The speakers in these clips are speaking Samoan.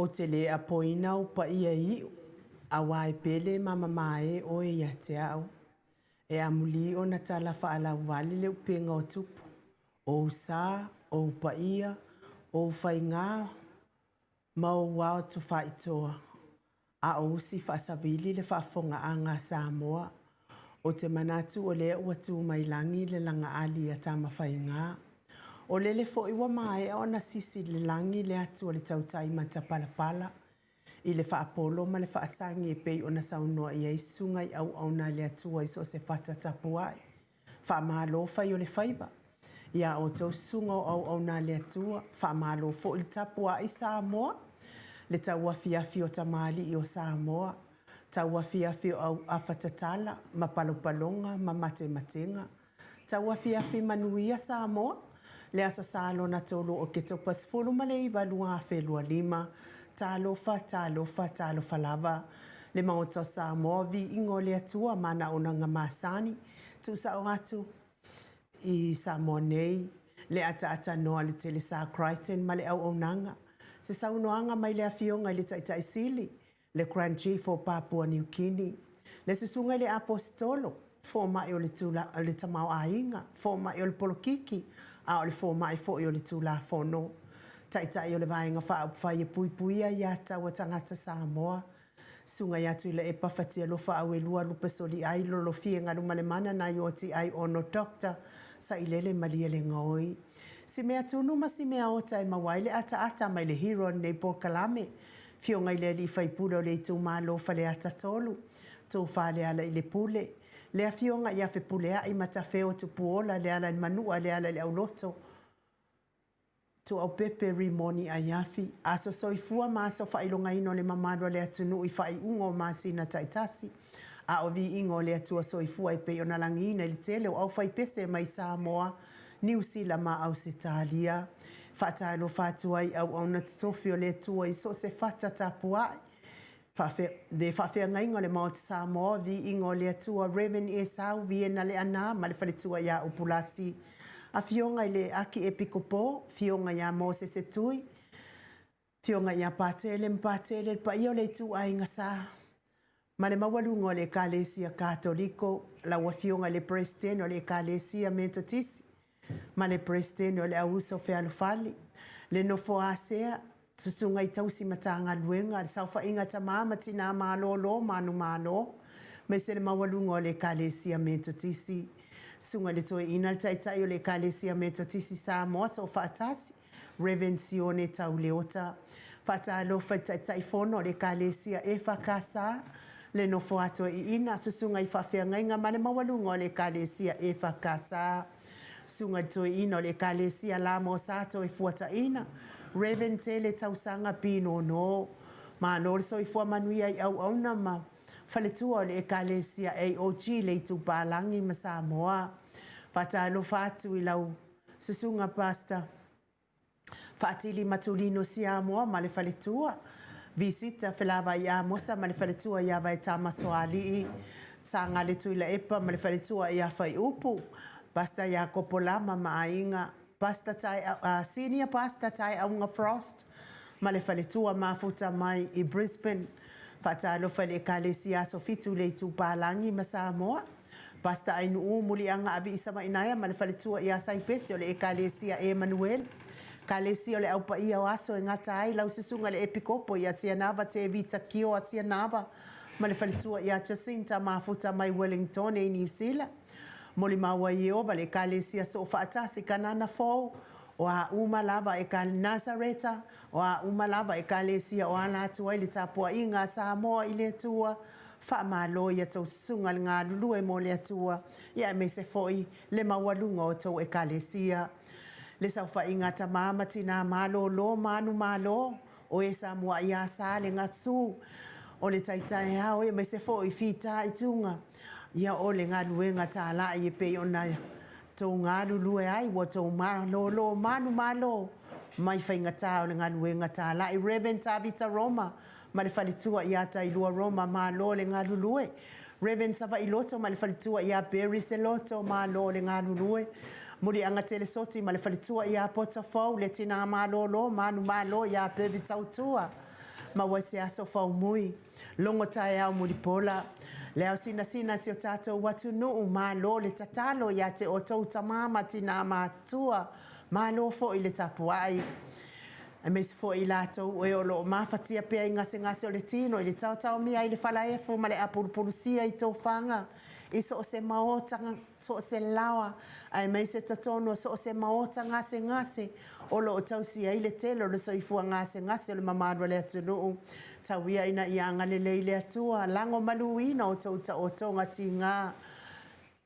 Ou te le apoina ou paia iu, aua e pele ma mamae oe ia te au. E amuli ona tala faalauvale le upega o tupu, o ou sa, o ou paia, o ou faigā ma ou ao tufaitoa, a o usi faasavili le faafofogaaga a Samoa. Ou te manatu o lea ua tu mai lagi le lagaali a Tamafaiga. O lele foi ua maea ona sisi le lagi le atu a le tautai matapalapala i le faapolo ma le faasagi e pei ona saunoa i ai susuga i auauna a le Atua i so o se fata tapuai. Faamalo fai o le faiva. Ia outou susuga o auauna a le Atua, faamalo foi le tapuai Samoa, le tauafiafi o tamalii o Samoa, tauafiafi o auafa tatala ma palopaloga ma matematega. Tauafiafi manuia Samoa, le Aso Sa lona 3 o Oketopa 19 2025. Talofa, talofa, talofa lava. Le Maota o Samoa, viiga o le Atua ma ana auaunaga masani, tuusao atu i Samoa nei, le ataatanoa a le Telesa Crichton ma le auaunaga. Se saunoaga mai le Afioga i le Taitai Sili, le Grand Chief o Papua Niu Kini, le Susuga i le Aposetolo, fomai o le, tula, o le tamaoaiga, fomai o le polokiki, a o le fomai foi o le Tulafono. Taitai o le Vaega Faaupufai e Puipuia Ia Tatau a Tagata Samoa, Susuga ia Tuilaepa Fatialofa Auelua Lupesoliai Lolofie Galumalemana nai Oti Ai Ono Doctor Sailele Malielegaoi. Si mea tunu ma si mea ota e maua ai le ataata mai le hero o lenei polokalame, Fioga i le Alii Faipule o le Itumalo Faleata 3, Tofa Lealailepule, le Afioga ia Fepuleai Matafeo Tupuola Lealailemanua Lealaileauloto, Tuaupepe Rimoni Aiafi, aso soifua ma aso faailogaina o le mamalu o le atunuu i faaiuga o masina taitasi, a o viiga o le Atua soifua e pei ona lagiina i le tele o aufaipese mai Samoa, Niu Sila ma Ausetalia. Faatalofa atu ai i auauna totofi o le Atua i so o se fata tapuai, le faafeagaiga o le Maota Samoa, viiga o le Atua, Rev. Esau Viena Leaana ma le faletua ia Upulasi, Afioga i le Aki Epikopo, Afioga ia Mosese Tui, Afioga ia Patele ma Patele, le paia o le ituaiga sa, ma le maualuga o le Ekalesia Katoliko, lau Afioga i le Peresetene o le Ekalesia Metotisi, ma le Peresetene o le Auuso Fealofani, le nofo a sea, susuga i tausi Matagaluega, le saofaiga tama ma tina malōlō manumalo, aemaise le maualuga o le Ekalesia Metotisi. Susuga i le Toeaina, le Taitai o le Ekalesia Metotisi Samoa Soofaatasi, Rev. Sione Tauleota. Faatalofa i Taitaifono o le Ekalesia EFKS, le nofo a toeaiina, susuga i faafeagaiga ma le maualuga o le Ekalesia EFKS. Susuga i le Toeaina o le Ekalesia La Mosa Toefuataiina, Rev. Tele Tausaga Pinono. Malo le soifua manuia i auauna ma faletua o le Ekalesia AOG le Itupalagi ma Samoa. Faatalofa atu i lau susuga Pastor Faatili Matulino Siamoa ma le faletua, Visita Felavai Amosa ma le faletua ia Vaetama Soalii, Sagale Tuilaepa ma le faletua ia Faiupu, Pastor Iakopo Lama ma aiga, Pastor Tai, Senior Pastor Taeauga Frost ma le faletua mafuta mai i Brisbane. Faatalofa i le Ekalesia Aso Fitu le Itupalagi ma Samoa. Pastor Ainuu Muliaga Aviisa Mainaea ma le faletua ia Saipeti o le Ekalesia Emanuele. Ekalesia o le Aupaia o Aso e gata ai lau susuga le Epikopo ia Sianava Tevita Kioa Sianava ma le faletua ia Jacinta Mafuta mai Wellington i Niu Sila. Molimau ai Ieova le Ekalesia Soofaatasi Kanana Fou o a uma lava e ka Nasareta o a uma lava Ekalesia o ala atu ai le tapuaiga a Samoa i le Atua. Faamalo ia tou susuga le galulue mo le Atua, ia aemaise foi le maualuga o tou Ekalesia. Le saofaiga a tama ma tina malōlō manumalo, o e sa mua'i asa le gasu o le taitaeao, ia aemaise foi fitaituga, ia o le galuega tala'i e pei ona tou galulue ai ua tou malōlō manumalo mai faigata o le galuega tala'i. Rev. Tavita Roma ma le faletua ia Tailua Roma, malo le galulue. Rev. Savailoto ma le faletua ia Barry Seloto, malo le galulue. Muliaga Telesoti ma le faletua ia Potafou, le tina malōlō manumalo ia Bevi Tautua. Maua ai se aso faumui, logo taeao mulipola, le ao sinasina si o tatou atunuu, malo le tatalo ia te outou tamā ma tinā matutua, malo foi le tapuai. Aemaise foi i latou e o lo o mafatia pea i gasegase o le tino i le taotaomia ai le falaefu ma le apulupulusia i tofaga i so o se maota, so o se laoa, aemaise totonu o so o se maota gasegase o lo o tausi ai le tele o le soifua gasegase o le mamalu o le atunuu. Tau ia ina ia agalelei le Atua, lagomaluina outou taotoga tiga.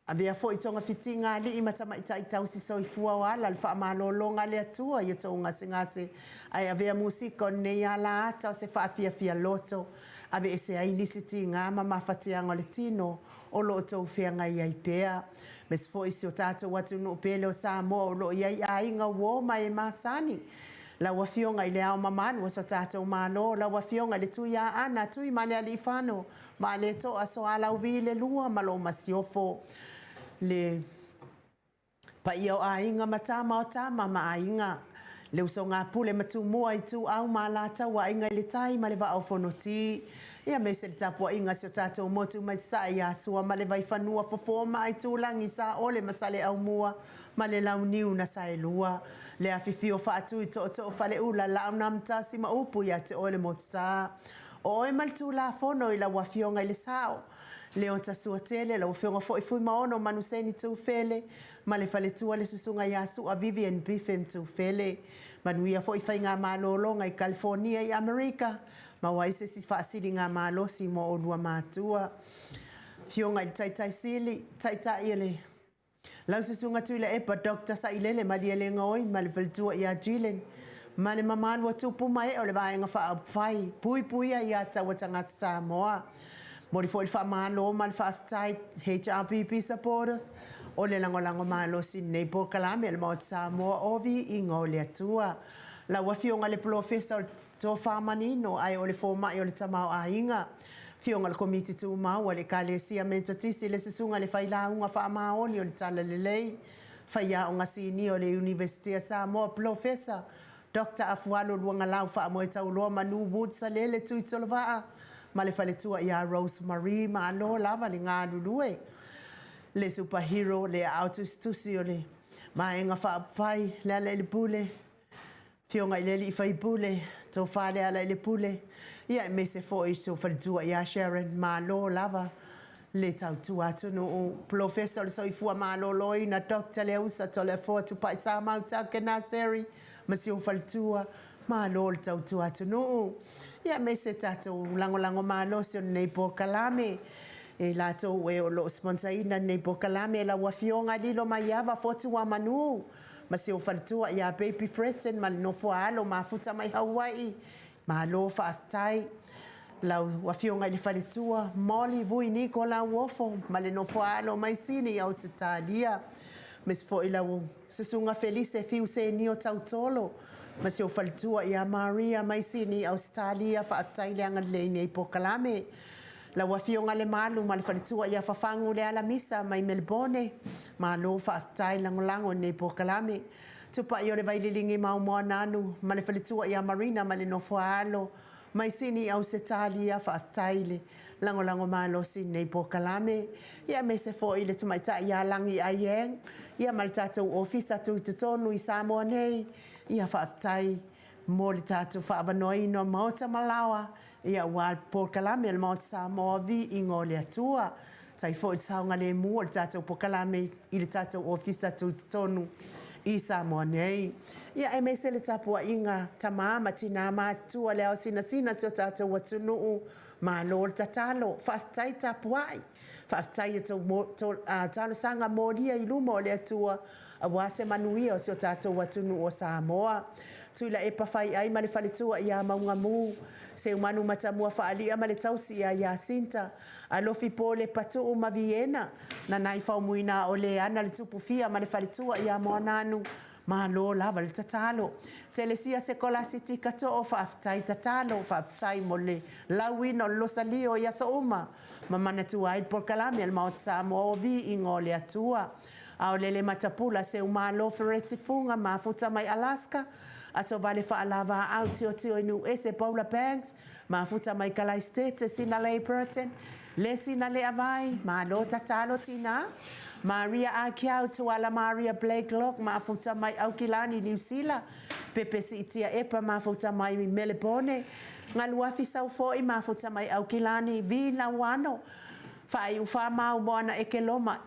Avea foi togafitiga a alii ma tamaitai tausi soifua o ala le faamalologa a le Atua i outou gasegase, ae avea musika o lenei alaata o se faafiafia loto, aveese ai nisi tiga ma mafatiaga o le tino o lo o outou feagai ai pea. Aemaise foi si o tatou atunuu pele o Samoa o lo o i ai aiga uo ma e masani. Lau Afioga i Le Ao Mamalu o so tatou Malo, lau Afioga i le Tuiaana Tuimalealiifano Vaaleto'a Sualauvi le Lua ma lou Masiofo, le paia o Aiga ma Tama o Tama ma Aiga, le usoga a Pule ma Tumua, Ituau ma Alataua, Aiga i le Tai ma le Vaa o Fonoti, ia aemaise le tapuaiga a si o tatou motu mai Sasae ia Sua ma le Vaifanua, Fofo ma Aitulagi, Saole ma Saleaaumua ma le Launiu na Saelua, le afifio o Faatui, Tootoo Faleula, Laaunamtasi ma upu ia te oe le Motusa. O oe ma le Tulafono i lau Afioga i le Sao, Leota Suatele, lau Afioga foi Fuimaono Manuseni Tufele ma le faletua le Susuga ia Sua Vivian Biffen Tufele. Manuia foi faigamalologa i Kalifonia i Amerika, maua ai se isi faasiligamalosi mo oulua matua. Afioga i le Taitai Sili, Taitai o le Lau Susuga Tuilaepa Doctor Sailele Malielegaoi ma le faletua ia Jillian ma le mamalu o tupu ma ee o le Vaega Faaupufai Puipuia ia Taua Tagata Samoa. Momoli foi le faamalo ma le faafetai HRPP supporters o le lagolago malosi i lenei polokalame a le Maota Samoa o Viiga o le Atua. Lau Afioga i le Polofesa o le Tofa manino ae o le fomai o le tamaoaiga. Afioga o le Komiti Tumau a le Ekalesia Metotisi le Susuga i le Failauga Faamaoni o le Talalelei, Faiaoga Sinia o le Iunivesite a Samoa, Polofesa Doctor Afualo Luagalau Faamoetauloa Manu Wood Salele Tuitolovaa ma le faletua ia Rose Marie. Malo lava le galulue, le super hero, le aao tusitusi o le Vaega Faaupufai, Lealailepule. Afioga i le alii faipule, Tofa Lealailepule, ia aemaise foi si ou faletua ia Sharon, malo lava le tautua atunuu. Polofesa o le Soifua Maloloina Doctor Leausa Toleafoa Tupai Samau Take Naseri ma si ou faletua, malo le tautua atunuu. Ia aemaise tatou lagolago malosi o lenei polokalame, i latou e o lo o sponsor ina lenei polokalame, lau Afioga Lilo Maiava Fotuamanu, ma si ou faletua ia Baby Fretton ma le nofo a alo mafuta mai Hawaii. Malo faafetai. Lau Afioga i le faletua Molly Vui Niko Lauofo ma le nofo a alo mai Sini i Ausetalia. Aemaise foi lau Susuga Felise Fiu Senio Tautolo ma si ou faletua ia Maria mai Sini i Ausetalia. Faafetai le agalelei i nei polokalame. Lau Afioga Lemalu ma le faletua ia Fafagu Lealamisa mai Melebone, malo faafetai lagolago i lenei polokalame. Tupai o le Vaililigi Maomoananu ma le faletua ia Marina ma le nofo a alo mai Sini i Ausetalia, faafetai le lagolago malosi i lenei polokalame. Ia aemaise foi le tamaitai ia Lagi Aiyeng ia ma le tatou ofisa tutotonu i Samoa nei, ia faafetai mo le tatou faaavanoaina o Maota ma Laoa Ia aua le polokalame a le Maota Samoa Viiga o le Atua. Tai foi le saogalemu o le tatou polokalame i le tatou ofisa tutotonu i Samoa nei. Ia aemaise le tapuaiga tamā ma tinā matutua le ao sinasina o si o tatou atunuu. Malo le tatalo, faafetai tapuai. Faafetai i a outou talosaga molia i luma o le Atua aua se manuia o si o tatou atunuu o Samoa. Tuilaepa Faiai ma le faletua ia Maugamu, Seumanu Matamua Faalia ma le tausi ia Iasinta, Alofi Pole Patuu ma Viena, Nanai Faumuina o Leana le Tupufia ma le faletua ia Moananu, Malo lava le tatalo. Telesia Sekolasitika Too, faafetai tatalo, faafetai mo le lauina o le losalio i aso uma ma manatua ai le polokalame a le Maota Samoa o Viiga o le Atua. Aolele Matapula Seumalo Fereti Fuga mafuta mai Alaska. Asovale Faalavaau Tiotio i Nuuese Paula Banks, Mafuta mai Kalaistete Sinalei Burton, Lesi Naleavai, Malo tatalo tinā, Maria Akiau Tuala Maria Blakelock, mafuta mai Aukilani Niu Sila, Pepe Siitia Epa mafuta mai Melepone, Galuafi Saufoi mafuta mai Aukilani, Vi Lauano, Faaiu Faamau Moana Ekeloma,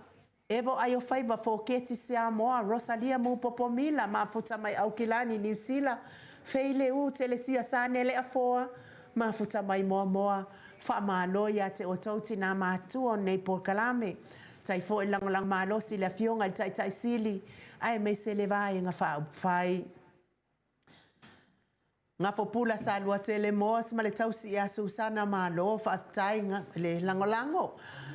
Evo Aiofaiva Foketi Samoa, Rosalia Mupopomila, mafuta mai Aukilani Niu Sila, Feileu Telesia Sanele Afoa, mafuta mai Moamoa. Faamalo ia te outou tinā matutua o lenei polokalame. Tai foi lagolago malosi le afioga i le Taitaisili aemaise le Vaega Faaupufai. Gafopula Saluatele Moas ma le tausi ia Susana malo faafetai le lagolago.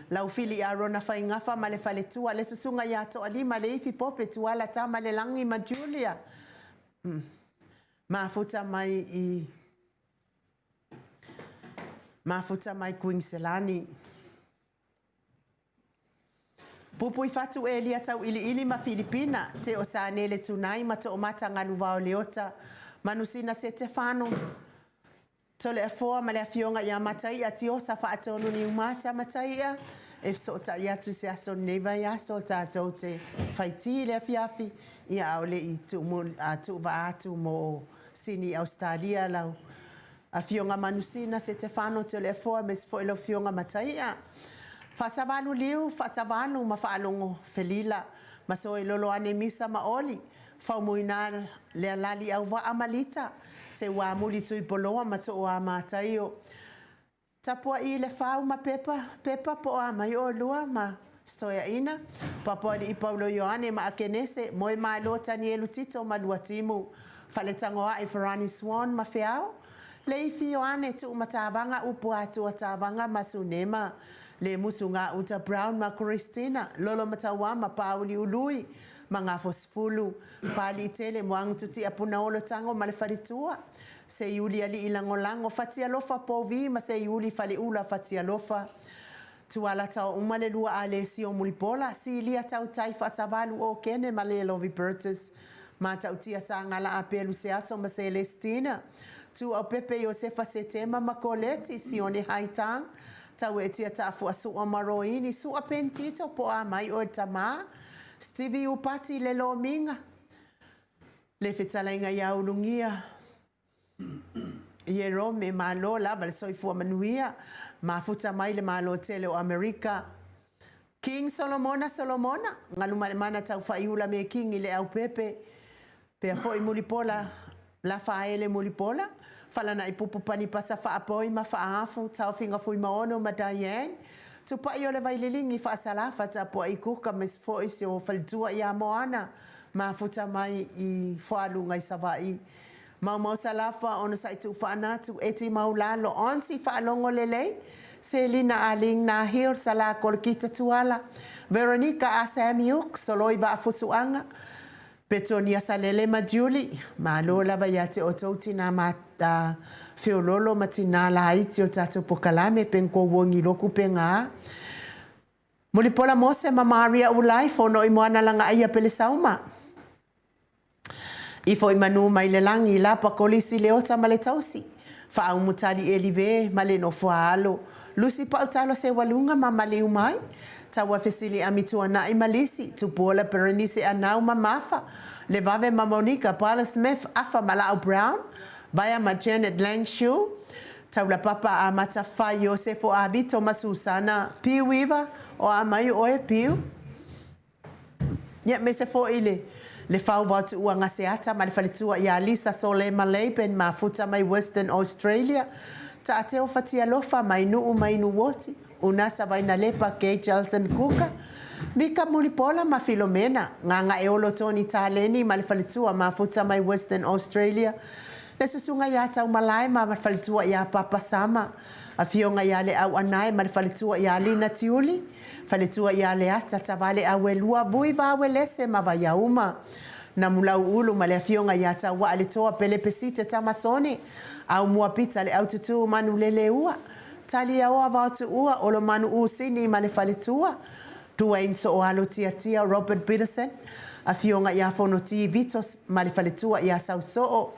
Laufili Arona Faigafa ma le faletua le susuga ia Toalima Leifi Pope Tuala Tamalelagi ma Julia. Mafuta mai i Mafuta mai Kuiniselani. Pupui Fatu Elia Tauiliili ma Filipina, Teo Sanele Tunai ma Toomata Galuvao Leota, Manusina Setefano, Toleafoa ma le afioga ia Mataia Tiosa Faatonu Niumata Mataia, e fesootai atu i se aso o lenei vaiaso tatou te faitī i le afiafi, ia a o le i tuuvaa atu mo Sini Ausetalia lau Afioga Manusina Setefano Toleafoa aemaise foi lau Afioga Mataia. Faasavalu liu, faasavalu ma faalogo felila, ma soilolo ane misa ma oli, faumuina le alali auvaa ma lita, seuamuli Tuipoloa ma Tooa Mataio. Tapuaʻi le fau ma Pepa, Pepa po o a mai ʻolua ma Stoeaʻina, Papoaliʻi Paulo Ioane ma Akenese, Moemalo Tanielu Tito ma Luatimu, Faletagoaʻe Farani Swan ma Feao, Leifi Ioane Tuumatavaga Upu Atua Tavaga ma Sunema, Lemusu Gauta Brown ma Christina, Lolo Matauama Pauli Ului ma Gafosefulu, Paliʻitele Moagututia Punaolo Tago ma le faletua, Seiuli Alii Lagolago Fatialofa Povi ma Seiuli Faleula Fatialofa, Tuala Taouma le lua Alesio Mulipola, Silia Tautai Faasavalu o Kene ma Lelovi Burtis, Matautia Sagala Apelu Seaso ma Celestina, Tuaupepe Iosefa Setema ma Koleti, Sione Haitang, Tauetia Taafuasua ma Roini, Sua Pentito po o a mai oe le tamā, Stevie Upati le Lomiga, le fetalaiga ia Ulugia, Ierome, malo lava le soifua manuia, mafuta mai le Malo tele o Amerika. King Solomona Solomona, Galumalemana Taufaiula Mekingi le Aupepe, pea foi Mulipola Lafaele Mulipola, Falanaipupu Panipasa Faapoi ma Faaafu, Taofiga Fuimaono ma Diane, Tupai o le Vaililigi Faasalafa Tapuai Kuka ma isi foi si o faletua ia Moana, mafuta mai i Foaluga i Savaii. Maumau Salafa onosai tuufaanatu Eti Maulalo Onsi faalogo lelei Selina Aling Nahil Sala Kolokita Tuala Veronica Asamiuk Soloi Vaafusuaga Petonia Salele ma Julie. Malo lava ia te outou tinā ma feololo ma tinā laiti o tatou pokalame pe ko uogi loku pe gā. Mulipola Mose ma Maria Ulai Fonoi Moana Lagaaia Pelesauma. Ifo i manu mai le lagi Lapa Kolisi Leota ma le tausi. Faaumutali Elive ma le nofo a alo. Lusi Pautalo Seualuga ma Maliu mai. Taua Fesili Amituanaʻi ma Lisi. Tupuola Berenice Anau ma Mafa. Levave ma Monica Paula Smith Afa Malao Brown. Vaea ma Janet Langshu. Taulapapa Amata Fai Iosefo Avito ma Susana. Piu Iva o a mai oe Piu. Ia aemaise foi le le fau Vaotuua Gaseata ma le faletua ia Lisa Solema Laben mafuta mai Western Australia. Taateo Fatialofa mai Nuu mai Nuuoti. Unasa Vainalepa Kay Jelson Kuka. Mika Mulipola ma Filomena. Gagaeolo Tony Taleni ma le faletua mafuta mai Western Australia. Le susuga ia Taumalae ma le faletua ia Papa Sama. Afioga ia Le Auanae ma le faletua ia Lina Tiuli. Faletua ia Leata Tavale Auelua Vui Vauelese ma Vaiauma. Namulauulu ma le afioga ia Tauaaletoa Pelepesite Tamasone. Aumua Pita le Aututu Manuleleua. Taliaoa Vaotuua Olomanu Usini ma le faletua. Dwayne Sooalo Tiatia Robert Peterson. Afioga ia Fonoti Vito ma le faletua ia Sausoo.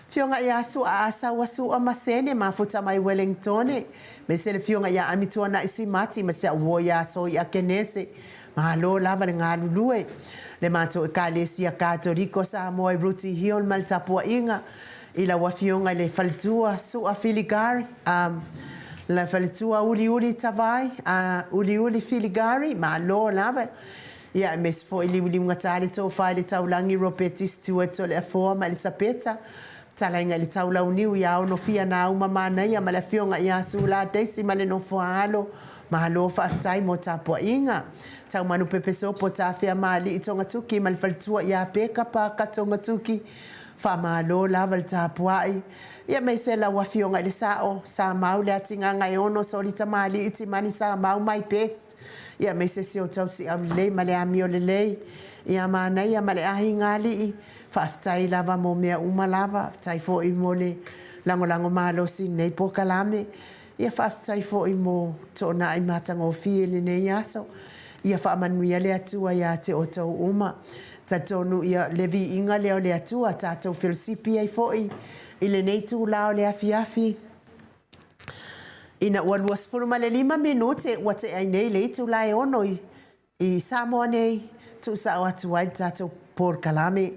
Afioga ia Sua Asaua Sua Masene mafuta mai Wellingtone, aemaise le Afioga ia Amituanai Simati ma si au uo ia Soia Kenese. Malo lava le galulue. Le matou Ekalesia Katoliko Samoa i Rooty Hill ma le tapuaiga i lau Afioga i le Faletua Sua Filigari, le Faletua Uliuli Tavai, Uliuli Filigari, malo lava. Ia, aemaise foi liuliugata le tofa i le taulagi Ropeti Stewart Toleafoa ma Elisapeta, Fetalaiga i le Taulauniu ia Onofia Nauma Manaia ma le Afioga ia Sula Daisy ma le nofo a alo, malo faafetai mo tapuaiga. Taumanu Pepesopo Tafea Maalii Togatuki ma le faletua ia Peka Paka Togatuki, faamalo lava le tapuai. Ia aemaise lau Afioga i le Sao, Samau Leatigagaeono Solitamalii Timani Samau my best. Ia aemaise si ou tausiau lelei ma le amio lelei ia Manaia ma le aiga alii. Faafetai lava mo mea uma lava, faafetai foi mo le lagolago malosi i lenei polokalame. Ia faafetai foi mo toonai matagofie i lenei aso. Ia faamanuia le Atua ia te outou uma. Talitonu ia le viiga lea o le Atua tatou felosipi ai foi i lenei itula o le afiafi. Ina ua 25 minute ua tea ai nei le itula e 6 i Samoa nei, tuusao atu ai le tatou polokalame.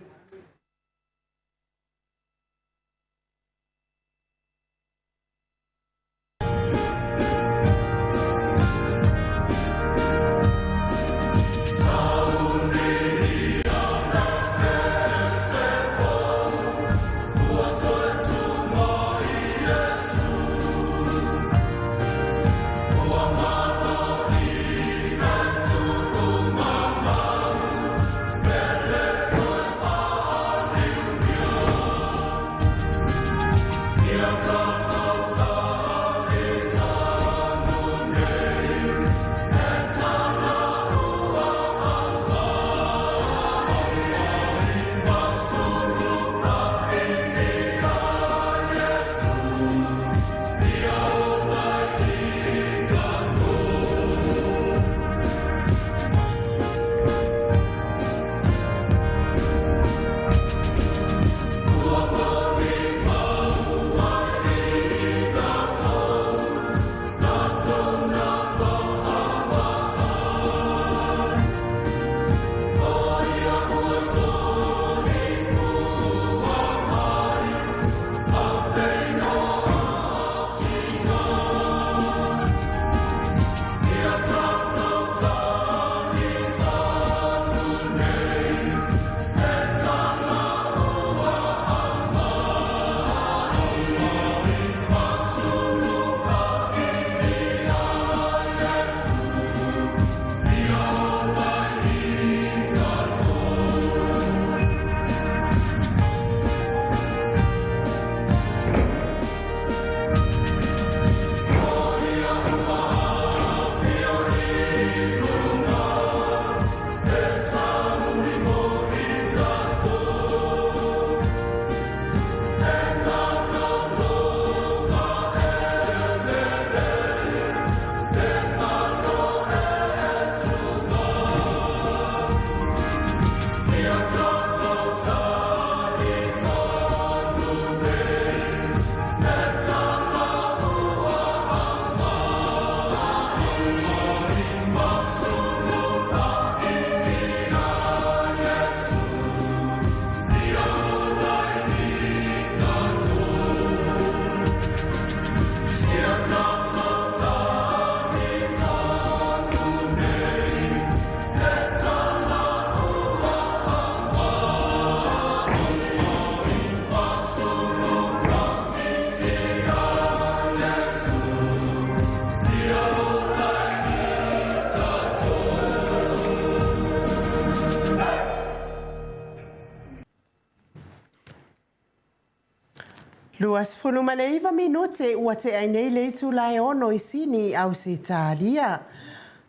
29 minute ua tea ai nei le itula e 6 i Sini i Ausetalia.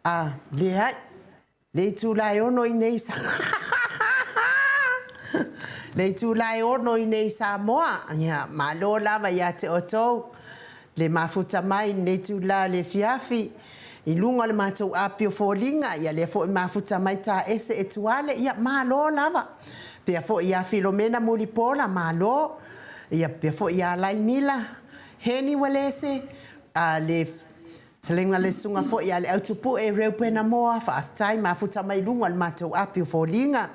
A, leai, le itula e 6 i nei Le itula e 6 i nei Samoa. Ia, malo lava ia te outou le mafuta mai i lenei itula o le afiafi. I luga o le matou api o foliga, ia lea foi mafuta mai Taese Etuale, ia malo lava. Pea foi ia Filomena Mulipola, malo. Ia pea foi ia Laimila Heni Uelese, a le fetalaiga le susuga foi ia Leautupue Reupena Moa, faafetai mafuta mai luga o le matou api o foliga.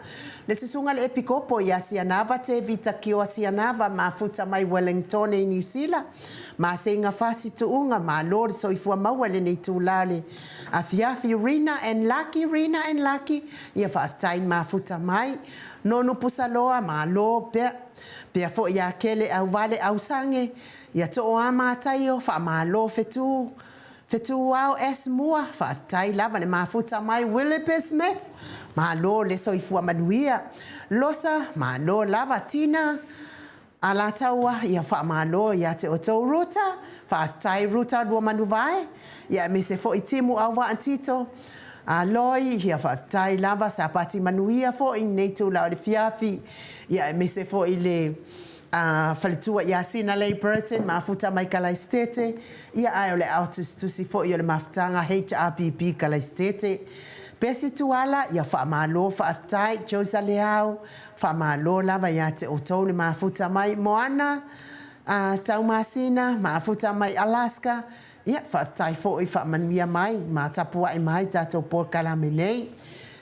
Le susuga le Epikopo ia Sianava Tevita Kioa Sianava, mafuta mai Wellingtone i Niu Sila, Maseiga Fasi Tuuga, malo le soifua maua i lenei itula o le afiafi. Rina and Lucky, Rina and Lucky, ia faafetai mafuta mai. Nonu Pusaloa, malo pea. Pea foi ia Kele Auvale Ausage, ia Tooa Mataio, faamalo Fetu, Fetuao S Mua, faafetai lava le mafuta mai. Willipe Smith, malo le soifua manuia. Losa, malo lava. Tina Alataua, ia faamalo ia te outou. Ruta, faafetai Ruta Luamanuvae, ia aemaise foi Timu Auvaa Tito, Aloi, ia faafetai lava. Sapati manuia foi i lenei itula o le afiafi, ia aemaise foi le faletua ia Sinalei Burton, mafuta mai Kalaisitete, ia ae o le aao tusitusi foi o le mafutaga HRPP Kalaisitete. Pesi Tuala, ia faamalo faafetai. Josa Leao, Faamalo lava ia te outou le mafuta mai Moana a Taumasina, mafuta mai Alaska, ia faafetai foi faamanuia mai ma tapuai mai tatou polokalame nei.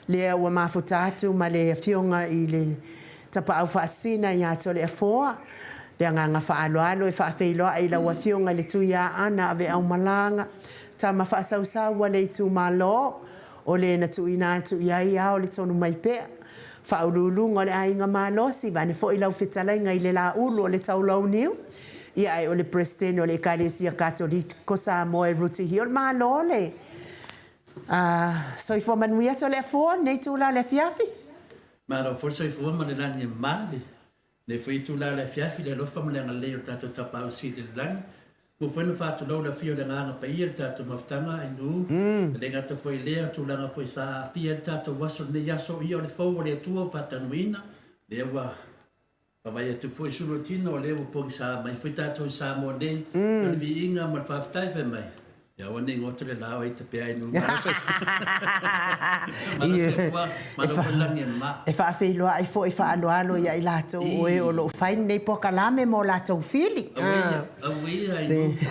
Lea ua mafuta atu ma le afioga i le Tapaau Faasisina ia Toleafoa, le agaga faaaloalo e faafeiloai i lau afioga i le Tuiaana Aveaumalaga, tama faasausau a le itumalo, O le na tuuina atu i ai ao le tonu mai pea. Faauluuluga o le aiga malosi, vaeane foi lau fetalaiga i le Laulu o le Taulauniu, ia ae o le Peresetene o le Ekalesia Katoliko Samoa e Ruti Hill. Malo le soifua manuia Toleafoa i lenei itula o le afiafi. Malo foi le soifua ma le lagi e mama i lenei foi itula o le afiafi i le alofa ma le agalelei o le tatou Tapaau Sili i le Lagi. Ua foi ona faatulou le afio o le Agaga Paia i le tatou mafutaga i Nuu, e le gata foi i lea tulaga foi sa aafia ai le tatou aso i lenei aso, ia o le fou o le Atua ua faatanuiina, lea ua vaavaai atu foi i sulu o le tino, o lea ua pogisa mai foi tatou i Samoa nei, o le viiga ma le faafetai fai mai. Ia aua ne i goto le la o ita pea ai nuu malo soifua. Malo soifua, malo foi le lagi e mama. E faafeiloai foi faaaloalo ia i latou o e o lo o fai lenei polokalame mo latou fili. Aue ia, aue ia ai nuu. Ou te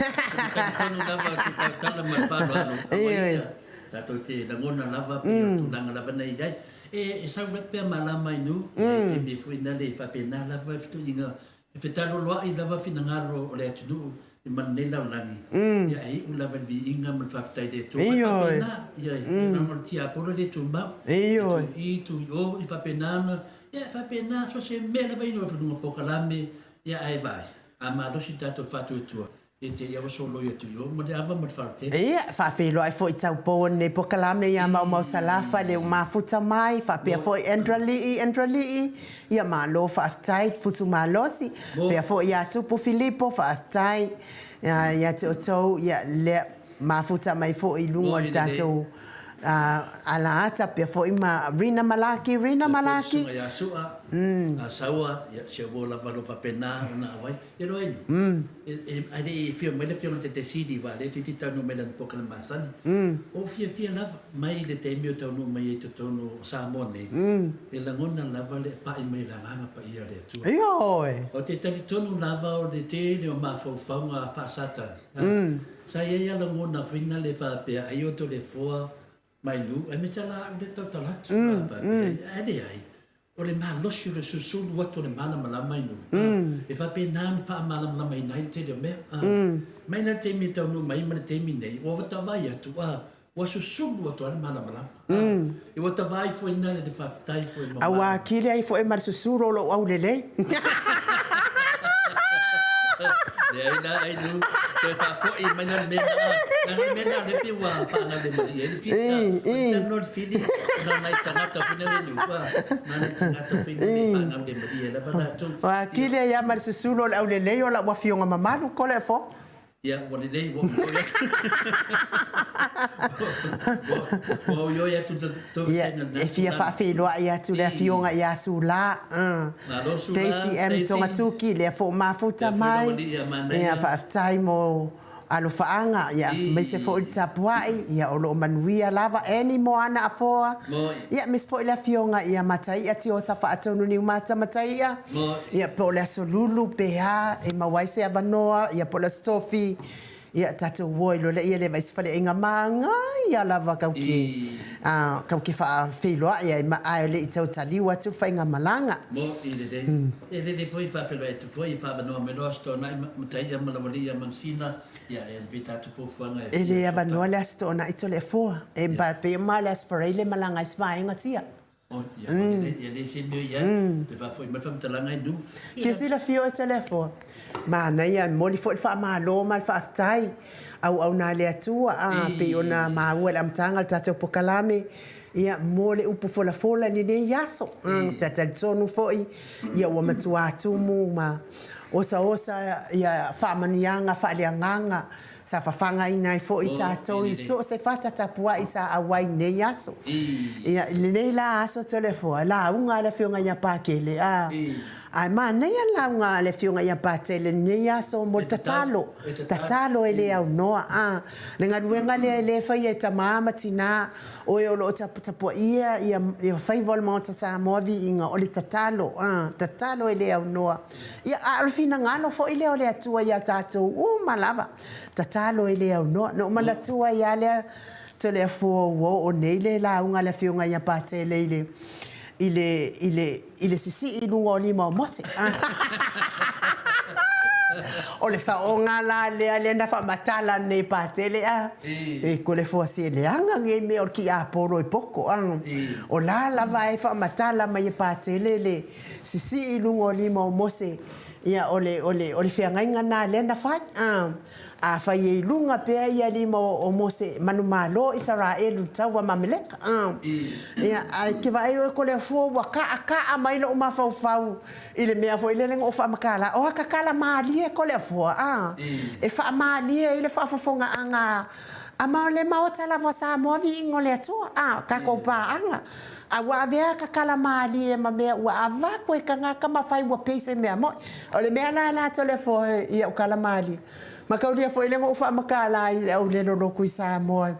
talitonu lava ou te tautala ma le faaaloalo. Aue ia, tatou te lagona lava pei o le tulaga lava na i ai. E sau lava pea malama ai nuu, e taimi foi na le faapena lava fetuiga E fetaloloaʻi lava finagalo o le atunuu i ma lenei lalolagi, ia e iʻu lava i le viiga ma le faafetai i le Atua. E faapena, ia, leaga o le tiapolo e le tumau, e tu i, tu i o, e faapena ona, ia e faapena so o se mea lava i luga o polokalame, ia ae vaai, a malosi le tatou faatuatua, E te ia ua soloi atu i o ma le ava ma le faaletele. Ia, faafeiloai foi taupou o lenei polokalame ia Maumau Salafa le ua mafuta mai, faapea foi Andra Lii, Andra Lii, ia malo faafetai, Futu Malosi, faapea foi ia Tupu Filipo, faafetai ia te outou, ia lea mafuta mai foi i luga o le tatou alaata, faapea foi ma Rina Malaki, Rina Malaki. Ia Sua, Saua, ia si ou uo lava o lo o faapena ona auai. Te roa inu. Ae le i afio mai le Afioga i le Taitai Sili aua o lea toeitiiti taunuu mai lana polokalame masani. Ua ou fiafia lava mai le taimi o taunuu mai ai i totonu o Samoa nei, e lagona lava le pai mai o le Agaga Paia o le Atua. Ioe! Ou te talitonu lava o le tele o mafaufauga faa-Satani, sa i ai lava lagona foi na le faapea ai o Toleafoa mai nuu, aemaise lava au lea e tautala atu, faapea, ae leai. O le malosi o le susulu atu o le malamalama i nuu, e faapena ona faamalamalamaina ai le tele o mea. Mai la le taimi e taunuu mai ai ma le taimi nei, ua tavai atu, ua susulu atu lava le malamalama. Ua tavai foi na le faafetai foi ma. Ua atili ai foi ma le susulu o lou aulelei. Leai la, ai nuu, toe faafoi mai la le mea lena, leaga o le mea lena o lea pei ua faagaulemalie ai le fili. Ou te talanoa i le fili, na o nai tagata foi lea e nuu, na o nai tagata foi lea e faagaulemalie lava latou. Ua atili ai lava ma le susulu o le aulelei o lau afioga mamalu, Toleafoa. Ia, ua lelei, ua ou oi atu. Ua ou oi atu i le tou Ia, vasega e fia faafeiloai atu le afioga ia Sula, Malo Sula, Daisy M. Daisy. Togatuki, lea foi ua mafuta Lea foi mai. lau alii ia manaia. Ia, faafetai mo. Alofaaga, ia, aemaise foi le tapuai, ia, o lo o manuia lava. Annie Moana Afoa, ia, aemaise foi le Afioga ia Mataia Tiosa Faatonu Niumata Mataia, ia, po o le Aso Lulu pe a e maua ai se avanoa, ia, po o le Aso Tofi, ia, tatou o ai loa lea i le vaai se faleaiga manaia lava kau ke, kau ke faafeiloai ai, ma, ae le i tau taliu atu le faigamalaga. Moni lelei. E lelei foi faafeiloai atu foi e faaavanoa mai loa Aso Toonai Mataia ma Laualii ia Manusina ia e ave tatou fuafuaga e E le avanoa le Aso Toonai Toleafoa e pei ma le Aso Faraile malaga ai se vaega sia. Oi ia foi lelei ia le se mea i ai toe faafoi mai le faamatalaga i nuu. Ke silafia oe Toleafoa, manaia e momoli foi le faamalo ma le faafetai auauna a le Atua a pei ona maua i le amataga o le tatou pokalame Ia, mo le upu folafola i lenei aso, ta talitonu foi, ia ua matua tumu ma osaosa ia faamanuiaga faaleagaga sa fafagaina ai foi tatou i so o se fata tapuai sa auai i lenei aso. Ia, i lenei la aso Toleafoa, lauga a le Afioga ia Pakele, a, ae manaia le lauga a le Afioga ia Patele i lenei aso mo le tatalo, tatalo e le aunoa, a, le galuega lea e le faia e tama ma tina, O e o lo o taputapuaia ia faiva o le Maota Samoa viiga o le tatalo, a, tatalo e le aunoa. Ia, a o le finagalo foi lea o le Atua ia tatou uma lava, tatalo e le aunoa. Na ou manatua ai lava lea Toleafoa ua oo nei le lauga a le Afioga ia Patele i le, i le, i le, i le sisii i luga o lima o Mose. O le saoga la lea lea na faamatala nei e Patele a. E Toleafoa se leaga nei mea o le tiapolo e poto a. O la lava e faamatala mai e Patele le sisii i luga o lima o Mose, ia o le, o le, o le feagaiga na lea na fai a. Afai e i luga pea ia lima o Mose, manumalo Isaraelu i le taua ma Ameleka. Ia, ae e te vaai oe Toleafoa ua kaaka'a mai lou mafaufau i le mea foi lele na ou faamatala, o atatala malie Toleafoa, a, e faamalie ai le faafofogaaga a ma le Maota lava o Samoa viiga o le Atua, a, tatou paaga. A ua avea atatala malie ma mea ua avatu e tagata ma fai ua pei se mea moni. O le mea la lena Toleafoa i au tala malie. Mataulia foi lea na ou faamatala ai i le aulelo lotu i Samoa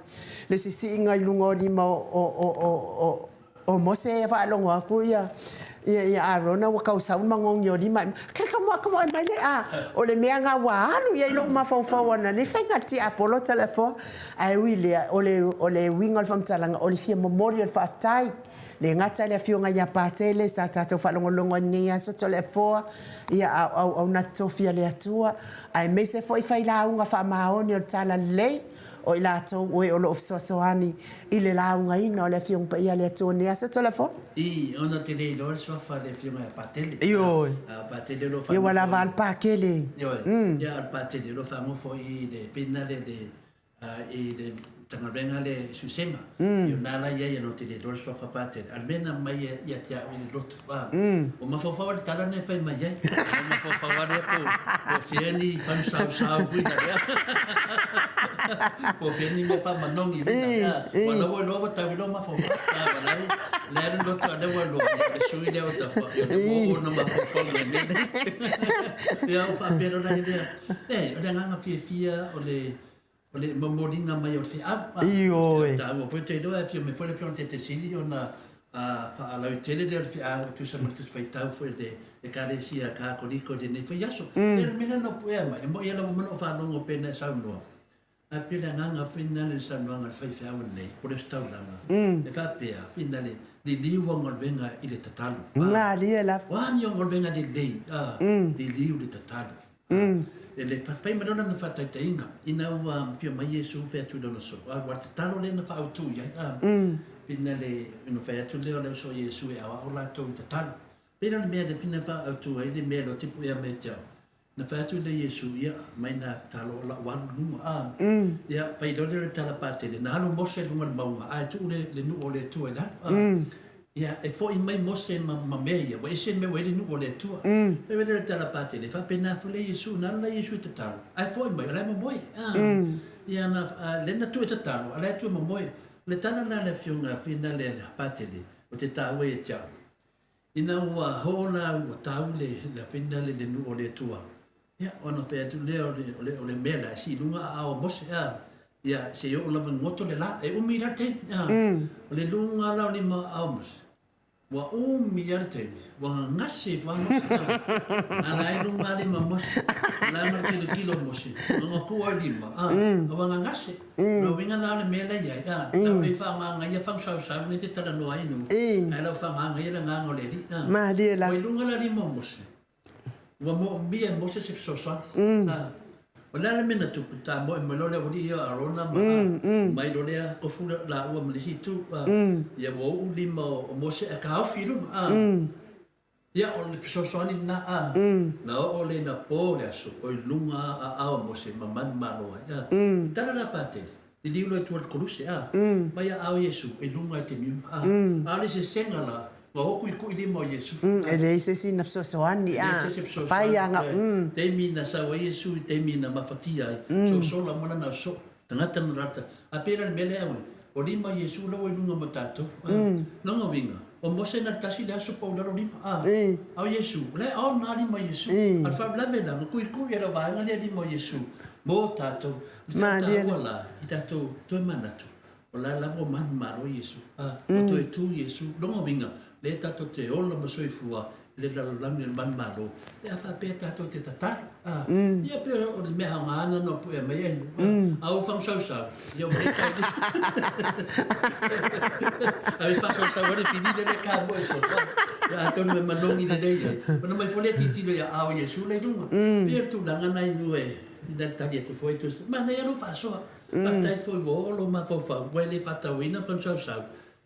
le sisiiga i luga o lima o Mose e faalogo atu ia ia Arona ua tau sau le manogi o lima. Kai ka moa ka moa mai le a o le mea na ua alu i ai lou mafaufau ona nei faiga tiapolo Toleafoa. Ae ui i lea o le o le uiga o le faamatalaga o le fia momoli o le faafetai le gata i le afioga ia Patele sa tatou faalogologo ai i lenei aso Toleafoa ia a o auauna tofi a le Atua aemaise foi failauga faamaoni o le Talalelei, o i latou o e o lo o fesoasoani i le laugaina o le Afioga Paia a le Atua nei aso Toleafoa. Ii, Ona ou te le iloa le suafa a le Afioga ia Patele. Ioe. A o Patele o lo o Ia ua faagogo lava a le Pakele. Ioe. Ia a o le Patele o lo o faagogo i le pina le le i le Matagaluega lea i Suisema, i ona la i ai ona ou te le iloa le suafa Patele. A o le mea na aumai ia te au i le lotu, ua mafaufau lava i le tala lena e fai mai ai. Ua mafaufau lava lea po o fea ni fanu sausau foi na mea. Po o fea ni mea faamanogi foi na mea. Aua o la ua iloa ua tau i lou mafaufau. A ua la e alu le lotu a o lea ua iloa, ia o le sui lea o Tafa, ia o lea ua oo ona mafaufauga i mea nei. Ia ua faapea loa la ia, leai, o le agaga fiafia o le O le momoliga mai o le feau. Ioe. Taua foi te iloa e afio mai foi le Afioga i le Taitaisili ona faalauaitele lea o le feau e tusa ma le Tusi Faitau foi a le Ekalesia Katoliko i lenei foi aso. Ia o le mea lea na ou puea mai, e moni lava ua uma ona ou faalogo pei ona e saunoa, ae pei o le agaga foi lena i le saunoaga a le faifeau lenei po o le ositaulaga, e faapea, foi lena le liliu au galuega i le tatalo. Malie lava. O a ni au galuega lelei, liliu i le tatalo. E le fai mai loa lana faataitaiga, ina ua afio mai Iesu fai atu i lona uso, aua o le tatalo lea na faaautu i ai, a, ina le, ona fai atu lea o le uso a Iesu e aoao latou i tatalo. Pei la o le mea lea na faaautu ai le mea lea o te puea mai ia te au, na fai atu lea Iesu, ia, mai na tatalo o lau alu i luga, a, ia, fai loa lea o le tala patele, na alu Mose i luga o le mauga, ae tuu le nuu o le Atua i lalo, a. Ia, e foi mai Mose ma, ma mea ia, ua ese le mea ua i ai le nuu o le Atua. Fai mai lea o le tala patele, e faapena foi lea Iesu, na alu la Iesu e tatalo, ae foi mai, o la e momoe. A, ia, na, a, lea na tuu e tatalo, a o la e tuu e momoe. O le tala lena a le Afioga finale a le Patele, o te taua ia te au. Ina ua hoo la ua tau le, le finale i le nuu o le Atua. Ia, ona fai atu lea o le, o le, o le mea la, sii i luga aao o Mose, a, ia, se i oo lava i goto le la, e umi la le taimi, a. O le luga la o lima o aao o Mose, ua umi lava le taimi, ua gagase ifo lava Mose, a. A la e luga lava lima o Mose, o la e ma le tilotilo o Mose, ua gaku ai lima, a, a ua gagase. O le uiga la o le mea la e i ai, a, lau le faagaga ia fagasausau nei te talanoa ai nuu, ae lau faagaga ia le agaga o le Alii, a. Ua i luga la lima o Mose, Ua moomia e Mose se fesoasoani. A, o le a le mea na tupu, tamoe mai loa le aualii ia o Arona ma mai loa lea tofu laua ma le isi itu, a, ia ua uu lima o Mose ae taofi i luga, a. Ia, o le fesoasoani lena, a. Na oo lea ina po le aso, o i luga lava aao o Mose ma manumalo ai, a. I tala la Patele, Liliu loa i tua i le koluse, a. Mai aao Iesu i luga i te niuma, a. A o le sesega la, ua o kuikui lima o Iesu. E leai se isi na fesoasoani, a. E leai se isi fesoasoani. Fai a na, Taimi na sau ai Iesu i taimi na mafatia ai, sosola uma lana soo, tagata na rata. A pei la le mea lea e o lima o Iesu la ua i luga ma tatou, a. Lona uiga, o Mose na le tasi le aso pau i lalo lima, a. A o Iesu, o la e ao na lima o Iesu. A o le faalavelave la, na kuikui e le vaega lea lima o Iesu mo tatou. O le taua la i tatou toe manatu, o la lava ua manumalo Iesu, a, ua toe tu Iesu. Lona uiga, lea tatou te ola ma soifua i le lalolagi o le manumalo, pe a faapea tatou te tatalo, a. Ia pei o le mea aoga lena na puea mai ai, a, a ua fagasausau, ia ua le tau Ave faasausau ai le filile lea kamoe solo, a. Ia atonu e manogi lelei ai, ona omai foi lea tilotilo i aao o Iesu la i luga. Pei o le tulaga lena i nuu e Ina tali atu foi tusi, manaia lou faasoa. Faafetai foi ua oo lou mafaufau, ua e le faatauina fagasausau,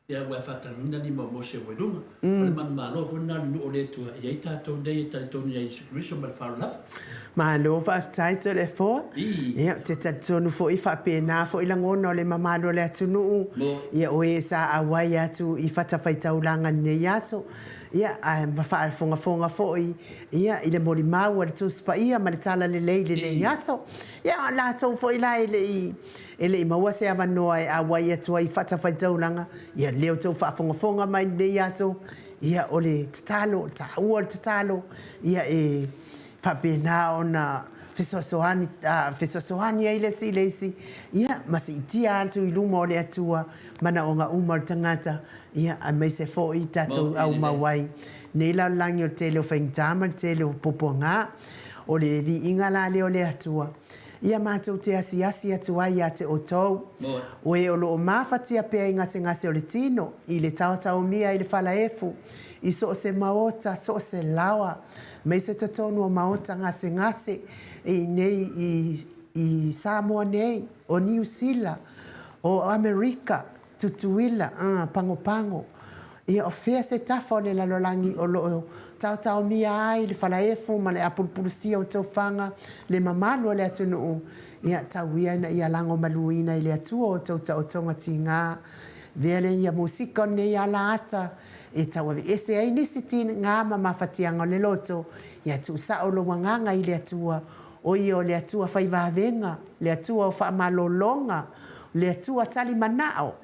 ia ua e faatauina lima o Mose ua i luga. O le manumalo foi lena o le nuu o le Atua e i ai tatou nei e talitonu ia Iesu Keriso ma le faaololava. Malo faafetai Toleafoa. Ia, ou te talitonu foi faapena foi lagona o le mamalu o le atunuu, ia o e sa auai atu i fatafaitaulaga i lenei aso, ia, ae ma faafogafoga foi Ia, i le molimau a le Tusi Paia ma le Talalelei i lenei aso, ia, o latou foi la e le i, e le i maua se avanoa e auai atu ai i fatafaitaulaga, ia, lea outou faafogafoga mai i lenei aso, ia, o le tatalo, o le taua o le tatalo, ia, e faapena ona fesoasoani, fesoasoani ai le isi i le isi, ia, ma siitia atu i luma o le Atua manaoga uma o le tagata, Ia, aemaise foi i tatou aumau ai nei lalolagi o le tele o faigata ma le tele o puapuaga. O le viiga la lea o le Atua, ia matou te asiasi atu ai ia te outou, o e o lo o mafatia pea i gasegase o le tino, i le taotaomia i le falaefu, i so o se maota, so o se laoa, aemaise totonu o maota gasegase i nei i, i Samoa nei, o Niu Sila, o Amerika, Tutuila, ā, pagopago. Ia, o fea se tafa o le lalolagi o lo o taotaomia ai le falaefu ma le apulupulusia o tofaga, le mamalu o le atunuu? Ia, tau ia ina ia lagomaluina i le Atua o tou taotoga tigā. Avea lea ia musika o lenei ala ata e tauaveese ai nisi tigā ma mafatiaga o le loto, ia tuusao lou agaga i le Atua, o ia o le Atua fai vavega, le Atua o faamalologa, O le Atua tali manao,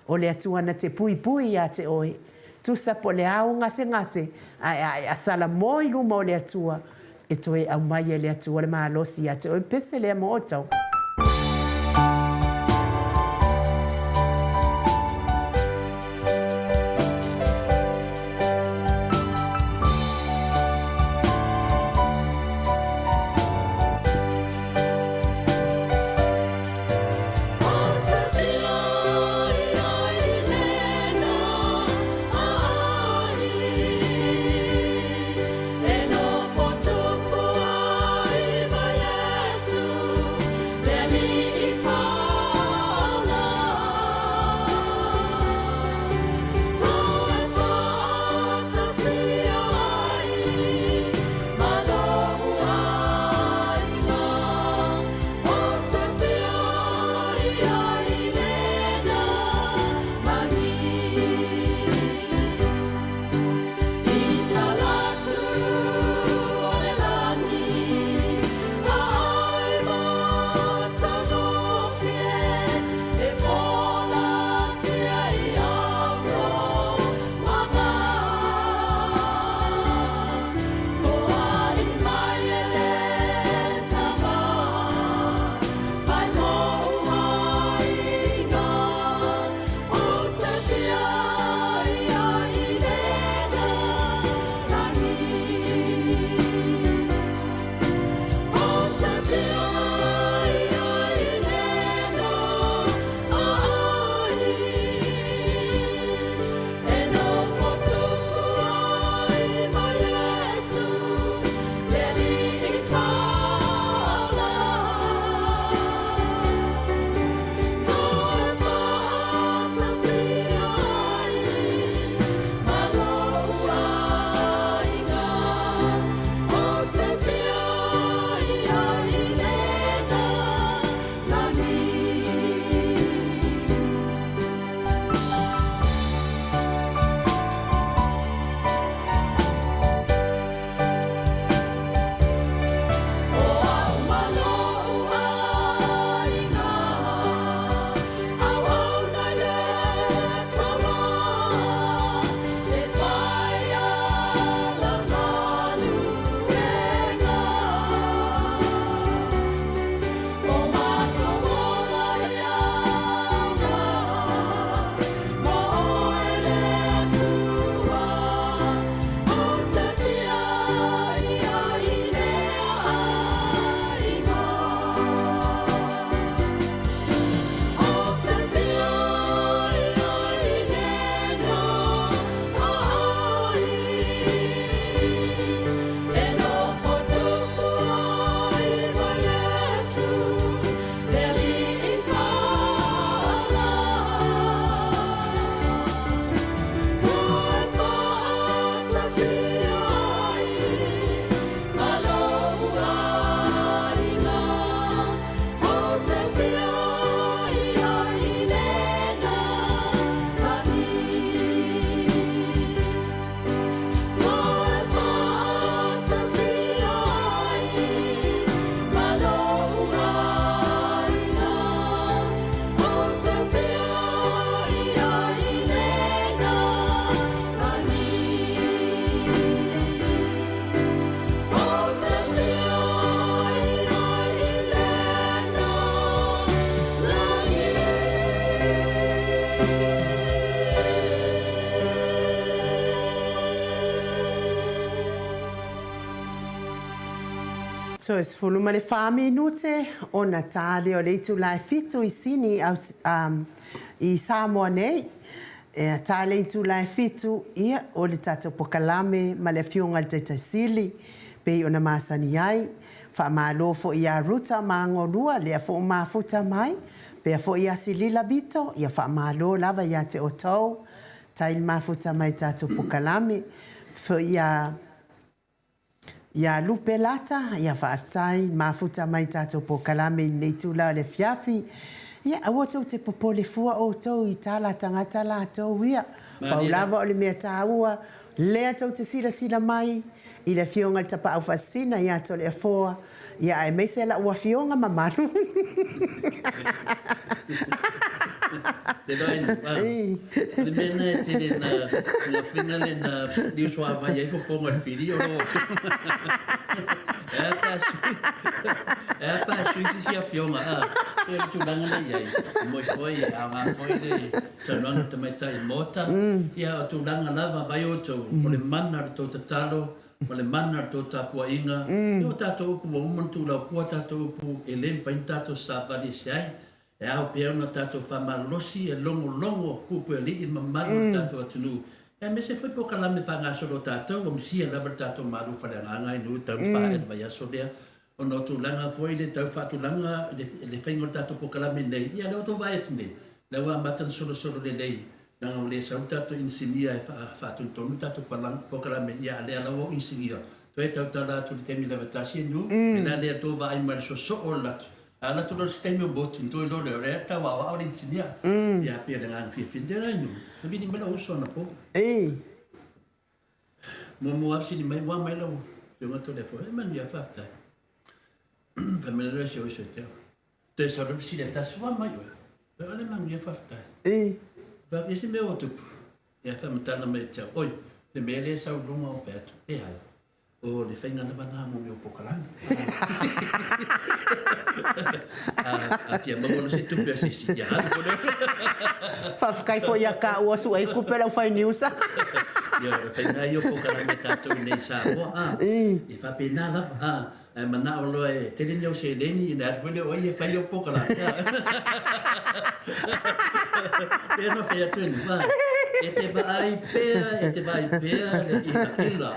o le Atua na te puipui ia te oe. Tusa po le ao gasegase, ae a e asala mo i luma o le Atua, e toe aumai e le Atua le malosi ia te oe. Pese lea mo outou. Toe 14 minute ona ta lea o le itula e fitu i Sini i Samoa nei. E ta le itula e fitu, ia, o le tatou pokalame ma le Afioga i le Taitai Sili, pei ona masani ai. Faamalo foi ia Ruta Magolua, lea foi ua mafuta mai, pea foi ia Silila Vito, ia faamalo lava ia te outou, tai le mafuta mai i tatou pokalame. Foi ia Ia Lupe Lata, ia faafetai mafuta mai tatou pokalame i lenei itula o le afiafi. Ia aua tou te popole fua outou i tala a tagata latou ia. Pau lava o le mea taua, lea tou te silasila mai i le Afioga i le Tapaau Faasisina ia Toleafoa, ia aemaise lau afioga mamalu. Te loa inu, a. O le mea lena e tele na, na faiga lea na liu suavai ai fofoga o le fili o lou afioga. E a pe a sui, e a pe a sui sisi afioga, a. Pei o le tulaga lea e i ai, e moi foi, e aoga foi le saunoaga a le tamaitai Maota. Ia o tulaga lava mai outou, o le mana o le tou tatalo, ma le mana o le tou tapuaiga, ia o tatou upu ua uma ona tulaupua tatou upu e le mafai ona tatou savali ese ai. E ao pea ona tatou faamalolosi e logologo puepuealii le mamalu o le tatou atunuu, aemaise foi polokalame faagasolo a tatou ua misia lava le tatou malu faleagaga i nuu e tau faaae le vaiaso lea ona o tulaga foi le tau faatulaga le faiga o le tatou polokalame nei. Ia lea ua outou vaai atu nei, lea ua amata ona solosolo lelei leaga ua le sau le tatou inisinia e faatonutonu le tatou polokalame, ia a lea la ua ou inisinia toe tautala atu i le taimi lava tasi e nuu, le la lea tou vaai mai le soosoo o le atu. A alu atu loa i se taimi o motu, ona toe iloa lea, o lea e tau aoao le inisinia. Ia, pei o le agaga fiafia. Te la inu, na vili mai lou uso anapo. Muamua lava sili mai, ua mai lau afioga Toleafoa, e manuia, faafetai. Fai mai loa si ou uso ia te au. Toe sau loa le fesili a tasi, ua mai oe? Fai mai, o le manuia, faafetai. Fai atu, e se mea ua tupu? Ia, faamatala mai ia te au, oi, le mea lea e sau i luga o fai atu, e ai. O le faiga lava lena mo mea o polokalame. A fia maua loa se tupe a se isi, ia alu foi lea. Faafetai foi ia taua suei tupe le aufai niusa. Ia, o le faiga ia o polokalame a tatou i inei i Samoa, a, e faapena lava, a. Ae manao loa e tele ni au seleni ona alu foi lea o ai e fai au pokalame. Pea na fai atu e nu, e te vaai pea, e te vaai pea le ila ila.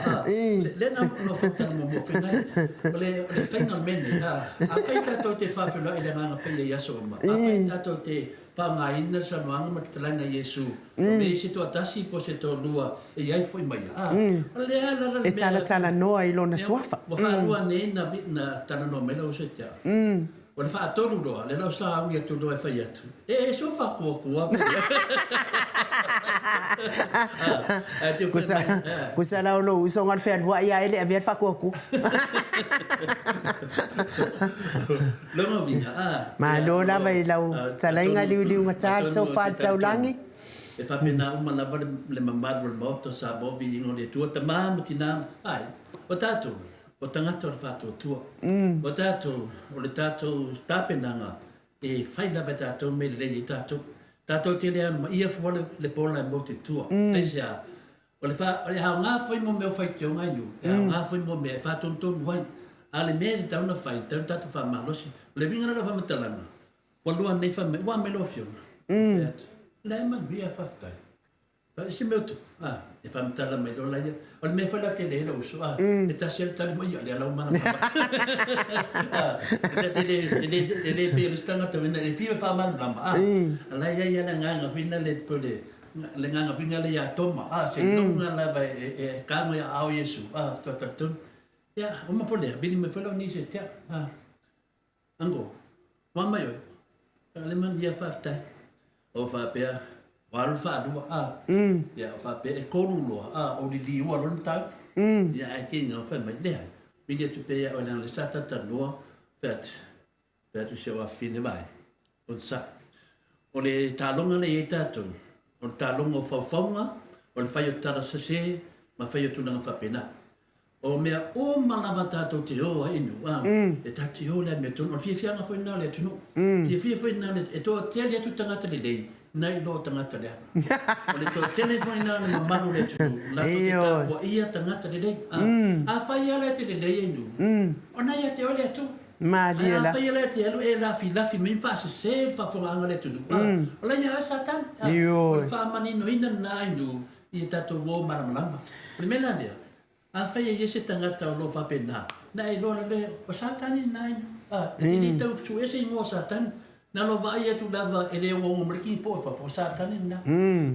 Le na no fautala muamua fai nai. O le o le faiga o le mea nei, afai tatou te faafeiloai i le Agaga Paia i aso uma, afai tatou te faaaogaina le saunoaga ma le fetalaiga a Iesu, o mea i se toatasi po o se toalua e i ai foi mai ia. O lea la le mea. E talatalanoa i lona suafa. Ua faalua nei na talanoa mai lau uso ia te au. O le faatolu loa, lea la ua sauni atu loa e fai atu, e e sofa kuakua pe Ae te fai mai. Kusa la o lou uso na o le fealuai lava e le avea le faakuakua. Lona uiga, a. Malo lava i lau talaiga liuliugata le tofa i le taulagi. E faapena uma lava le mamalu o le Maota o Samoa, viiga o le Atua, tama ma tina, ae, o tatou, o tagata o le faatuatua. O tatou, o le tatou tapenaga, e fai lava e tatou mea lelei ai tatou. Tatou te le anomaia fua le pola e motu i tua. Aisea? O le fa, e aoga foi mo mea o faitioga i nuu, e aoga foi mo mea e faatonutonu ai. A o le mea e tatau ona fai, e tatau ona tatou faamalosi. O le uiga lena o lau faamatalaga, ua lua nei fai mai, ua a mai lau Afioga? Ou fai atu, O la e manuia, faafetai. Fai, se mea o tupu? A, e faamatala mai loa laia. O le mea foi la tele ai lou uso, a, e tasi lava le tali mai, ia, o lea la ua malamalama. A, e te le, e le, e le pei o le isi tagata, e fiu e faamalamalama, a, a la e i ai lava le agaga foi lea pei o le, Le agaga uiga lea ia Toma, a, seiloga lava e tago i aao o Iesu, a, faatoa talitonu. Ia, uma foi lea, vili mai foi lau nisi e te au, a, Uncle, ua mai oe? Ia, le manuia, faafetai. Ou faapea, ua alu le faalua, a, ia, ou faapea, e tolu loa, a, ou liliua loa le mataupu. Ia, ae te inga, fai mai, leai, vili atu pea ia oe leaga o lea sa talatalanoa, fai atu, Fai atu si ou afafine, Vaai, onosai. O le taaloga lea e i ai tatou, o le taaloga o faufauga, o le fai o tala sese, ma fai o tulaga faapena. O mea uma lava tatou te o ai i nuu, a, e tatou te o i le amiotonu. O le fiafiaga foi lena o le atunuu. Fiafia foi lena o le, e toatele atu tagata lelei. Nai lo tagata leaga. O le toatele foi lena o le mamalu o le atunuu, latou te tapuaia tagata lelei. Afai lava la e te lelei ai nuu, o na ia te oe le Atua. Ae afai lava la e te alu e lafilafi mai ma faasese le faafofogaaga a le atunuu, o la ia oe Satani. O le faamaninoina lena ai nuu ia tatou o malamalama. O le mea la lea, Afai e i ai se tagata o lo o faapena, na e iloa loa lea, o Satani lena ina. A, e te le tau sue se igoa o Satani. Na lou vaai atu lava e le ogaoga mai le kinipo'o i fafo, o Satani lena.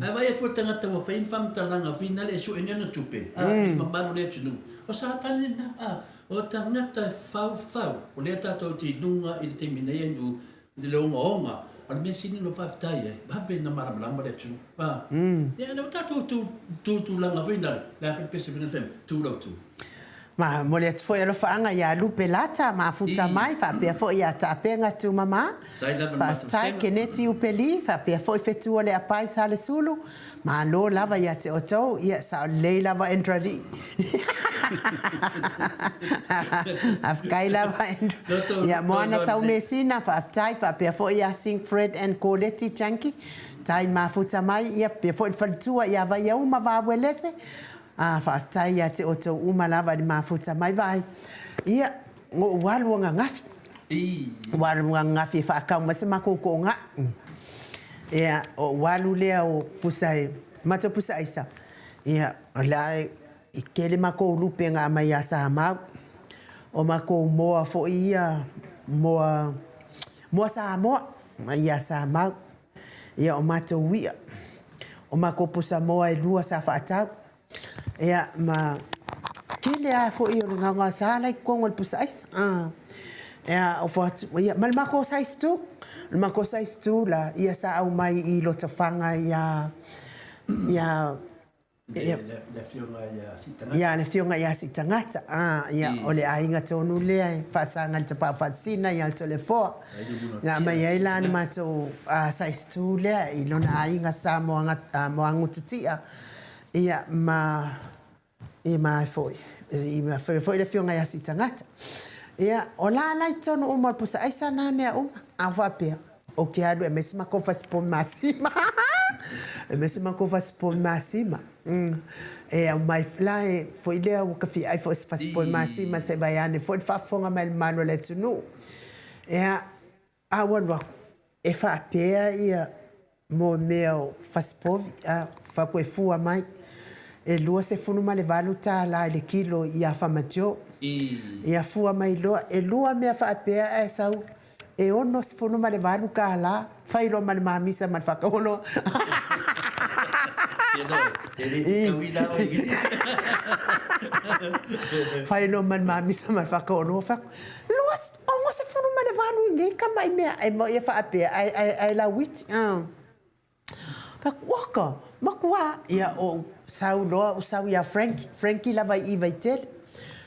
Ae vaai atu le tagata ua fai ni faamatalaga finale e sue nei ona tupe, a, i le mamalu o le atunuu, o Satani lena. A, o tagata e faufau, o lea tatou te i luga i le taimi nei a nuu, i le ogaoga, o le mea sili ona faafetai ai, vave ona malamalama le atunuu. A, ia, lea ua tatou tu, tu tulaga foi nale, le a foi le pese foi nale, tu lau tu. Ma momoli atu foi alofaaga ia Lupe Lata mafuta mai faapea foi ia Taapenga Tumama. Faafetai Keneti Upeli faapea foi Fetu o le Apai Salesulu. Malo lava ia te outou, ia sao lelei lava Andrew. Faafetai lava Andrew. Ia Moana Taumesina, faafetai faapea foi ia Sink Fred and Koleti Janki. Tai mafuta mai, ia faapea foi le faletua ia Vaiauma Vauelese. A, faafetai ia te outou uma lava i le mafuta mai. Vaai, ia, ou alu ananafi. Ou alu ananafi e faatau mai se matou tooga'u. Ia, ou alu lea o pusa e, matou pusa aisa, ia, o la e i tele matou lupe na aumai ia Samau. O matou moa foi ia, moa, moa Samoa mai ia Samau. Ia, o matou i'a, o matou pusa moa e lua sa faatau, ia, ma tele lava foi o le gaogaosa la i totonu o le pusa aisa. Ia, ofo atu, ia, ma le matou size two. O le matou size two la, ia sa aumai i Lotofaga ia, ia, Le Afioga ia Siitagata. Ia, le Afioga ia Siitagata. Ah, ia, o le aiga tonu lea e faasaga i le Tapaau Faatisina ia Toleafoa. Na aumai ai la le matou size two lea i lona aiga sa Moagutatia, ia, ma, ia ma ai foi, ia foi le Afioga ia Siitagata. Ia, o la la i totonu uma o le pusa aisa na mea uma. A faapea, Ou te alu e aumai se matou fasipovi masima. E aumai se matou fasipovi masima. E aumai la e foi lea ua ta fia ai foi i se fasipovi masima se i vae ane foi le faafofoga mai a le mamalu o le atunuu. Ia, a ua alu atu, e faapea ia mo mea o fasipovi, a, fai atu e fua mai, e $28 i le kilo i Afa Majo. Ia fua mai loa, e lua mea faapea ae sau E $68, fai loa ma le mamisa ma le faataoloa. Fai loa ma le mamisa ma le faataoloa, fai atu, 68 i nei tama i mea ai ma ia faapea, ae lauiti. Oka, matua, ia ou sau loa ou sau ia Frankie, Frankie lava i i Vaitele.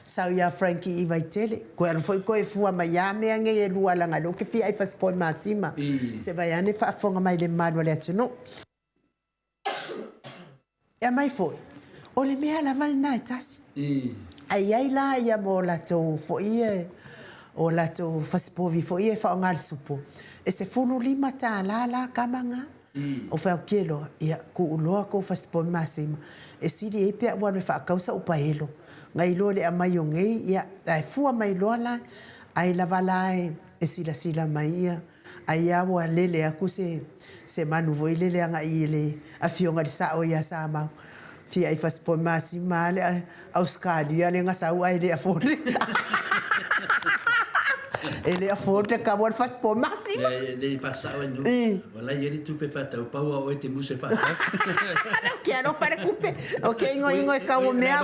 Sau ia Frankie i Vaitele, toe alu foi toe fua mai ia mea nei e lua leaga o lea ou te fia ai fasipovi masima. Se vaeane faafofoga mai le mamalu o le atunuu. E aumai foi, o le mea lava lena e tasi. Ae i ai la ia mo latou foi ia, o latou fasipovi foi ia e faaaoga i le supo, e $15 la tama na. Ou fai atu, Keloa, ia, tuu loa kou fasipovi masima, e sili ai pe a ou alu e faatau sau paelo, nai lo le aumai o nei, ia, ae fua mai loa la, ai lava la e silasila mai ia. Ai a ua lele atu se se manu foi lele agai i le Afioga i le Sao ia Samau. Fia ai fasipovi masima a le Ausekalia lea na sau ae le afford e le afford le kau o le fasipovi masima. E le faasao ai nuu. Ua la i ai le tupe faatau, pau a oe te musa e faatau. Ou te alofa i le tupe. Ou te igoigo i kau o mea.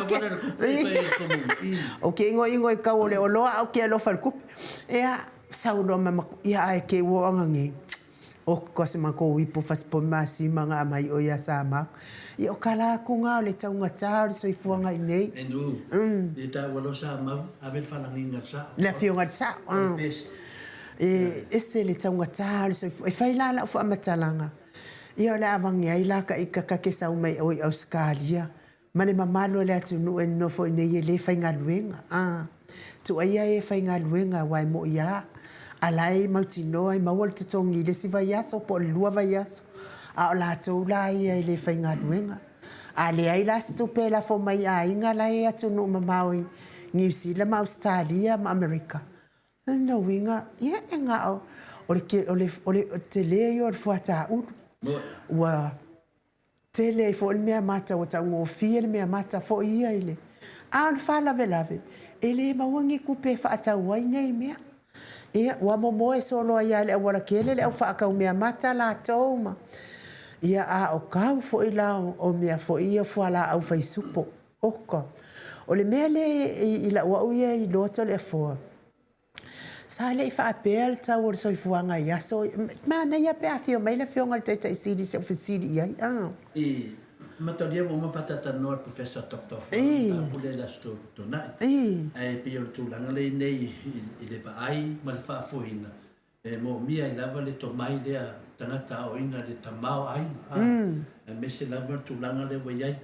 Ou te igoigo i kau o le oloa ae ou te alofa i le tupe. Ea. Sau loa ma maku, ia ae ke ua oanga nei. O ko se makou ipo fasipovi masima nga aumai oi ia Samau. Ia o ka la atu nga o le taugata o le soifuaga i nei. E nu, i taua loa Samau, ave le falagiga i le sao. Le afioga i le sao. O le best. E ese le taugata o le soifua. E fai la lau faamatalaga, ia o le a avage ai la ka ika ka ke sau mai oi Ausekalia Ma le mamalu o le atunuu e nonofo i nei e le faigaluega, a. Tuaia e faigaluega aua e moʻi a, a la e mautinoa e maua le totogi i le isi vaiaso po o le lua vaiaso. A o latou la ia e le faigaluega. A leai la se tupe e lafo mai i aiga la e i atunuu mamao i Niu Sila ma Ausetalia ma Amerika, o lona uiga, ia e na o le o le o le tele ia o le fuata ulu. Ua tele ai foi le meamata, ua taugofie le meamata foi ia i le. A o le faalavelave, e le maua ni tupe e faatau ai nei mea. Ia, ua momoe solo ai lava i le aualatele le au faatau meamata latou ma. Ia, a o tau foi la o mea foi ia o fualaau faisupo. Oka. O le mea lea i lau au ia iloa Toleafoa, sa le i faapea le tau o le soifuaga i aso ia. Manaia pe a afio mai le Afioga i le Taitai Sili se i ou fesili i ai. I mataulia ua uma ona faatatalanoa e le Professor Doctor Fuaga mataupu lea i le Aso Toonai. Ae pei o le tulaga lea i inei i le vaai ma le faafoeina, e moomia ai lava le tomai lea tagata aoaoina i le tamaoaiga, aemaise lava le tulaga lea ua i ai.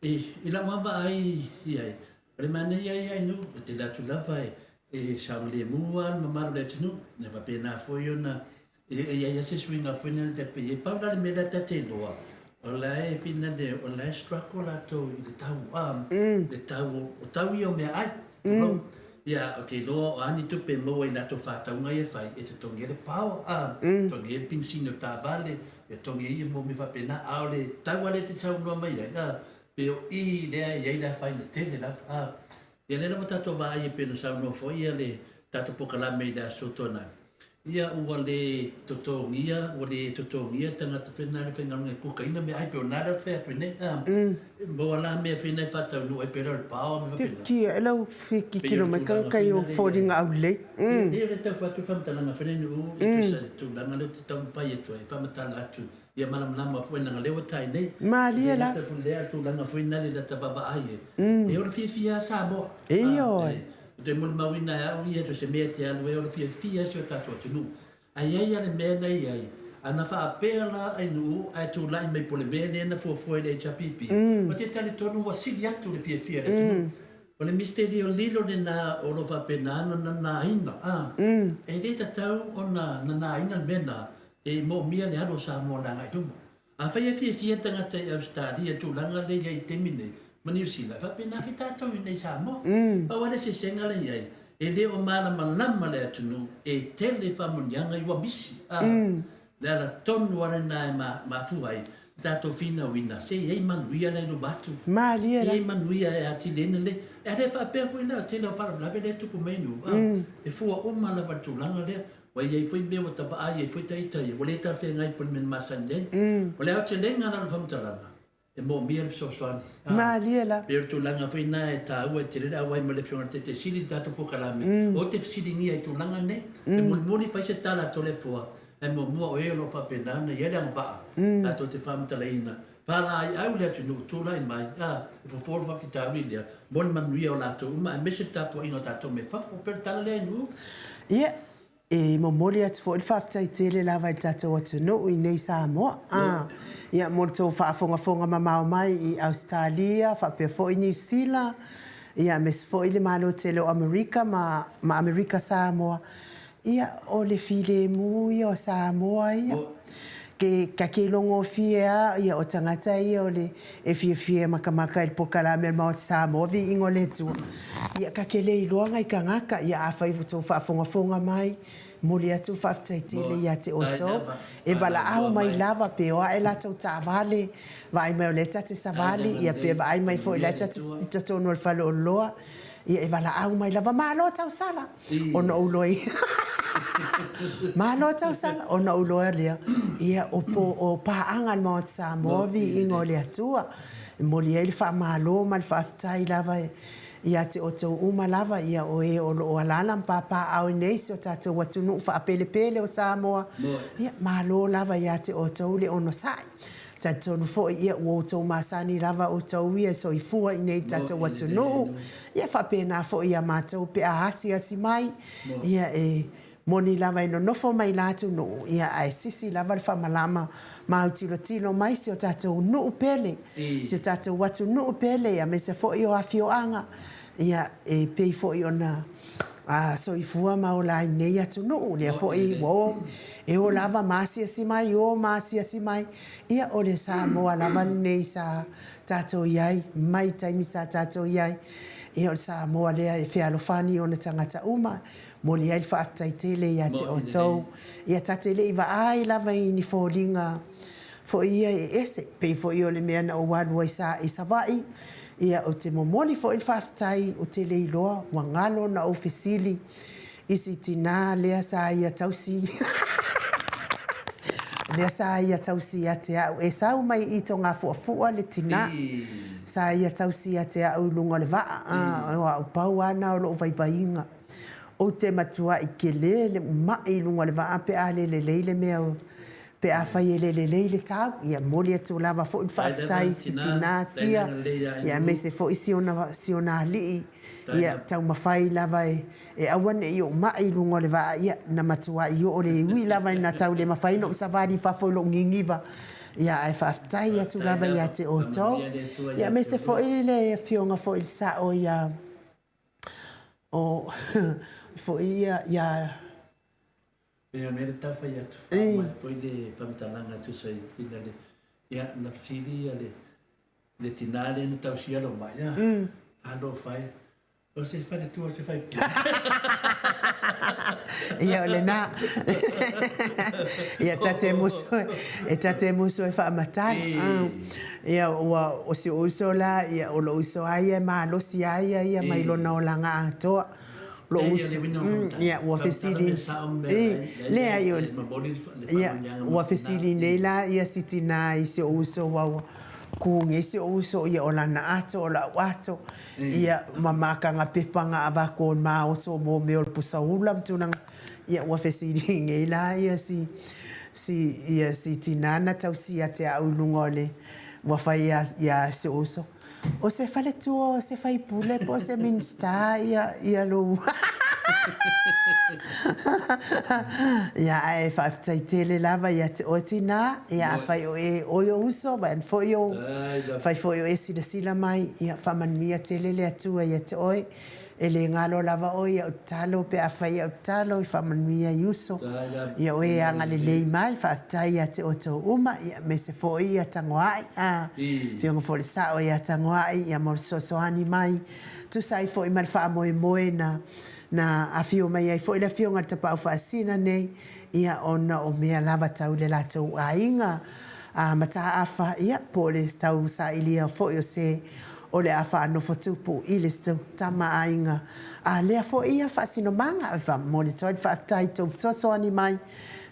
I lau lava vaai i ai, o le manaia ia i nuu, e tele atu lava e saogalemu lava le mamalu o le atunuu, e faapena foi ona e i ai lava se suiga foi lea e fai ai. Pau la le mea lea ta te iloa, o la e finale, o la e struggle latou i le tau, le tau o tau ia o meaai, tulou. Ia, ou te iloa o a ni tupe e maua i latou faatauga ia e fai, e totogi ai le power, totogi ai le penisini o taavale, e totogi ai ia mea faapena. A o le tau lava lea e te saunoa mai ai, a, pei o i lea e i ai le afaina tele lava. A, ia lea lava tatou vaai e pei ona saunoa foi ia le tatou polokalame i le Aso Toonai, Ia ua le totogia, ua le totogia tagata foi na le faigaluega e kukaina meaai pei o na lea ou te fai atu ai nei a. Maua la mea foi na e faataunuu ai pei la o le pao ma mea faapena. Titia e lau tilotilo mai tagata i ou foliga aulelei. Ia lea tau fai atu le faamatalaga foi lea Nu'u e tusa i le tulaga lea ou te taumafai atu ai e faamatala atu ia malamalama foi leaga lea ua tai nei. Malie la. E le gata foi i lea tulaga foi na le ta vaavaai ai. E ola fiafia lava Samoa. Ioe. Ou te molimauina e au ia so se mea e te alu ai o le fiafia si o tatou atunuu. Ae i ai lava le mea na i ai, a na faapea la ai Nu'u ae tulai mai po o le mea lea na fuafua e le HRPP, ou te talitonu ua sili atu le fiafia o le atunuu. O le misitelio lilo lena o lo o faapena ona nanaina, a, e le tatau ona nanaina le mea lena, e moomia le alu o Samoa i le agai i luma. Afai e fiafia tagata i Ausetalia i tulaga lea e i ai i le taimi nei, ma Niu Sila, e faapena foi tatou i inei i Samoa. Pau lava le eseesega lea e i ai, e le o malamalama le atunuu e tele faamanuiaga i ua misi. A, le ala tonu lava lena e mafua ai le tatou finauina, se i ai manuia la i luma atu. Malie la. I ai manuia e atili ai lelei. E le faapea foi la, o le tele o faalavelave lea e tupu mai i nuu, a, e fua uma lava i le tulaga lea. Ua i ai foi mea ua ta vaai ai foi ta ita ia, ua le talafeagai po o le mea na masani ai. O le aotelega la o le faamatalaga, e moomia le fesoasoani. Malie la. Pei o le tulaga foi lena e taua e tele le auai mai le Afioga i le Taitai Sili i le tatou polokalame, ou te fesiligia i tulaga nei. E mulimuli fai se tala a Toleafoa, ae muamua o e o lo o faapena ona i ai le agavaa tatou te faamatalaina Palaiau le atunuu, tulai mai, a, e fofo le faafitauli lea mo le manuia o latou uma aemaise le tapuaiga o tatou mai fafo. Pei o le tala lea i Nu'u. Ia, e momoli atu foi le faafetai tele lava i le tatou atunuu i nei Samoa, a, ia, mo le tou faafogafoga mamao mai i Ausetalia faapea foi Niu Sila, ia, aemaise foi le Malo tele o Amerika ma, ma Amerika Samoa. Ia, o le filemu ia o Samoa ia. Ke, ka ke logofie a, ia, o tagata ia o le, e fiafia e makamaka i le polokalame a le Maota Samoa, viiga o le Atua. Ia, ka ke le iloa ngai tagata, ia, afai ua tou faafogafoga mai, momoli atu le faafetai tele ia te outou, e valaau mai lava pe o ae latou taavale, vaai mai o lea ta te savali, ia, pe vaai mai foi o lea ta te i totonu o le faleoloa, ia, e valaau mai lava, malo tausala! Ona ou iloa Malo tausala ona ou iloa lea ia o po o paaga a le Maota Samoa viiga o le Atua. E momoli ai le faamalo ma le faafetai lava ia te outou uma lava ia o e o lo o alaala ma papaaao i nei si o tatou atunuu faapelepele o Samoa. Ia malo lava ia te outou le onosai. Talitonu foi ia ua outou masani lava outou ia e soifua i nei tatou atunuu, ia faapena foi ia matou pe a asiasi mai, ia e moni lava e nonofo mai la atunuu, ia ae sisi lava le faamalama ma autilotilo mai si o tatou nuu pele, si o tatou atunuu pele aemaise foi o afioaga, ia e pei foi ona soifua ma ola ai i nei atunuu, lea foi ua o. E o lava ma asiasi mai, o ma asiasi mai. Ia, o le Samoa lava lenei sa tatou i ai, mai taimi sa tatou i ai. Ia, o le Samoa lea e fealofani i ona tagata uma. Momoli ai le faafetai tele ia te outou. Ia, ta te le i vaai lava i ni foliga foi ia e ese, pei foi o le mea na ou alu ai sa i Savaii. Ia, ou te momoli foi le faafetai, ou te le iloa, ua galo ona ou fesili i si tinā lea sa ia tausi, lea sa ia tausi ia te au, e sau mai i Togafuafua le tinā, sa ia tausi ia te au i luga o le vaa, o au pau lava lena o lou vaivaiga. Ou te matuai kele le ma'i i luga o le vaa pe a le lelei le mea pe afai e le lelei le tau, ia momoli atu lava foi le faafetai i si tinā sia, ia aemaise foi si ona, si ona alii, ia taumafai lava e, e aua ne i ou ma'i i luga o le vaa, ia na matuai oo le ui lava ina tau le mafai ona ou savali i fafo i lou gigiva, ia ae faafetai atu lava ia te outou, ia aemaise foi le afioga foi i le sao ia, o foi ia, ia Pei o mea le tau fai atu, faauma ai foi le faamatalaga e tusa i ina le, ia, na fesili ia le, le tinā lea na tausia lou mai, ia, alofa e, o se faletua o se faipule. Ia o lena. Ia ta te musu, e ta te musu e faamatala. Ia ua, o si ou uso la, ia o lou uso lava ia e malosi lava ia ia mai lona olaga atoa. Lou uso, ia ua fesili, leai o, ia ua fesili nei la ia si tinā i si ou uso aua ua kū nei si ou uso ia o lana ato o la'u ato, ia ma makaga pepa na avatu o ma oso mo mea o le pusa ula ma tulaga, ia ua fesili nei la ia si, si, ia si tinā na tausi ia te a'u i luga o le, ua fai ia si ou uso. O se faletua o se faipule po o se Minista ia ia lou Ia ae faafetai tele lava ia te oe tinā, ia afai o e oe ou uso vaeane foi ou afai foi o e silasila mai, ia faamanuia tele le Atua ia te oe. E le galo lava oe i au tatalo pe afai au tatalo i faamanuia i uso ia oe e agalelei mai faafetai ia te outou uma ia aemaise foi ia Tagoai a Afioga foi le Sao ia Tagoai ia mo le fesoasoani mai tusa ai foi ma le faamoemoe na na afio mai ai foi le Afioga i le Tapaau Faasina nei ia ona o mea lava tau i le latou aiga a Mataafa ia po o le tau sailia foi o se o le a faanofo tupu i le tama aiga a lea foi ia faasinomaga. E momoli atu ai le faafetai i tou fesoasoani mai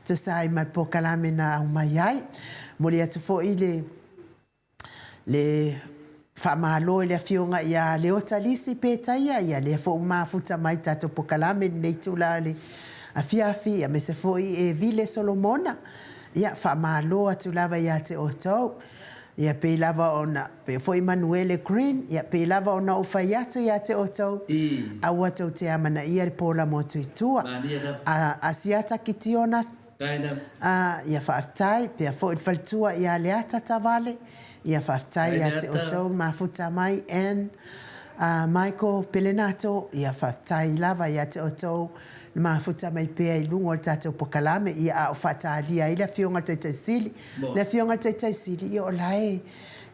tusa ai ma le polokalame na aumai ai. Momoli atu foi le le faamalo i le Afioga ia Leota Lisi Petaia, ia lea foi ua mafuta mai i tatou polokalame i lenei itula o le afiafi, aemaise foi e Vile Solomona. Ia, faamalo atu lava ia te outou. Ia pei lava ona, pei foi Manuele Green, ia pei lava ona ou fai atu ia te outou, aua tou te amanaia le polamo atu i tua. A, Asiata Kitiona, a, ia faafetai, pea foi le faletua ia Leata Tavale, ia faafetai ia te outou mafuta mai, Ann, a, Michael Pelenato, ia faafetai lava ia te outou le mafuta mai pea i luga o le tatou pokalame, ia a o faatalia ai le Afioga i le Taitai Sili. Le Afioga i le Taitai Sili, ia o la e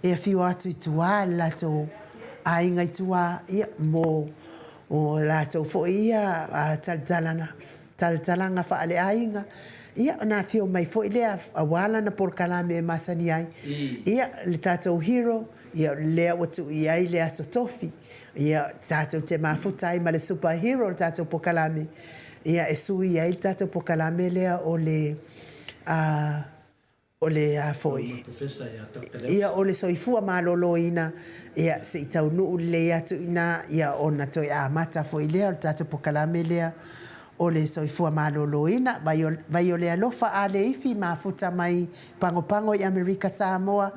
e afio atu i tua le latou aiga i tua, ia, mo o latou foi ia talatalaga, talatalaga faale-aiga, ia ona afio mai foi lea aua lana polokalame e masani ai. Ia, le tatou hero, ia lea ua tuu i ai le Aso Tofi, ia, tatou te mafuta ai ma le super hero o le tatou polokalame, ia, e sui ai le tatou polokalame lea o le, a, o le a foi, ia, o le soifua maloloina, ia, se i taunuu lelei atu i ina, ia, ona toe amata foi lea o le tatou polokalame lea o le soifua maloloina. Vai o le alofa a le ifi mafuta mai Pagopago i Amerika Samoa,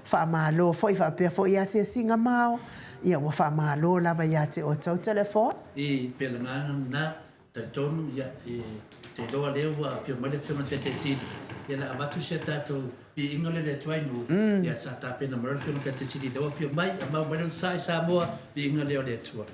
faamalo foi faapea foi i asiasiga mao, ia ua faamalo lava ia te outou telefoni. I pela lena, talitonu ia e te iloa lea ua afio mai le afioga i le Taitai Sili, ia le avatu si a tatou piiga lea le Atua i nuu, ia sa tapena mai loa le afioga i le Taitai Sili lea ua afio mai, a mau mai lona sa i Samoa, piiga lea o le Atua.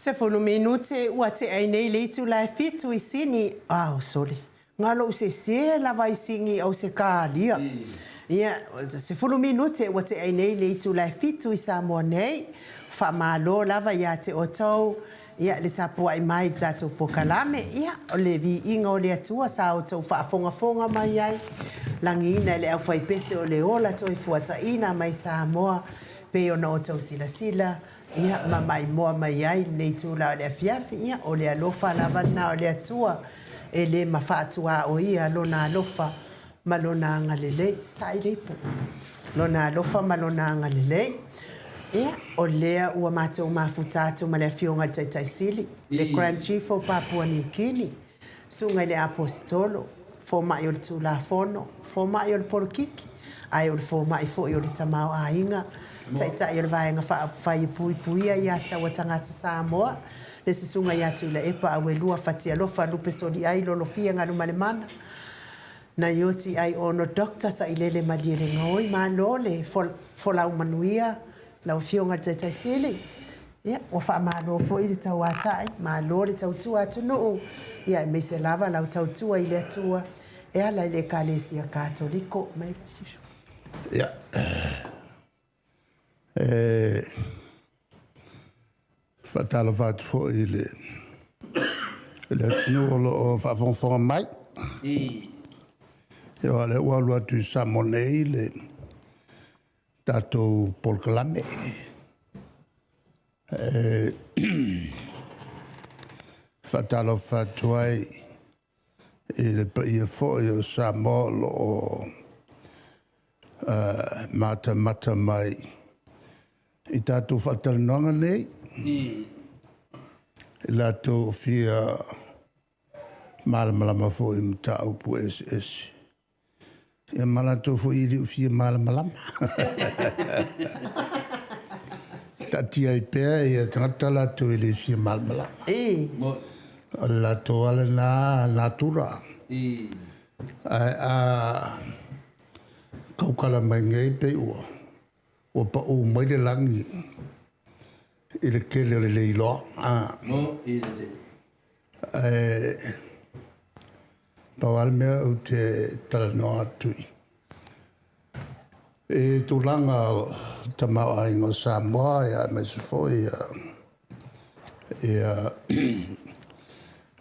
10 minute ua tea ai nei le itula e fitu i Sini. Ao, sole. Nga lou sese lava i Sini au se kalia. Ia, 10 minute ua tea ai nei le itula e fitu i Samoa nei. Faamalo lava ia te outou, ia, le tapuai mai i le tatou pokalame. Ia, o le viiga o le Atua sa outou faafogafoga mai ai, lagiina e le aufaipese o le ola toifuataina mai Samoa, pei ona outou silasila, Ia, ma maimoa mai ai lenei itula o le afiafi, ia, o le alofa lava lena o le Atua, e le mafatuaoia Lona alofa ma Lona agalelei. Saʻi le ipu. Lona alofa ma Lona agalelei. Ia, o lea ua matou mafuta atu ma le Afioga i le Taitai Sili, le Grand Chief o Papua Niu Kini. Susuga i le Aposetolo, Fomai o le Tulafono, Fomai o le Polokiki, ae o le Fomai foi o le Tamaoaiga, Taitai o le Vaega Faaupufai e Puipuia ia Taua Tagata Samoa, le Susuga ia Tuilaepa Auelua Fatialofa Lupe Soliai Lolofia Galumalemana, Naioti Ai Ono Doctor Sailele Malielegaoi, Malo le folau manuia lau Afioga i le Taitai Sili. Ia, ua faamalo foi le tauatai, malo le tautua atunuu, ia aemaise lava lau tautua i le Atua e ala i le Ekalesia Katoliko. Mai Ia, e faatalofa atu foi i le, i le atunuu o lo o faafogafoga mai. Ia, o lea ua alu atu i Samoa nei le tatou polokalame. E faatalofa atu ai i le paia foi o Samoa o lo o matamata mai i tatou faatalanoaga nei, i latou o fia malamalama foi i mataupu eseese. Ia ma latou foi e le o fia malamalama. Taatia ai pea ia tagata latou e le fia malamalama. O le latou lava lena natura. Ae a tautala mai nei pei ua ua pau mai le lagi i le tele o le le iloa. Ae pau lava le mea ou te talanoa atu i i tulaga o le tamaoaiga o Samoa, ia aemaise foi ia ia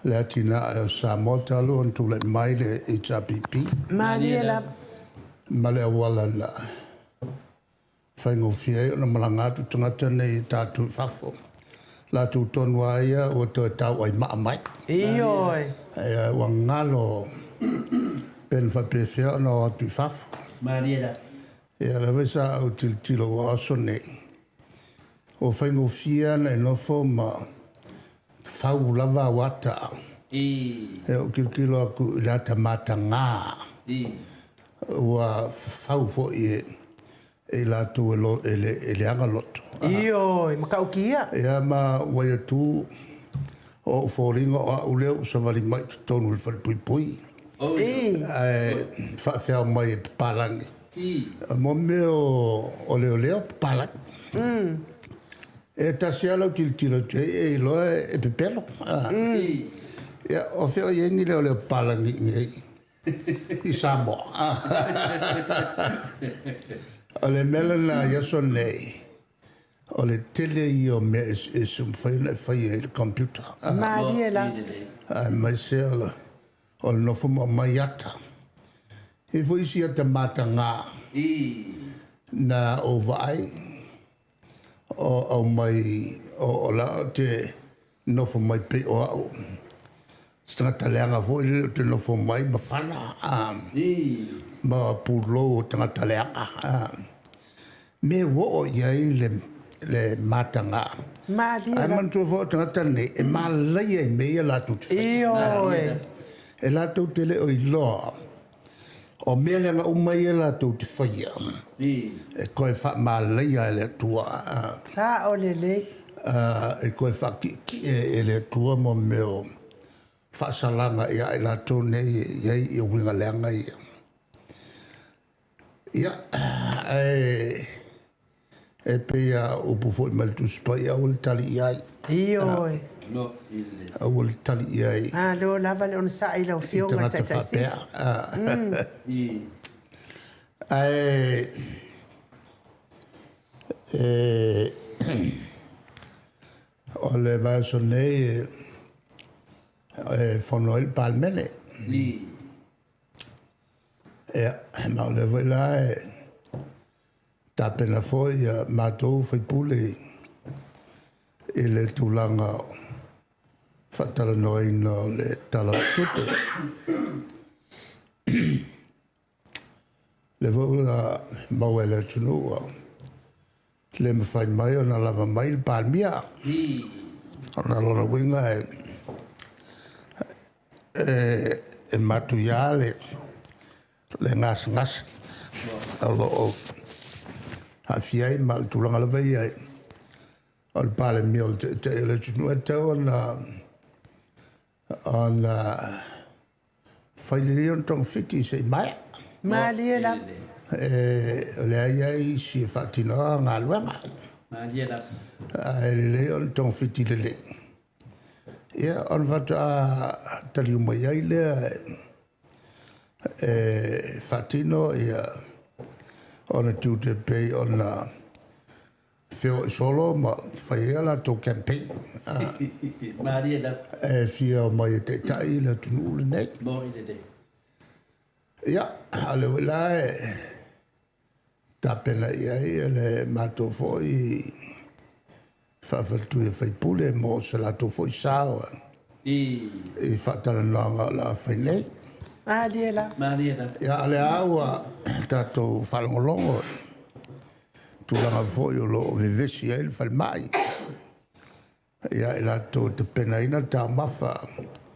le atinae o Samoa talu ona tulai mai le HRPP. Malie lava. Ma le auala na faigofie ai ona malaga atu tagata nei tatou i fafo. Latou tonu lava ia ua toe tauaimaa mai. Ioe. Ia, ua galo pe na faapefea ona o atu i fafo. Malie la. Ia, lea foi sa ou tilotilo ua aso nei, ua faigofie ona e nofo ma fau lava au ata. E ou tilotilo atu i le ata mataga, ua fafau foi e e i latou e, lo, e, le, e leaga loto. Ioe, matautia. Ia ma ua ia tu o ou foliga o au lea ua savali mai i totonu o le falepuipui. Ae faafeao mai e papalagi. Mo mea o, o leoleo papalagi. E tasi lava lau tilotilo atu ai e iloa e pepelo. Ia, o fea o i ai ni leoleo papalagi i inei i Samoa? O le mea lena i aso nei, o le tele ia o mea eseese ua mafai ona e faia i le computer. Malie lava. Aemaise o le, o le nofo ma aumai ata. E i ai foi isi ata mataga na ou vaai o aumai o, o la ou te nofo mai pei o au se tagata leaga foi lele ou te nofo mai ma fala ma pulou o tagata leaga. Mea ua oo i ai le le mataga. Malie Ae lava. manatua foi o tagata nei e malaia i mea ia latou te faia. Ioe. E latou te le o iloa o mea leaga uma ia latou te faia e toe faamalaia e le Atua. Sao lelei. E toe faatietie e le Atua mo mea o faasalaga ia i latou nei e i ai ia uiga leaga ia. Ia, ae e pei lava o upu foi mai le Tusi Paia, aua le tali i ai. Ioe. Aua le tali i ai. Malo lava le onosai i lau I Afioga i tagata Taitai Sili. faapea. Ae e, o le vaiaso nei e fono ai le Palemene. Ia, ma o lea foi la e tapena foi ia matou faipule i le tulaga o faatalanoaina o le Tala o le Tupe. Lea foi ua maua e le atunuu ua le mafai mai ona lava mai le Palemia. O lona uiga e matuia le gasegase o lo o aafia ai, ma o le tulaga lava ia o le Palemia o le Taitai o le atunuu e tatau ona fai lelei ona togafiti se i maea. Malie lava. O lea e i ai isi e faatinoa galuega. Ae lelei ona togafiti lelei, ia ona faatoa taliu mai ai lea e faatino ia ona tiute pei ona feoai solo ma fai ai a latou campaign. E fia omai e taitai le atunuu lenei. Ia, a o lea foi la e tapena i ai le matou foi faafaletui a faipule mo se latou foi sao i faatalanoaga o le a fai nei. Malie lava. Ia, o lea ua tatou faalogologo i tulaga foi o lo o vevesi ai le falemai. Ia i latou e tapenaina taumafa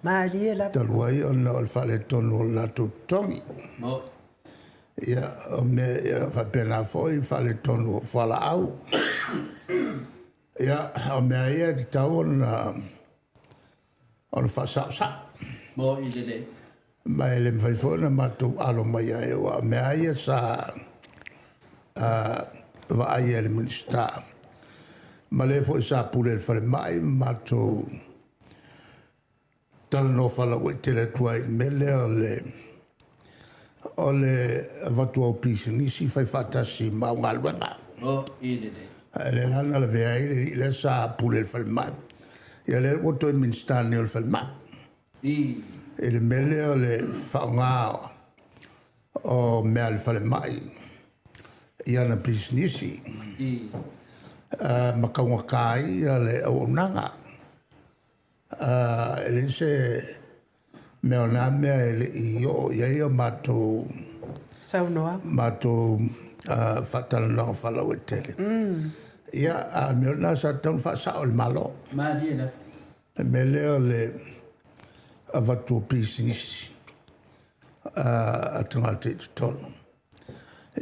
Malie lava. talu ai ona o le faaletonu o le latou totogi. Ia, o mea ia faapena foi faaletonu o fualaau. Ia, o mea ia e tatau ona faasaosao. Ma e le mafai foi ona matou alo mai ai, aua o mea lava ia sa vaaia e le Minisita ma le foi sa pule i le falemai ma matou talanoa faalauaitele atu ai i le mea lea o le avatu au pisinisi fai faatasi ma au galuega. Ae lea la na lavea ai le alii lea sa pule i le falemai, ia lea ua toe Minisita nei o le Falemai. I le mea lea o le faaaoga o mea a le falemai i ana pisinisi ma taugata ai le auaunaga. E leai se mea o na mea e le i oo i ai o matou Saunoaga. matou faatalanoaga faalauaitele. Ia, a o le mea lena sa tatau ona faasao e le Malo. Le mea lea o le avatu o pisinisi a tagata i totonu.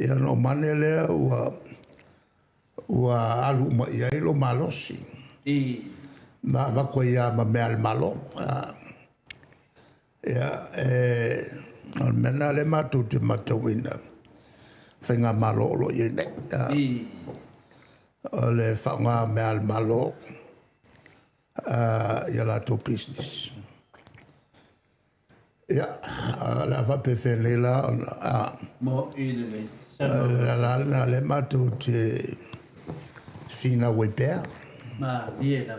Ia ona ou manea lea ua alu uma i ai lou malosi ma avatu ai lava ma mea a le Malo. Ia, o le mea lena o lea matou te matauina faigamalo o lo o i ai nei. O le faaaoga o mea a le Malo i a latou pisinisi. Ia, o le a faapefea nei la ona... O le ala lena o lea matou te finau ai pea.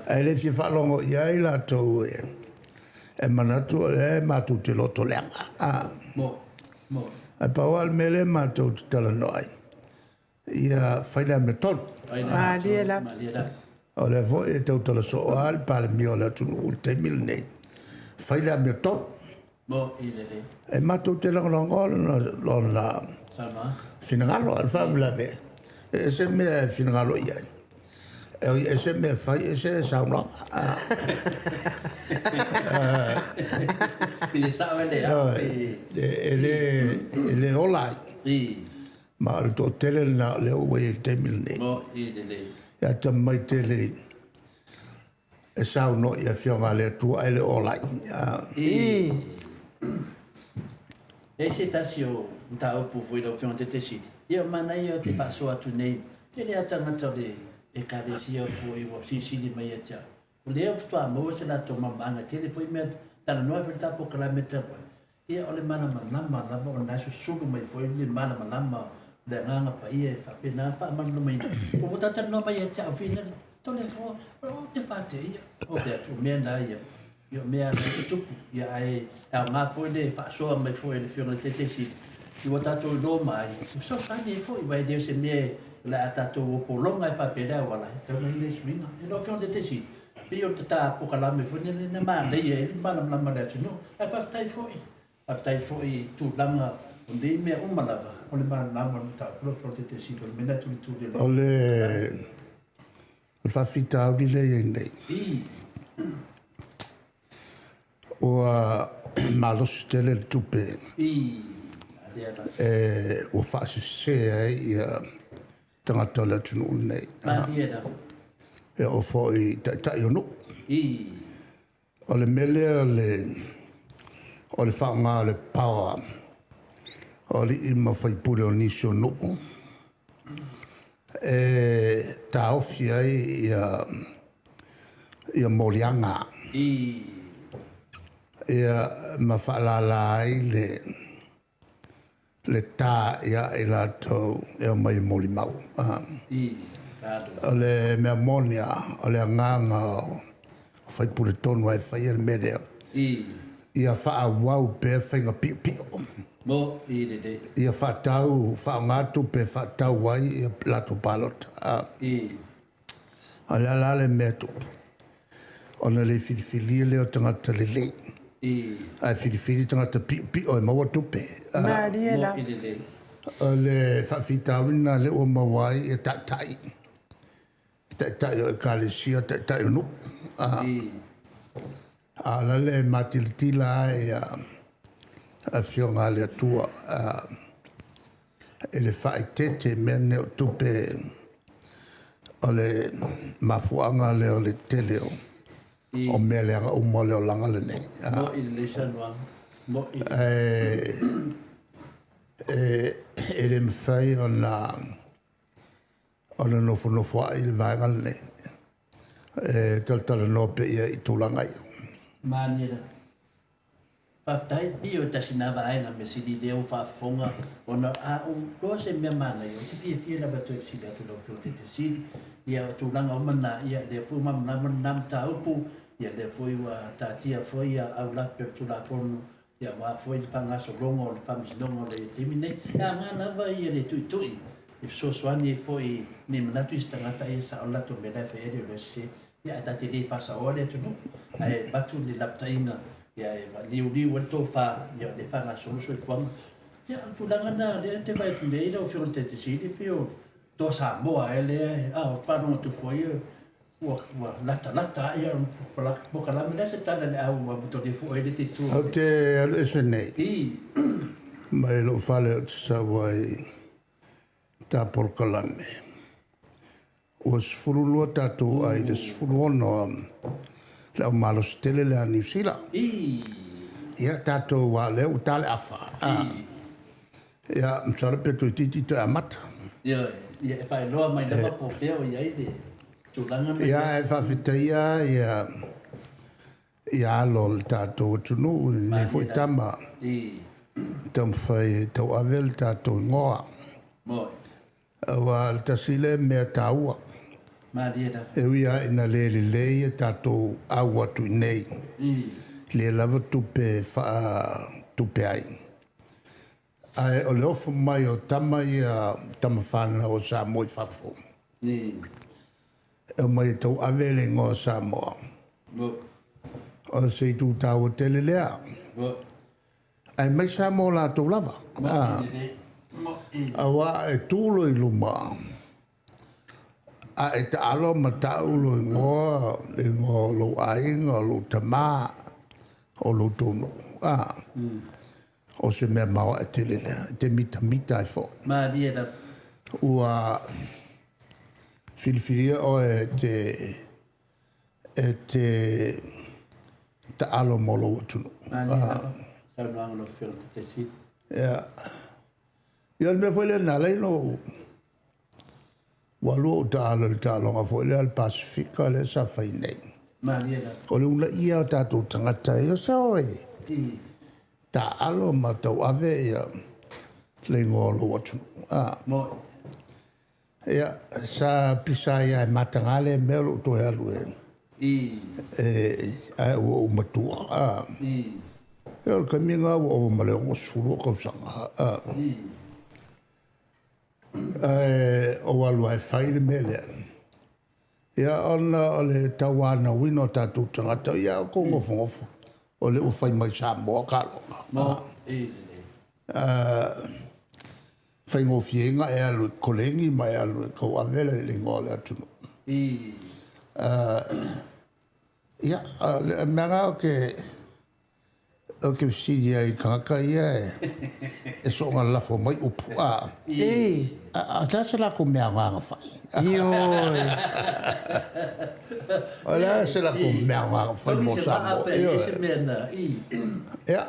Ae le fia faalogo i ai latou e manatu o lea matou te loto leaga. Ae pau lava le mea lea matou te talanoa ai, ia fai le amiotonu. Malie lava. O lea foi e tautala soo lava le Palemia o le atunuu i le taimi lenei, fai le amiotonu. E matou te lagolagoa lona finagalo, a o le faalavelave, e ese mea e finagalo i ai. E ese mea fai, ese saunoaga. Pei e sao e le ao pe. E le ola ai. Ma o le toatele lena o lea ua i ai i le taimi lenei. Moni lelei. E atamamai tele e saunoa i Afioga a le Atua ae le o ola ai. E i ai se tasi o mataupu foi lau Afioga Taitaisili, ia o manaia ou te faasoa atu nei, tele lava tagata o le Ekalesia foi ua fesilisili mai ia te au, o lea faatoa maua se latou malamalamaaga, e tele foi mea, talanoa ai foi le ta polokalame talu ai, ia o le malamalama lava o lena e susulu mai foi le malamalama o le Agaga Paia e faapena ona faamalamalamaina. Ua talatalanoa mai ia te au finale, Toleafoa, ou te faateia, ou fai atu, o mea na ia. Ia o mea lava e tutupu, ia ae aoga foi le faasoa mai foi e le Afioga i le Taitaisili, ia ua tatou iloa uma ai, e fesoasoani ai foi, aua e le o se mea o le a tatou o pologa ai faapea i le auala, e tatau ona i ai nai suiga. Ia lau Afioga i le Taitaisili, pei o le ta polokalame foi lea na manaia ai le malamalama o le atunuu, ae faafetai foi, faafetai foi i tulaga o nei mea uma lava, o le malamalama o le mataupu lau Afioga i le Taitaisili, o le mea lena e tulituli e lau. O le faafitauli lea e i ai nei, ua malosi tele le tupe ua faasese ai tagata o le atunuu lenei, e oo foi i taitai o nuu. O le mea lea o le faaaoga o le power o alii ma faipule o nisi o nuu e taofi ai ia moliaga ma faalala ai le ta ia i latou e omai e molimau. O le mea moni lava, o le agaga o faipule tonu lava e faia le mea lea, ia faaauau pea faiga piopio. Ia faatau, faaaoga tupe e faatau ai ia latou palota. O le a la le mea e tupu? Ona le filifilia lea o tagata lelei, ae filifili tagata piopio e maua tupe. Malie lava. O le faafitauli lena lea ua maua ai ia taitai, taitai o ekalesia, taitai o nuu. A o la le matilatila lava ia Afioga a le Atua i le faaeteete i mea nei o tupe, o le mafuaaga lea o le tele o mea leaga uma o le olaga lenei. Mo'i lelei saunoaga. Mo'i. E le mafai ona nofonofoa'i le vaega lenei e talatalanoa pea i ai i tulaga ia. Malie lava. Faafetai, pei o tasi na vaega mea sili lea ua faafofoga ona a ou iloa se mea manaia, ou te fiafia lava e toe fesili atu i lau Afioga i le Taitaisili. Ia o tulaga uma na, ia lea foi ua malamalama lena mataupu, ia lea foi ua taatia foi ia aulape o le Tulafono ia aua foi le faagasologa o le Faamasinoga o le taimi nei. E aoga lava ia le tuitui e fesoasoani ai foi ne i manatu isi tagata ia e sao le latou mea la e fai ai le iloa sese. Ia ae ta te le faasaoa le atunuu, ae avatu le lapataiga ia e liuliu ai le tofa ia o lea e faagasolo le soifuaga. Ia o le tulaga lena o lea ou te vaai atu nei lau Afioga i le Taitaisili pei o Toa Samoa ea lea, a ou te faalogo atu foi ua ua latalata lava ia polokalame lea se tala i le au ua ai le te Ou te alu ese nei mai lou fale ou te sau ai ta polokalame. Ua 12 tatou ai le 16 le au malosi tele lea a Niu Sila. Ia tatou a lea ua ta le afa. Ia masalo pe toeitiiti toe amata. Ioe, ia e faailoa mai lava po o fea o i ai le tulaga lea. Ia e faafetaia ia ia alo o le tatou atunuu i lenei foi tama taumafai e tauave le tatou igoa. Aua o le tasi lea mea taua. E ui lava ina le lelei a tatou au atu i inei, le lava tupe e faatupe ai. Ae o le ofo mai o tama ia, tama fanau a Samoa i fafo, e omai e tauave le igoa o Samoa. O se itu taua tele lea. Aemaise lava mo latou lava. Aua e tu loa i luma A e taalo ma tau lou igoa, le igoa o lou aiga, o lou tama, o lo outou nuu, a, o se mea maoae tele lea, e te mitamita ai foi. Malie lava. Ua filifilia oe e te, e te taalo mo lou atunuu. Malie lava. Saunoaga lau Afioga i le Taitai Sili. Ia. Ia o le mea foi lea na ala ai ona ou Ua alu ou taalo i le taaloga foi lea a le Pasefika lea sa fai nei. Malie lava. O le uunaia o tatou tagata ia sao e taaalo ma tauave ia le igoa o lou atunuu. A. Moni. Ia, sa pisa ai lava e mataga lea mea o lou toe alu e ae ua ou matua. A. Ia o le taimi lena ua ova ma le 60 ou tausaga. A. Ae ou alu lava e fai le mea lea. Ia ona o le tauanauina o tatou tagata, ia outou nofonofo, o lea ua fai mai Samoa taaloga. Faigofie ai ona e alu e koleni ma e alu e tauave le igoa o le atunuu. Ia, o le mea lena ou te Ou te fesili ai i tagata ia e soona lafo mai upu, a, a, o le a se latou mea aoga na fai? Ioe. O le a se latou mea aoga na fai mo Samoa? Ioe. Ia.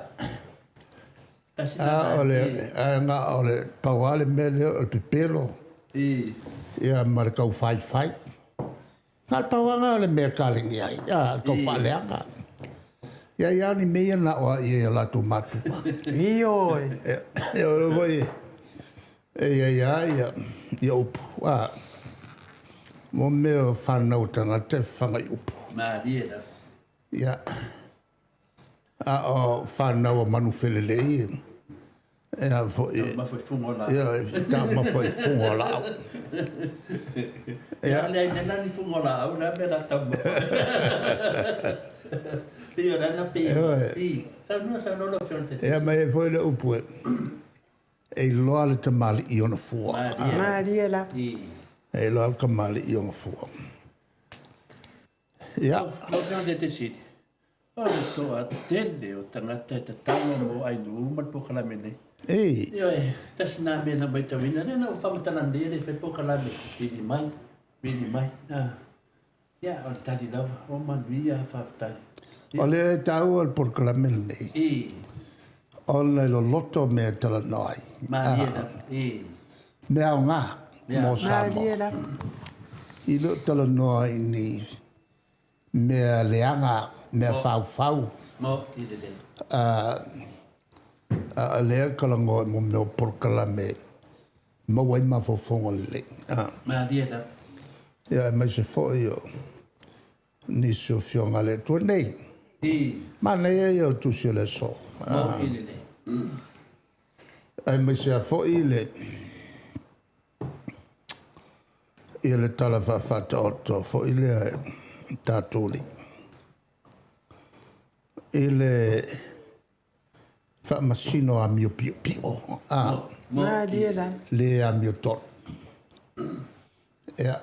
A o le, ae na o le pau lava le mea lea o le pepelo. Ia ma le taufaifai. Na o le pau lava lena o le mea e kalegi ai, a, le tau faaleaga. Ia i a ni mea ia na aʻo ai e o latou matua. Ioe. Ia o lea foi e i ai lava ia, ia upu, a, mo mea o fanau a tagata e fafaga i upu. Malie lava. Ia, A o fanau a manu felelei e a foi. Taumafa i fuga o laau. Ia, taumafa i fuga o laau. Ia, leai nei la ni fuga o laau, o le a le mea o le a taumafa ai. Ia, o le a pei, i, saunoa, saunoa lau Afioga i le Taitaifono. Ia, ma e i ai foi le upu e, e iloa le tamalii i ona fua. Malie la. E iloa le tamalii i ona fua. Ia. Lau Afioga i le Taitaifono, O le toatele o tagata e tatalo mo Ainuu ma le polokalame nei. Ei. Ioe, tasi na mea na matauina, lea na ou faamatala nei e le fai polokalame, vili mai, vili mai. Ah. Ia, o le tali lava, o manuia, faafetai. O le taua o le polokalame lenei. I. Ona e loloto mea e talanoa ai. Malie lava. I. Mea aoga mo Samoa. Malie lava. I le o talanoa i ni mea leaga, mea faufau. Mo i lelei. A o lea e talanoa i mo mea o polokalame e maua ai mafaufauga lelei. Malie lava. Ia aemaise foi o nisi o Afioga a le Atua nei. I. Manaia ia o le Tusi o le Aso. Mo i lelei. Aemaise lava foi le Ia le tala faafaataoto foi lea e tatou alii i le faamasino amio piopio, a Malie la. le amiotonu. Ia,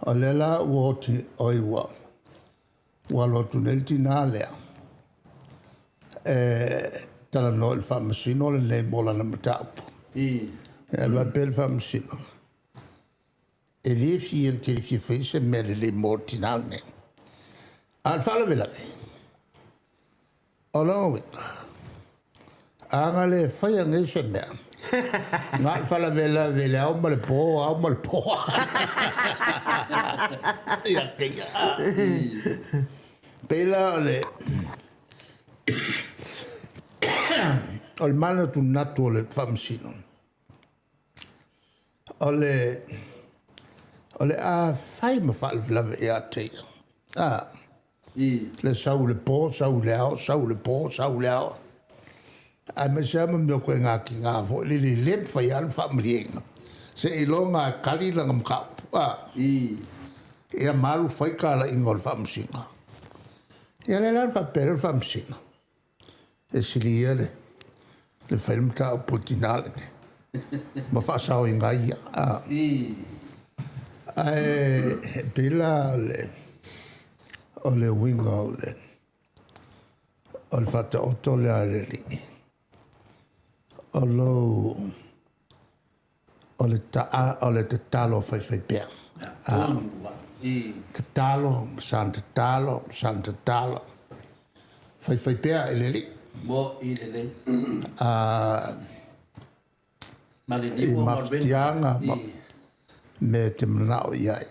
o lea la ua oti, oi ua, ua alu atu nei le tinā lea e talanoa i le faamasino lenei mo lana mataupu. E alu atu pea le faamasino, e le fia te fia fai se mea lelei mo le tinā lenei. A o le faalavelave, o lona uiga, a na le faia nei se mea, na o le faalavelave i le ao ma le po, ao ma le po. Ia te ia. Pei la o le o le manatunatu o le faamasino, o le o le a fai ma faalavelave ia te ia. A, le sau i le po, sau i le ao, sau i le po, sau i le ao. Aemaise lava ma mea o ituaiga tiga foi lele e le mafai lava ona faamalieina seiloga e tali lana mataupu. A, ia ma alu fai talaiga o le faamasino. Ia lea la ona faapea lea o le faamasino, e sili ia le le fai le mataupu a le tina lenei ma faasaoina ai ia. A. Ae e pei la o le uiga o le o le faataoto lea a le Alii, o lou o le taa o le tatalo faifaipea. Tatalo ma sana tatalo ma sana tatalo faifaipea i le Alii. Mo'i lelei. I mafatiaga ma mea e te manao i ai.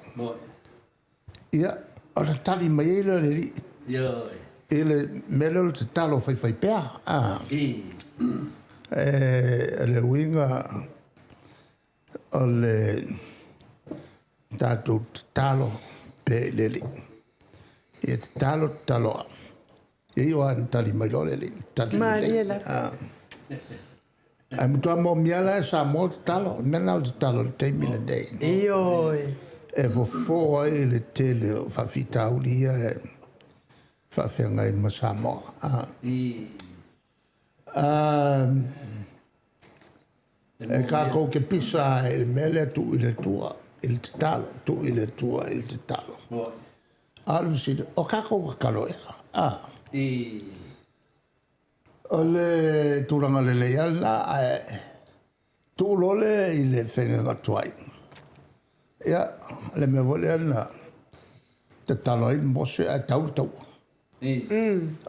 Ia, ona tali mai ai lea o le Alii i le mea lea o le tatalo faifaipea. O le uiga o le tatou tatalo pea i le Alii. Ia tatalo, tatalo lava. Ia iu lava ina tali mai loa le Alii, tali Malie lelei. Lava. Ae matua moomia la e Samoa le tatalo. O le mea lena o le tatalo i le taimi lenei. Ioe. E fofo ai le tele o faafitauli ia e faafeagai ma Samoa. E tatou te pisa i le mea lea tuu i le Atua i le tatalo, tuu i le Atua i le tatalo. A o le fesili, o tatou tatalo ea? O le tulaga lelei lava lena, ae tuu loa lea i le feagaiga tuai. Ia, le mea foi lea na tatalo ai Mose ae tau le taua.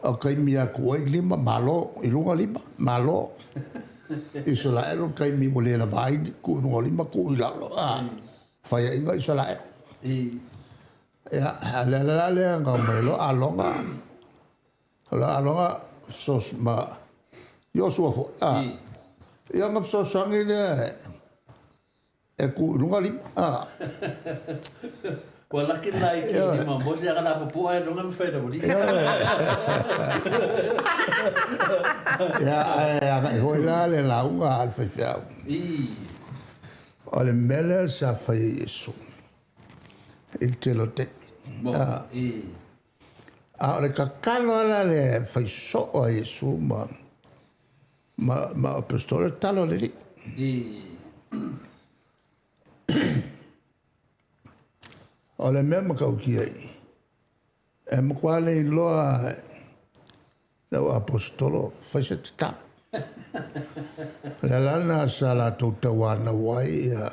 O taimi lava tuu ai lima, malo, i luga lima, malo. Isaraelu o le taimi ua le lava ai ni tuu i luga o lima, tuu i lalo. Faiaina Isaraelu. Ia, a o le ala la lea na omai ai loa Alona, o le Alona ma Iosua foi, ia ona fesoasoani lea e tuu i luga lima. Ua laki le laiti i lima o Mose, a na pupu'a e luga ma fai lau alii. Ia, ae agai foi la le lauga a le faifeau. O le mea lea sa fai e Iesu i le tele o taimi. A o le tatalo lava la lea e fai soo a Iesu ma ma aposetolo, o le tatalo a le Alii. O le mea matautia i i, e matua le iloa e le au aposetolo fai se tatalo. O le ala lena sa latou tauanau ai ia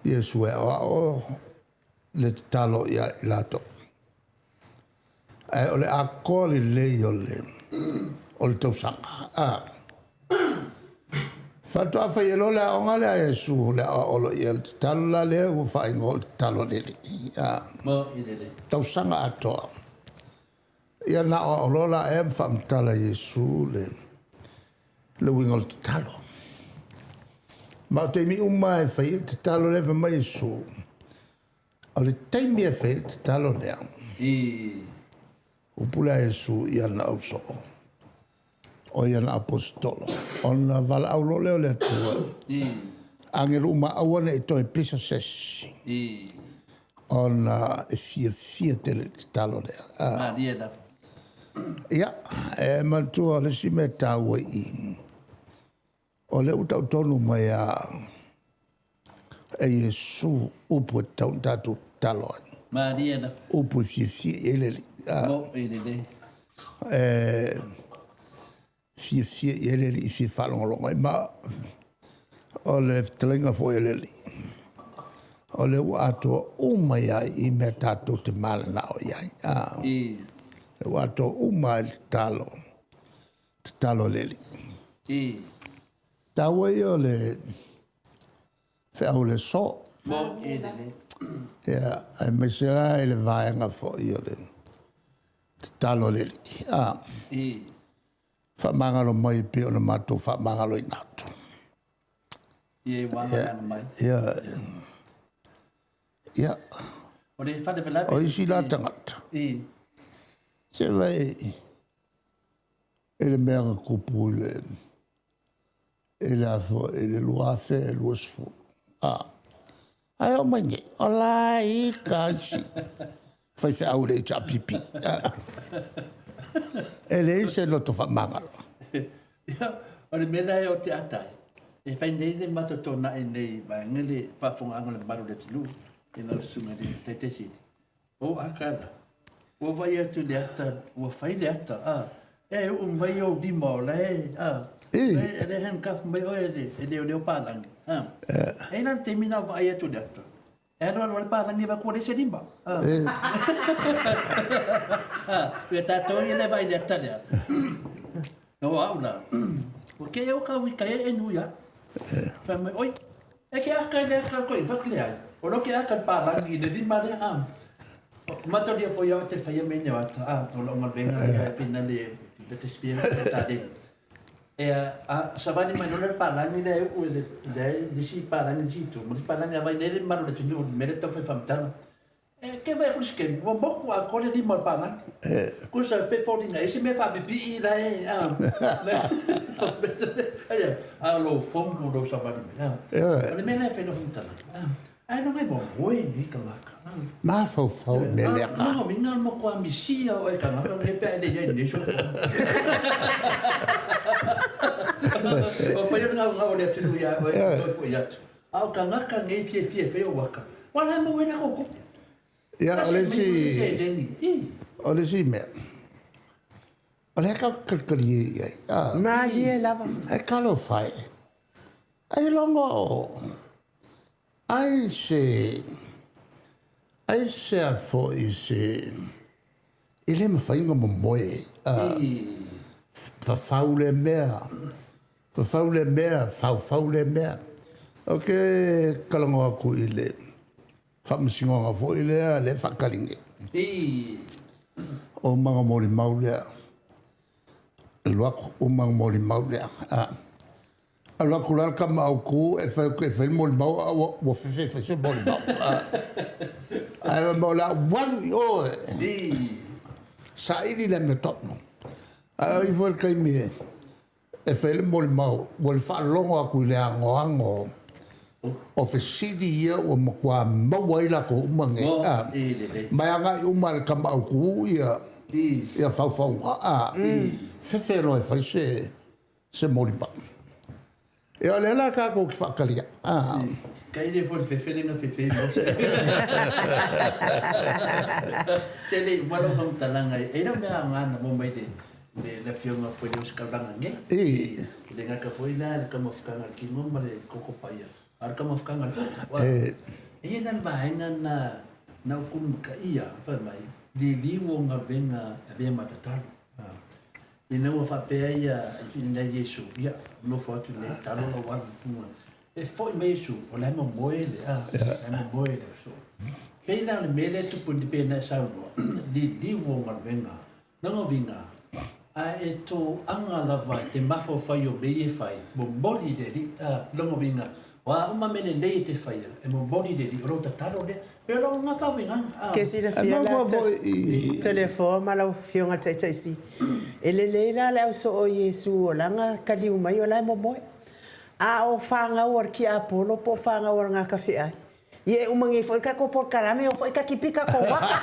Iesu e aoao le tatalo ia i latou. Ae o le atoa lelei o le o le tausaga. Faatoa fai ai loa le aoga lea a Iesu, le aoao loa i ai o le tatalo la lea ua faaigoa o le tatalo a le Alii. Tausaga atoa. Ia na aoao loa la ea ma faamatala e Iesu le le uiga o le tatalo. Ma o taimi uma e fai ai le tatalo lea, fai mai Iesu, o le taimi e fai ai le tatalo lea, upu lea a Iesu i ana ausoo, o i ana aposetolo, ona valaau loa lea o le Atua, agelu uma aua ne i toe pisa se isi, ona e fiafia tele i le tatalo lea. Malie lava. Ia, e manatua o le isi mea taua i i, o lea ua tautonu mai a e Iesu upu e tatau ona tatou tatalo ai. Malie lava. Upu e fiafia i ai le Alii. Mo'i lelei. E fiafia i ai le Alii, fia faalogologo ai. Ma o le fetalaiga foi a le Alii, o lea ua atoa uma ia i mea tatou te mananao i ai. Lea ua atoa uma i le tatalo, tatalo a le Alii. Taua ia o le feau o le aso. Mo'i lelei. Ia, aemaise la i le vaega foi o le tatalo a le Alii. Faamagalo mai e pei ona matou faamagaloina atu. Ia i wānanga mai. Ia, ia. O le faalavelave. O isi la tagata. Se vai i le mea na tupu i le i le afo i le 2020. Ae oo mai nei, o la ita isi faifeau i le HRPP. E leai se loto faamagalo. Ia, o le mea lea o te atai, e fai nei le matou tona'i nei vaega le faafofogaaga o le mamalu o le atunuu. i lau susuga i le Taitaisili, o aka la, ua vaai atu i le ata, ua fai le ata, a, e uu mai ou lima o la e, a, e le handcuff mai oe e le, e leoleo palagi, a. E i ai la le taimi na vaai atu i le ata, e alu alu lava le palagi e vaai atu ua leai se lima, a. A, ia tatou ia le vaai i le ata lea, o au la, ua kei au ka wika e nui a. Fai mai, oi, E ke aka i le aka koe, fak leai. O lo ke aka le palagi i le lima lea, a. Matalia foi au te whaia me ne ata, a, o lo ngalvenga le a fina le, le te spia le tale. E a, a savali mai nona le palagi le u le, le, le si palagi le si tu, mo le palagi a vai nei le maru le tunu, me le tau whai whamtala. E ke wai aku skem, ua moku a kore lima o le palagi. Kusa pe foliga e se mea faapipii la e, a. Aia, a lou fomu lou savali mai, a. O le mea lea e fai lau faamatalaga, a. Ae loga e momoe nei tagata, a. Mafaufau i mea lea ka. Lona uiga o le matua misia oe e tagata nei pe a e le i ai i lenei soifuaga. Ua fai o le gaugau o le atunuu ia oe e toe foi atu. A o tagata nei fiafia e fai o waka, ua la e maua ai lakou tupe. Ia, o le isi, o le isi mea, o lea tatou te talitalie i ai, a. Malie lava. Ae talofa e, ailoga o, ai se, ai se a foi se, e le mafai ona momoe, a, fafau lea mea, Fafau lea mea, faufau lea mea. Ou te talanoa atu i le faamasinoga foi lea lea e faatali nei. O umaga molimau lea. Alu atu umaga molimau lea. Alu atu la le tama autu e fai atu e fai le molimau a ua fefe e fai se molimau. Ae fai mai o le a ou alu i o e saili le amiotonu. Ae o i foi le taimi e E fai le molimau, ua le faalogo atu i le anoano o fesili ia ua matua maua ai latou uma nei, a, ma e agai uma i le tama autu ia, ia faufauga, a, fefe loa e fai se, se molimau. Ia o lea la tatou te faatali ai, a. Kai le foi le fefe lea na fefe ai Mose. Se le uma lau faamatalaga, e i ai lau mea aoga na maua mai le le afioga foi le ositaulaga nei. I le gata foi la le taumafataga o le tino ma le koko paia, a o le taumafataga o le poto. E i ai la le vaega na na ou kulumataia fai mai, liliu o galuega e avea ma tatalo. Ina ua faapea ia i ai Iesu, ia, nofo atu nei, talo lau alu i luga. E foi mai Iesu, o la e momoe le, a, la e momoe le uso. Pei la o le mea lea e tupu nei pei ona e saunoa, liliu o galuega Lona uiga, a e toaga lava i te mafaufau o mea ia e fai, momoli le Alii, a, lona uiga, o a uma mea lelei e te faia, e momoli le Alii, o lou tatalo lea, pei o lou gafaoigaga, a. Ke silafia la Toleafoa ma lau Afioga i le Taitaisi, e lelei la le ausoo o Iesu o lana taliu mai o la e momoe. A o fanau a le tiapolo po o fanau a le gakafeai, Ia e uma nei foi le tatou polokalame o foi ta tipi tatou waka.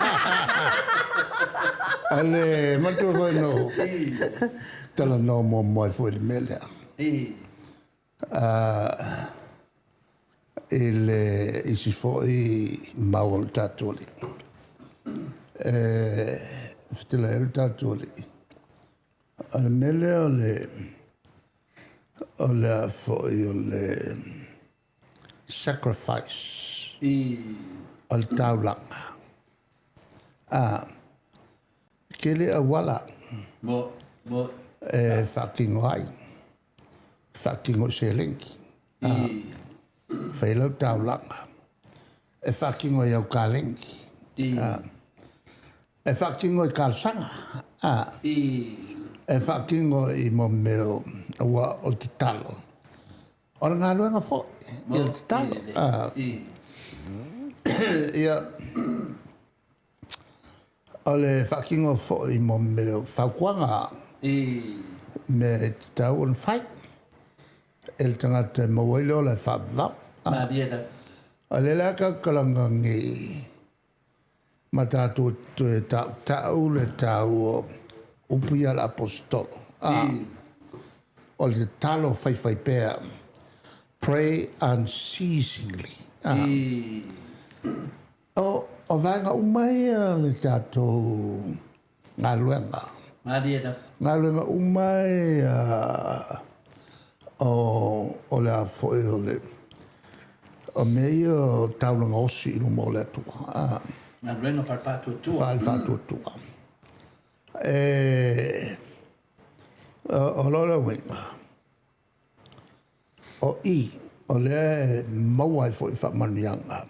Ale matua foi na ou talanoa muamua ai foi i le mea lea. I le isi foi mau a le tatou Alii. E fetalai ai le tatou Alii. O le mea lea o le o le a foi o le sacrifice o le taulaga. A, tele auala e faatino ai, faatino i seleni, a, fai lau taulaga, e faatino i au taleni, a, e faatino i talosaga, a, e faatino i mo mea o, aua o le tatalo, O le galuega foi, ia le tatalo. Ia, o le faatino foi mo mea o fautuaga, mea e tatau ona fai e le tagata e maua ai le ola e faavavau. O lea la tatou talanoa nei ma tatou toe tautau le taua o upu ia a le Aposetolo, a, o le tatalo faifaipea, pray unceasingly. A. O, o vaega uma ia o le tatou galuega. Malie lava. Galuega uma ia o, o le a foi o le, o mea ia o taulaga osi i luma o le Atua. A. Galuega faale-faatuatua. Faale-faatuatua. E, o, o lona uiga, O i, o lea e maua ai foi faamanuiaga.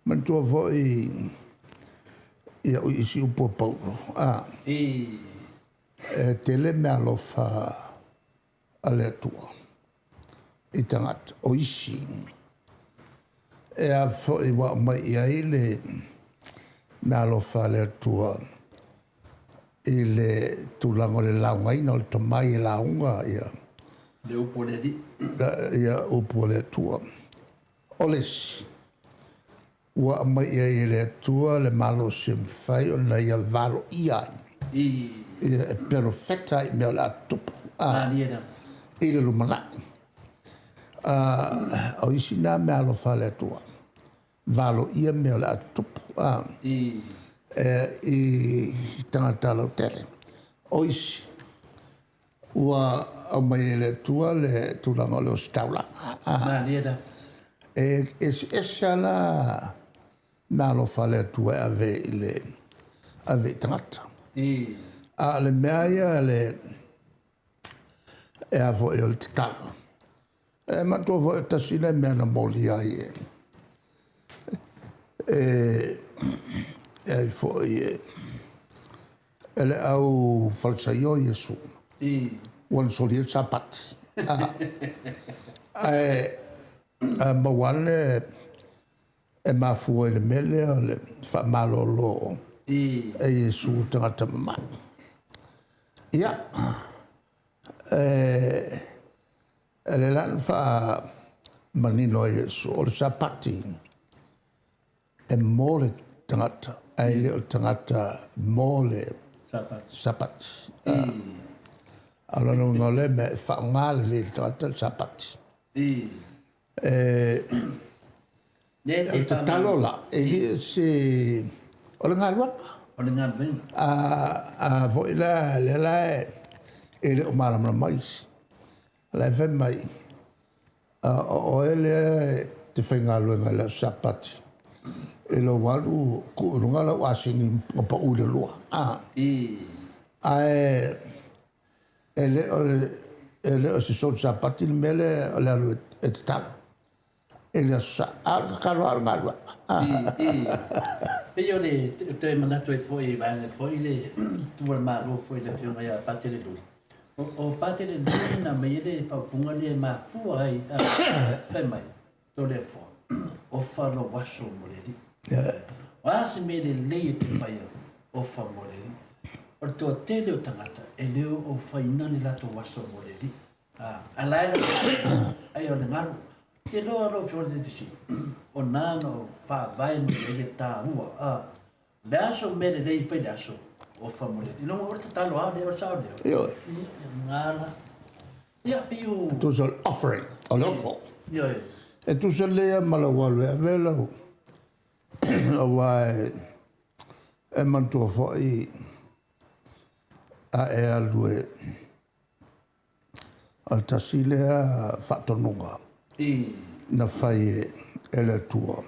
Manatua foi ia isi upu a Paulo, a, I. e tele meaalofa a le Atua i tagata. O isi, e a foi ua aumai i ai le meaalofa a le Atua i le tulaga o le laugaina o le tomai e lauga ia le upu o le Alii. Ia upu o le Atua. O le isi, ua aumai i ai e le Atua le malosi e mafai ona ia valoia ai. I. Ia e perofeta ai i mea o le a tutupu i le lumanai. O isi na meaalofa a le Atua. Valoia mea o le a tutupu a i tagata lautele. O isi, ua aumai e le Atua le tulaga o le ositaulaga. Malie. E eseese lava la meaalofa a le Atua e ave i le ave i tagata. A o le mea ia le e a foi o le tatalo. E manatua foi e tasi lea mea na molia ai e e e ai foi e e le au Falisaio o Iesu. Ua na solia le Sapati. Ae maua ane e mafua i le mea lea o le faamalolo e Iesu tagata mamae. Ia, e lea la na faamanino e Iesu, o le Sapati e mo le tagata, ae le o le tagata mo le Sapati. A o lona uiga o lea mea e faaaoga lelei e le tagata le Sapati. E o le tatalo la, e le o se... o le galuega. O le galuega. A foi la, lea la e le o malamalama isi. O la e fai mai, o oe lea e te faigaluega i le aso Sapati, i lou alu tuu i luga lau asini na pau i le lua. Ae e le o, e le o se soul Sapati le mea lea o le alu e tatalo. I le aso Sa, a o le tatalo lava o le galuega. Pei o le toe manatu ai foi i vaega foi le tu o le Malo foi le Afioga ia Patele Lui. O Patele Lui na aumai ai le faaupuga lea e mafua ai, fai mai, Toleafoa, ofa lou aso mo le Alii. O a se mea lelei e te faia, ofa mo le Alii. O le toatele o tagata e le o ofaina le latou aso mo le Alii. A la e ai o le galu. Te loa lau Afioga i le Sili, o na na o faavae mai ai le taua. Le aso mea lelei fai le aso, ofa mo le Alii. Logo o le tatalo a le o le sao lea. Ioe. Ngala. Ia pei o... E tusa o le offering, o le ofo. Ioe. E tusa lelei lava ma lau alu e ave lau, aua e manatua foi a e alu e O le tasi lea faatonuga na fai e le Atua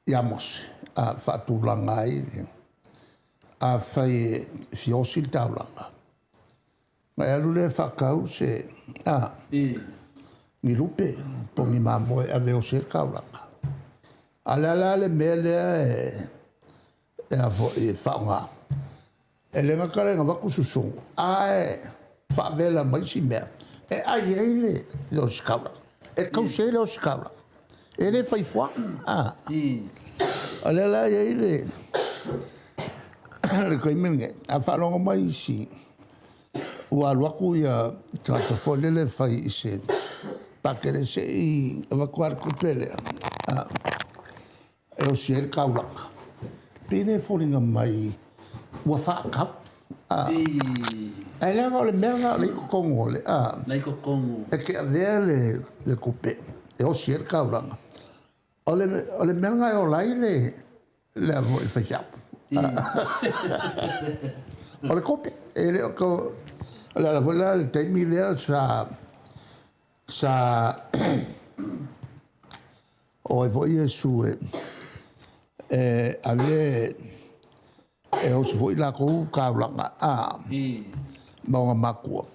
ia Mose, a faatulaga ai le, afai e fia osi le taulaga, ona e alu lea e faatau se, a, ni lupe po o ni mamoe e ave e osi ai le taulaga. A o le a la le mea lea e, e a foi e faaaoga? E le gata lea ina avatu susunu, ae faavela ma isi mea e ai ai le ositaulaga, e tausi ai le ositaulaga. E le fai fuaga. A o lea la e i ai le le taimi lenei, a faalogo mai isi ua alu atu ia tagata foi lele e fai i se pakele se i avatu lava le tupe lea, a, e osi ai le taulaga. Pei lea e foliga mai ua faatau. Ae leaga o le mea lena o lea e i totonu o le Na i totonu. E te avea le tupe e osi ai le taulaga. O le, o le mea lena e ola ai le, le a foi faifeau. O le kope, e le o ko, o le ala foi la le taimi lea sa, sa o ai foi Iesu e, e ave e oso foi lakou taulaga a ma ona makua,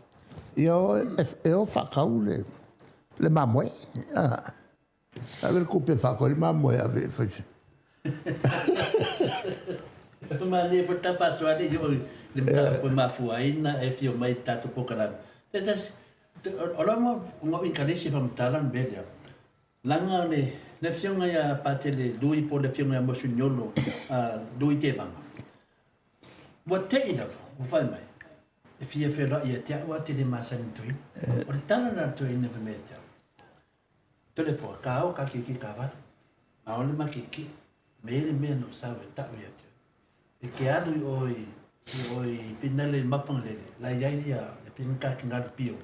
ia o e o faatau le, le mamoe. A, ave le tupe e faatau ai le mamoe e ave i le faifeau. Manaia foi le ta faasoa le i oo i le mataupu e mafua ai na e afio mai i le tatou polokalame. Taitasi, o la ona o Inkalesi e faamatala le mea lea. Leaga o le le afioga ia Patele Lui po o le afioga ia Mosuniolo Lui Tevaga, ua te i lava ua fai mai, e fia feiloai ia te au ae ou te le masani i le toeaina. O le tala lena a le toeaina fai mai ia te au, Toleafoa, ka o ka kiki ka vale, a o le makiki, me le mea na ou sau e tau ia te oe. E ke alu i o i, i o i Finale i Mafagalele, la i ai ia, e fina ka ki ngalu pio.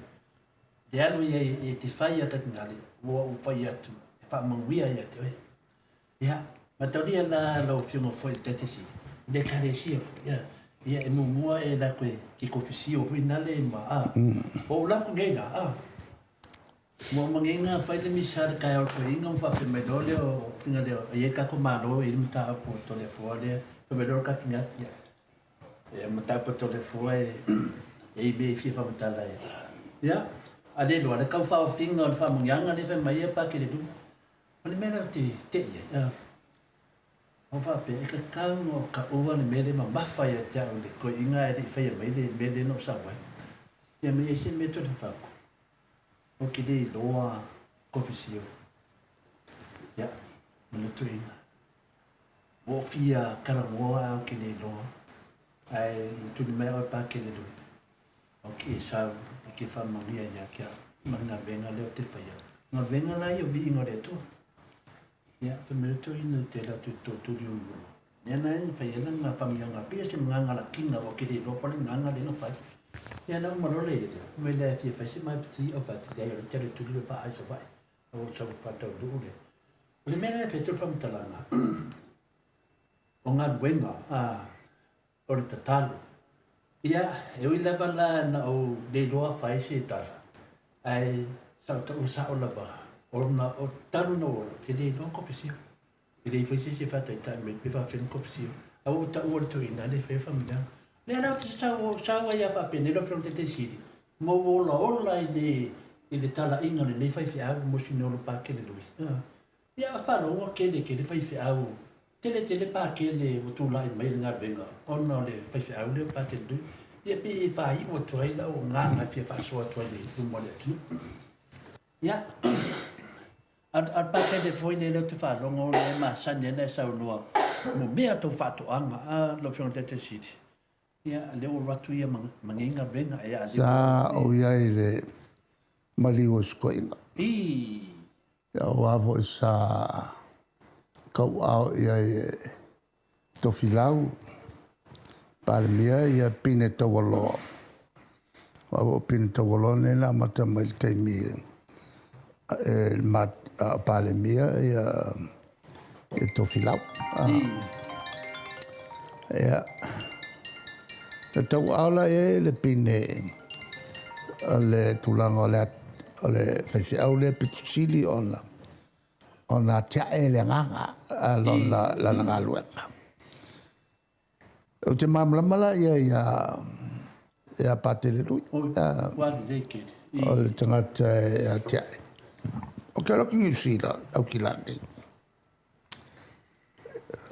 Le alu ia e te whai ia ka ki ngalu, ua ou whai atu, e whaamanuia ia te oe. Ia, mataulia la lau afioga foi i le Tate City, i le Ekalesia foi, ia, ia e muamua e la koe ki kofisio foi nale ma, a, o ou laku nei la, a. Ua uma nei na fai le misa le taeao le toeaina ma faapea mai loa lea o faiga lea e i ai le tatou Malo e i ai le mataupu o Toleafoa lea, fai mai loa le Katingali, ia, e mataupu a Toleafoa e i ai mea e fia faamatala ai. Ia, a le iloa le tau faaofiga o le faamanuiaga lea e fai mai ai Pakele Luma. O le mea lea ou te te'i ai, a, ou faapea, e tatau ona ou taua le mea lea e mamafa ia te au i le toeaina ae le i faia mai le mea lea na ou sau ai. Ia ma i ai se mea Toleafoa. Ou te le iloa kofisio. Ia, ma le toeaina. Ua ou fia talanoa ae ou te le iloa. Ae na tuli mai au e Pakele Lui. Ou te e sau e te faamanuia ia te au ma le galuega lea ou te faia. Galuega la ia o viiga o le Atua. Ia, fai mai le toeaina te alu atu i tootuli o mua. Lea na e fai ai lana faamanuiaga pei o se gaga lakina ua ke le iloa po o le gaga lea na fai. Ia na uma loa le lea, fai mai lea e fia fai se maipiti au fai atu, leai o lea te alu e tuli le vaa i Savaii. Ou sau faataunuu lea. O le mea lea e fai atu le faamatalaga, o galuega a o le tatalo. Ia, e ui lava la na ou le iloa fai se tala, ae sa ou taua sao lava, ona o talu na ou ola, ou te le iloa kofesio. E le i fai se isi e faataitai mai pe faafefea ona kofesio, a ua ou taua le toeaina lea e faia faamanuiaga. Lea la ou te sau, sau ai lava faapenei lau Afioga i le Taitai Sili, ma ou olaola i le, i le talaiga o lenei faifeau Mosinolo Pakele Louis. Ia, faalogo tele tele faifeau, tele tele Pakele ua tulai mai i le galuega ona o le faifeau lea o Pakele Louis. Ia pei e faaiu atu ai lau agaga e fia faasoa atu ai i luma o le atunuu. Ia, a o le Pakele foi lea ou te faalogo lea e masani ai ona e saunoa mo mea tau faatoaga, a lau Afioga i le Taitai Sili. Ia, lea ua alu atu ia ma nei galuega e a Sa ou i ai i le maliu o Sikoiga. I. Ia aua foi sa tauaao i ai e Tofilau, Palemia ia Pine Taualoa. Aua o Pine Taualoa nei na amata mai i le taimi e a o Palemia ia e Tofilau. Ia, na tauaao la i ai le pine o le tulaga o le, o le faifeau lea pito sili ona ona atiae le agaga a lona, lana galuega. Ou te malamalama la ia ia ia Patele Lui. O le tagata e atiae. Ou te alu atu i Niu Sila, Aukilani.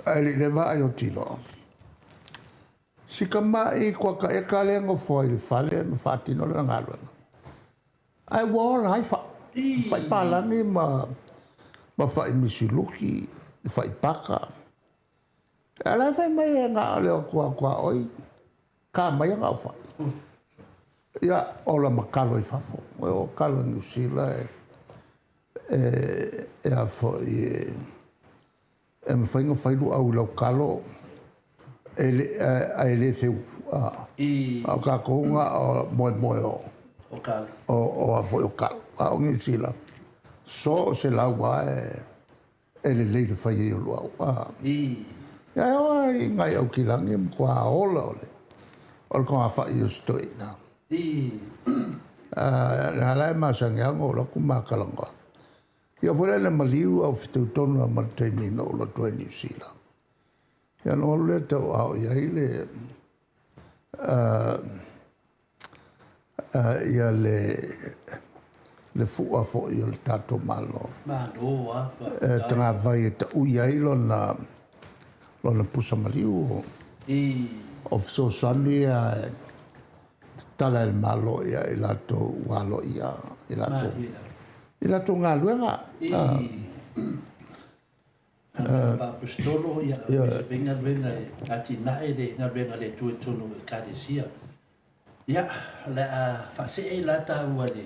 Ae le i leva ai o tilo. Si tama'i kuata eka lea e nofo ai i le fale ma faatino lana galuega. Ae ua ola ai fa'i, fa'i palagi ma ma fa'i misiluki, fa'i paka. A o la e fai mai e na o le o atu lava tuaoi, ta mai na o fa'i. Ia, ola ma talo i fafo. O talo i Niu Sila e e e a foi e E mafai ona fai luau i lau talo ae le feu. A o tatou na o moemoe o o a foi o talo. A o Niu Sila, so o se lau lava e lelei le fai ai o Luau. Ia e oo lava i nai Aukilagi e matua ola o le o le togafai o si toeaina. Lea la e masani lava ona ou alu atu ma talanoa. Ia foi lea na maliu ae ou fetau tonu lava ma le taimi na ou alu atu ai i Niu Sila. Ia ona ou alu lea tauaao i ai le ia le le fua foi o le tatou Malo. Malo a, E tagavai e taui ai lona lona pusa maliu o fesoasoani ia e tatala e le Malo ia i latou ua aloaia i latou i latou galuega. Faapositolo, ia, aemaise foi galuega e atinae le galuega a le Atua i totonu o Ekalesia. Ia, o le a faasee la taua i le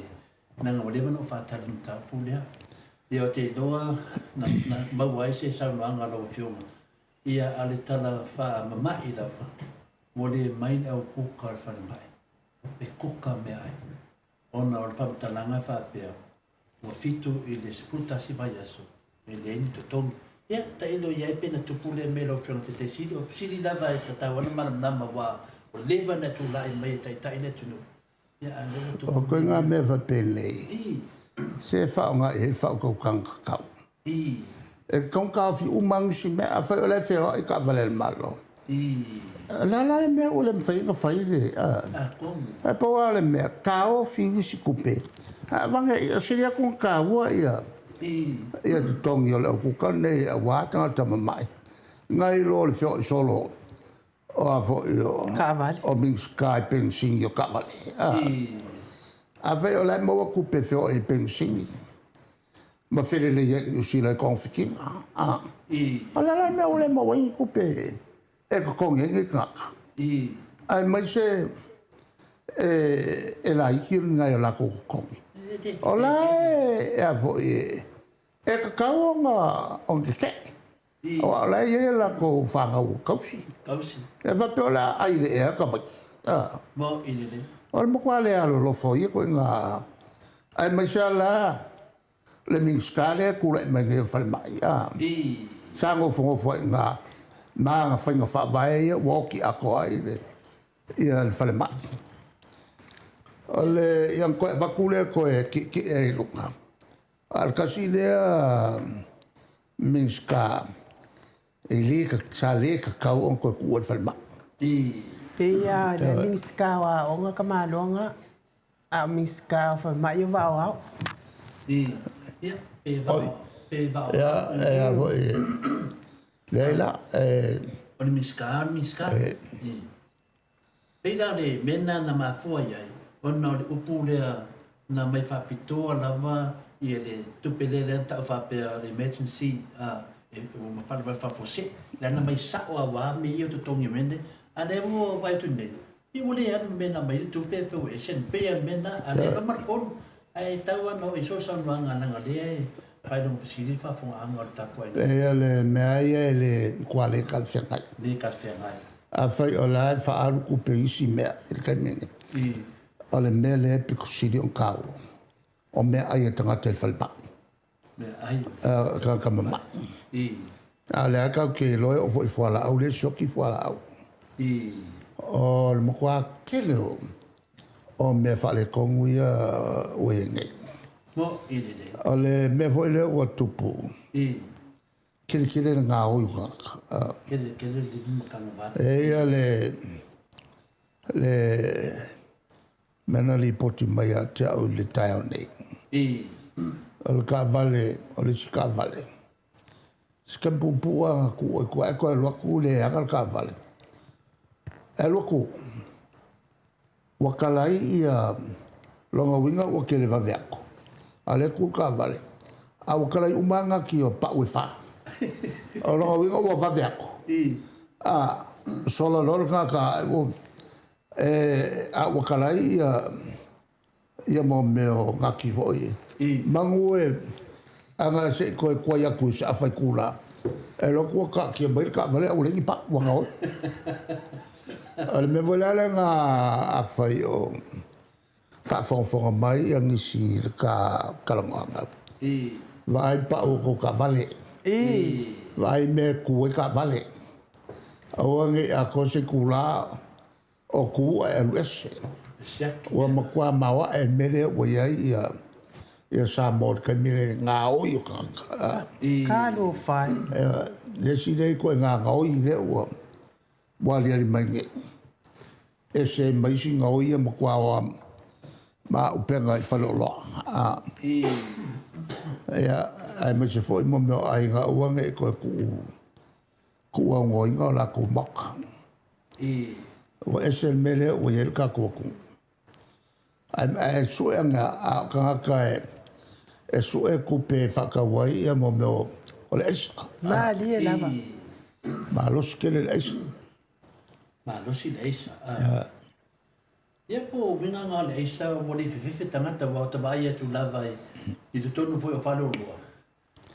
leaga ua leva ona ou faatali i le mataupu lea. Ia ou te iloa na, na maua ai se saunoaga a lau Afioga, ia a o le tala faamama'i lava, ua le mai le au kuka o le falemai e kuka meaai, ona o le faamatalaga e faapea, ua 7 i le 11 vaiaso e leai ni totogi. Ia, tailo i ai pe na tupu lea mea i lau Afioga i le Taitai Sili. O fesili lava e tatau lava ona malamalama aua ua leva ona e tulai mai e taitai le atunuu. Ia, a o lea ua tupu O koe ngā mea faapenei, se faaaoga i ai le faautautaga tatau. E tatau ona taofi uma lava nisi mea. Afai o la e feoai taavale a le Malo, o le a la le mea ua le mafai ai ona fai le... Ae pau lava le mea, taofi nisi tupe, ae aveane, e sili atu ona taua ia ia totogi o le aukuka lenei aua tagata mamai, nai lo le feoai solo o a foi o Taavale. O Minisita i penisini o taavale. Afai o la e maua tupe e feoai ai i penisini ma felelei ai i Niu Sila i togafitiga, o le a la le mea ua le maua ai ni tupe e totogi ai nei tagata? Aemaise e laiti nai o latou totogi. O la e a foi e tatau ona tetee. Aua o la e i ai a latou fanau tausi. E faapea o le a ai i le ea tamaiti. O le matua le alolofa o ia ituaiga, aemaise lava la le Minisita lea e tulai mai nei o le Falemai, a, sa nofonofo ai i ina ma ana faiga faavae ia ua oti atoa ai le, ia le falemai. O le, ia ona toe avatu lea toe tietie ai i luga, a o le tasi lea Minisita e le, sa le tatau ona toe tuua i le falemai. Pei lava o le Minisita o Aoga Kamaloga A o Minisita o Falemai o Vaaoao. Ia, pe vao, pe vao. Ia, e a foi, leai la, e... O le Minisita, o le Minisita. Pei la o le mea lena na mafua i ai, ona o le upu lea na aumai faapitoa lava ia le tupe lea lea na tau faapea o le emergency ua faalavelave faafuasei. Lea na aumai sao lava mea ia o totogi o mea nei. A o lea ua vaai atu nei, Ia ua le alu le mea na aumai ai le tupe pe ua ese le pei a le mea lena, a lea lava le fono. Ae tau lava na oo i soo saunoaga leaga o lea e faailoga fesili le faafofogaaga o le tapuaiga. Leai o le mea lava ia e le matua le talafeagai. Le talafeagai. Afai o la e faaalu tupe i isi mea i le taimi lenei, o le mea lea e pito sili ona taua, o meaai a tagata i le falemai. Meaai. Tagata mamai. A o lea tatou te iloa e oo foi i fualaau lea e sioki fualaau. O le matua tele o mea faaletonu ia ua i ai nei. O le mea foi lea ua tupu, tele tele le gaoi o tagata. E ia le le mea na lipoti mai ia te au i le taeao nei. O le taavale, o le isi taavale, si taimi puupuu lava na tuu ai i tua ae toe alu atu leaga le taavale. E alu atu ua tala ai ia lona uiga ua televave atu, a o lea e tu le taavale, a ua talai uma lava nati o pau e fa. O lona uiga ua vave atu. A sola loa le tagata a ua talai ia ia mo mea o nati foi manu e ana se i toe tuai atu i se afa itula, e alu atu ua taatia mai le taavale ae ua leai ni pau ua gaoi. O le mea foi la lea na afai o faafogafoga mai ia nisi i le ta talanoaga, vaai pau o tou taavale. Vaai mea e ku ai taavale. Aua ne i atoa se itulā o tu ae alu ese. Ua matua maoae le mea lea ua i ai ia ia Samoa i le taimi lenei i le gaoi o tagata. Talofa e. Le isi lea ituaiga gaoi lea ua ua aliali mai nei. Ese ai ma isi gaoi ia matua oa ma auupega i faleoloa. Ia, aemaise foi mo mea o aiga aua ne i toe tuu tuuaunoaina o latou maota. Ua ese le mea lea ua i ai le tatou atunuu. Ae, ae sue ane a o tagata e, e sue tupe e faatau ai ia mo mea o le aisa. Malie lava. Malosi tele le aisa. Malosi le aisa. Ia po o uiga na o le aisa ua le fefe tagata aua o ta vaai atu lava i totonu foi o faleoloa.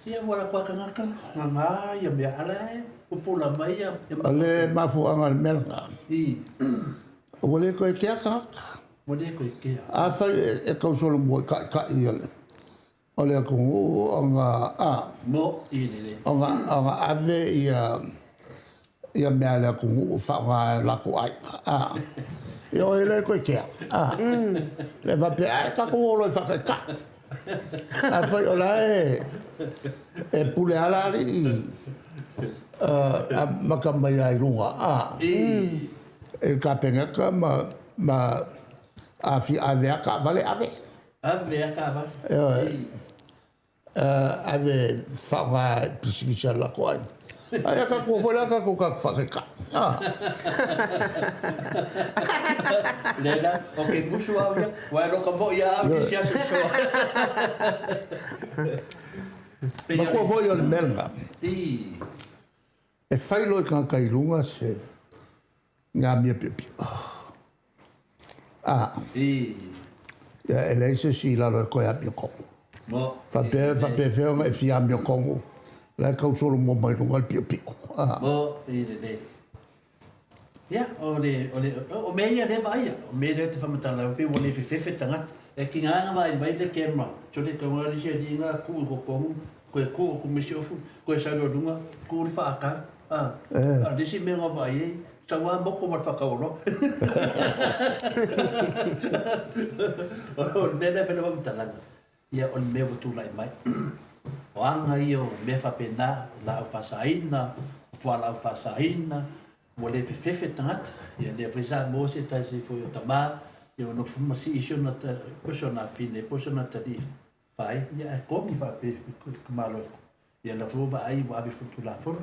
Ia ua latou a tagata gagā ia mea ala e pupula mai ia. O le mafuaaga o le mea lena. Ua le toe kea tagata. Ua le toe kea. Afai e tau solomua i taitai o le atunuu ona a. Mo i lele. Ona ona ave ia ia mea a le atunuu e faaaoga e o latou aiga. A. Ia o ai la e toe kea. A. Le faapea, ae tatou o loa e faataitai. Afai o la e e pule lava le alii amata mai lava i luga a i le Kapeneta ma ma a fia ave lava taavale, ave. Ave lava taavale. Ioe. Ave faaaoga i pisinisi a le latou aiga. Ae ia tatou foi la tatou tatou faataitai. Lea la, o ke musu au ia, ua e loka moi ia au nisi aso soa. Matua foi o le mea lena. E fai loa i tagata i luga se amio piopio. A. Ia e leai se isi i lalo e toe amiotonu. Faapea, faapefea ona e fia amiotonu, la e tau solomua mai luga le piopio. A. Ia, o le, o le, o mea ia lea e vaaia, o mea lea ou te faamatala ai, pei ua le fefefe tagata. E tiga ona vaai mai le kema, sole tau alisi alii na tuu i totonu, toe tuu atu ma isi ofu, toe sau loa i luga, tuu le faatau. A, a o le isi mea na vaai ai, sau lava moto ma le faatau oloa. O le mea lea e fai lau faamatalaga, ia o le mea ua tulai mai. O aga ia o mea faapena, o laau faasaina, o fualaau faasaina, Ua le fefefe tagata, ia lea foi sa maua se tasi foi o tama, ia ua nofo ma sii si ona po o si ona afine po o si ona talii fai, ia ae kogi faapea i le tamaloa. Ia la foi ua vaai ua ave foi i le Tulafono.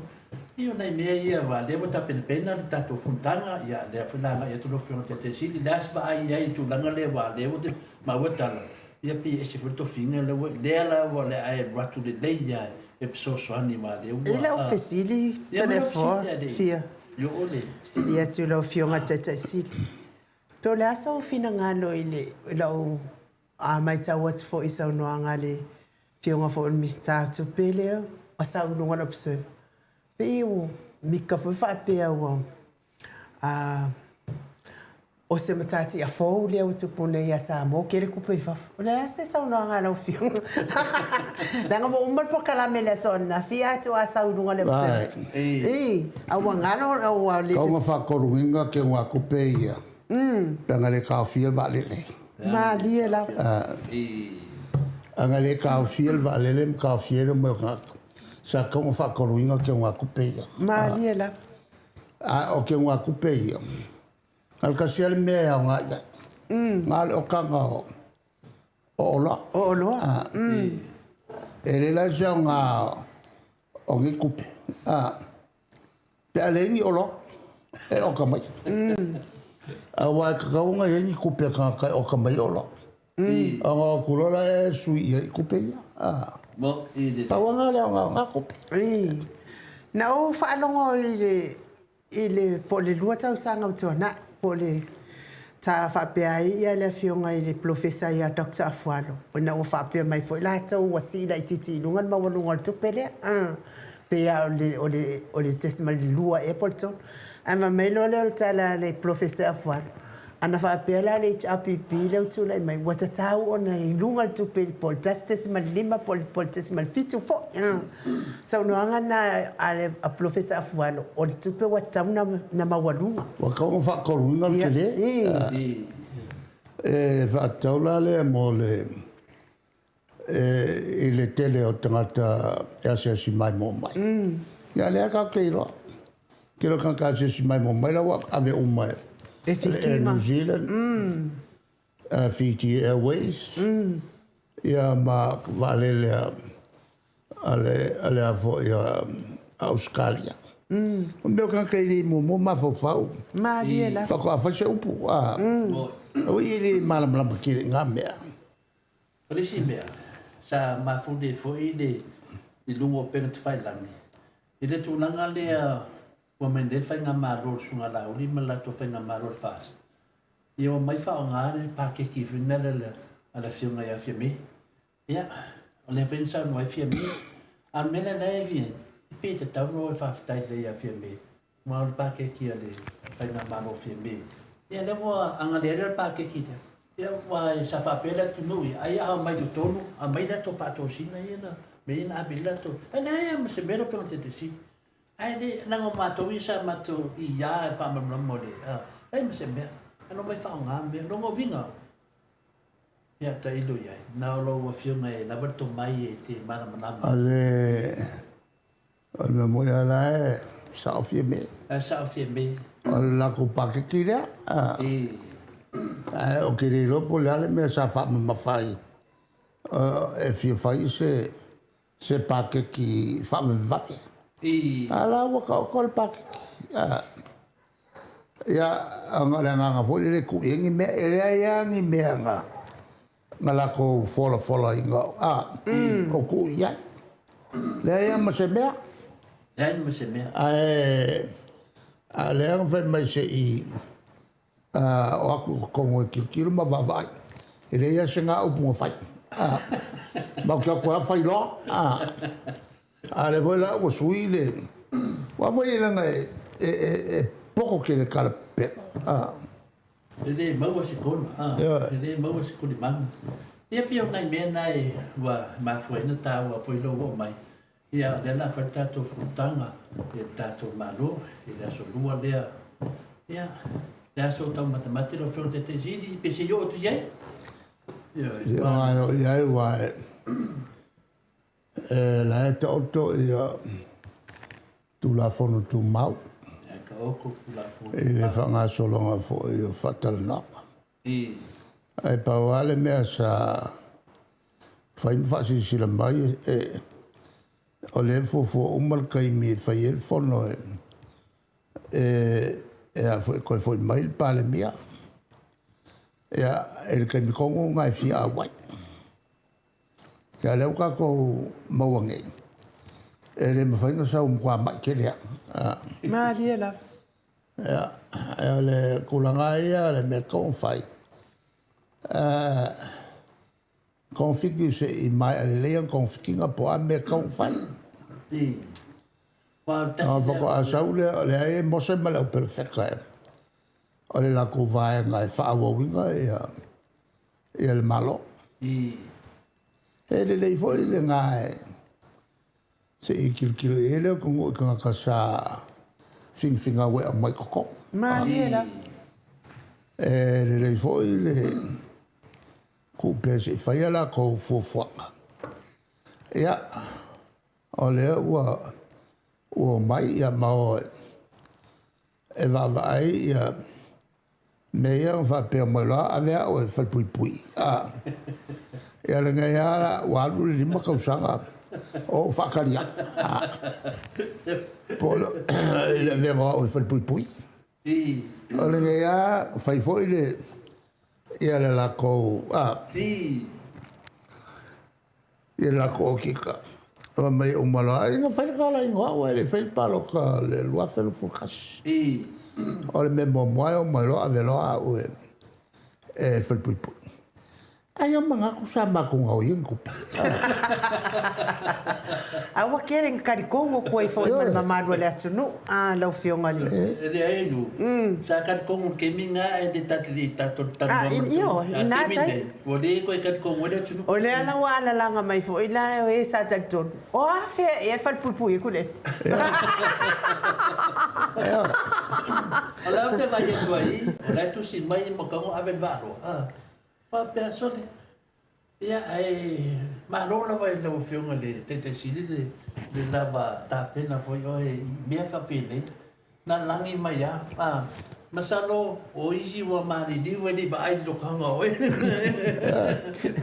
Ia o nai mea ia aua o lea ua tapenapena le tatou fonotaga, ia lea foi o le a agai atu lau Afioga i le Taitai Sili, o le a se vaai i ai i le tulaga lea aua o lea ua maua tala, ia pei e ese foi le tofiga lea ua, lea la ua le a e alu atu lelei lava e fesoasoani aua o lea ua. I lau fesili telefon fia sili atu i lau Afioga i le Taitai Sili, pe o le a sou finagalo i le i lau matau atu foi i saunoaga a le Afioga foi o le Minisita o Tupe lea ua sau i luga o le Observer, pei ua mika foi faapea ua A o se matatia fou lea ua tupu nei ia Samoa, tele tupe i fafo. O le a se saunoaga a lau Afioga? Leaga ua uma le polokalame i le aso ananafi, ae faatoa sau i luga o le Observatory. I, a ua galo, ua le. Tau na faatoluina keuga tupe ia, pe ana le taofia le vaalele. Malie lava. Ana le taofia le vaalele ma taofia ai le omai o tagata, sa tatau ona faatoluina keuga tupe ia. Malie lava. A o keuga tupe ia, na o le tasi lava le mea e aoga i ai, na o le okaga o oloa. O oloa. E leai la se aoga o nei tupe, pe a leai ni oloa e oka mai. Aua e tatau ona i ai ni tupe a tagata e oka mai ai oloa. Ona o atu loa lea e sui i ai tupe ia. Pau lava lena o le aoga o na tupe. Na ou faalogo i le i le po o le lua tausaga ua tuanai po o le sa faapea ai ia le afioga i le Polofesa ia Doctor Afualo ina ua faapea mai foi latou ua sii laitiiti i luga le maualuga o le tupe lea pei lava o le o le o le tesimal 2 ea po o le 3. Ae fai mai loa lea o le tala a le Polofesa Afualo. Ana faapea la le HRPP lea ua tulai mai, ua tatau ona i luga le tupe i le po o le 1.5 po o le 1.7 foi. O saunoaga na a le Polofesa Afualo, o le tupe ua tatau ona maualuga. Ua tatau ona faatoluina le tele. E faatatau la lea mo le i le tele o tagata e asiasi maimoa mai. Ia lea tatou te iloa. Tele o tagata asiasi maimoa mai la ua ave uma e E le Air New Zealand, Fiji Airways, ia ma vaalele a le a le a foi a Ausetalia. O mea o tagata e le muamua mafaufau. Malie lava. Faatoa fai se upu. Oi e le malamalama tele i na mea. O le isi mea, sa mafuli ai foi le i luga o upega tafailagi, i le tulaga lea ua mai nei le faigamalo a le Susuga Laauli ma le latou faigamalo a le FAST, ia omai faaaoga le paketi foi lea a le Afioga ia Fiame. Ia, o lea foi na saunoa ai Fiame. A o le mea lea la e i ai, pei e tatau ona o e faafetai lelei ia Fiame, aua o le paketi a le Faigamalo o Fiame, ia lea ua agalea lea le paketi lea. Ia, aua sa faapea le atunuu ia, ai a omai i totonu, aumai latou faatosina ia na, mea ia na ave i ai latou. Ae leai lava ma se mea lau Afioga i le Taitaifono. Ae le, leaga o matou ia sa matou i a i le faamalamalama o le, a, leai ma se mea. Ae na omai faaaoga mea. Lona uiga, Ia, tailo i ai. Na o lau Afioga e lava le tomai e te malamalama. O le, o le mea moni lava la e sao Fiamē. La e sao Fiamē. O le latou paketi lea. I. Ae ou te le iloa po o le a le mea sa faamamafa ai e fia fai se, se paketi faavavevave. I. A la ua taoto le paketi. Ia, ona o le agaga foi lele e tuu i ai ni mea, e leai lava ni mea na, na latou folafolaina, a, o tuu i ai. Leai lava ma se mea. Leai ma se mea. Ae, a o lea na fai mai se i o atu i totonu e tilotilo ma vaavaai. E leai lava se na upu na fai. A, matou te o atu lava fai loa. A, a o lea foi la ua sui le, aua foi leaga e, e, e, e poto tele talapepelo. A. E le maua se kona, a, e le maua se kulimaga. Ia pei o nai mea na e ua mafua ai ona taua foi lou oo mai. Ia, o lea o le a fai le tatou fonotaga i le tatou Malo i le aso Lua lea. Ia, le aso taumatemate lau Afioga i le Taitai Sili, pe se i oo atu i ai? Ioe. Ia, aua e oo i ai aua e la e taoto ia Tulafono Tumau. Ia, taoto Tulafono Tumau. I le faagasologa foi o faatalanoaga. I. Ae pau lava le mea sa fai ma faasilasila mai, e, o lea e fuafua uma le taimi e fai ai le fono e, e, e a foi, toe foi mai le Palemia. Ia, i le taimi tonu lena e fia auai. Ia, lea ua tatou maua nei, e le mafai ona sau matua mai tele lava. Malie lava. Ia, o le tulaga lava ia o le mea e tatau ona fai, togafiti se i maea lelei ana togafitiga po o a mea e tatau ona fai. Ona faatoa sau lea, o lea e i ai Mose ma le au perofeta o le latou vaega e faaauauina ia le Malo. E lelei foi lena e se i tilotilo i ai le atunuu i tagata sa finafinau e aumai i totonu. Malie lava. E lelei foi le tuu pea se i fai a latou fuafuaga. Ia, o lea ua omai ia ma o e vaavaai ia mea ia na faapea mai loa ave au e falepuipui. A, ia lenei lava la ua alu le 5 tausaga o ou faatali atu. A, po o le i le avega o au e falepuipui. O lenei lava fai foi le ia le latou a ia le latou okika. Fai mai uma loa, ai na fai le talaiga o au ae le i faia le palota o le 2021. O le mea muamua e oo mai loa ave loa au e le falepuipui. Ai a manatu sa matou gaoia ni tupe. A ua tele ina talitonu atu ai foi ma le mamalu o le atunuu, a lau Afioga i le. E leai nu, sa talitonu i le taimi lena ae le tatou talanoa ma le Ioe, a le taimi lenei, ua le toe talitonu ai le atunuu. O lea la ua alalaga mai foi la o e sa talitonu, o a fea ea e falepuipui ai Tuilaepa? O la ou te vaai atu ai, o la e tusi mai ma tau ave le vaaloa. Faapea, Sole, ia ae malo lava i lau Afioga i le Taitai Sili le le lava tapena foi oe i mea faapenei. Na lagi mai lava. A, masalo o isi ua maliliu e le i vaai i le lokaga o oe.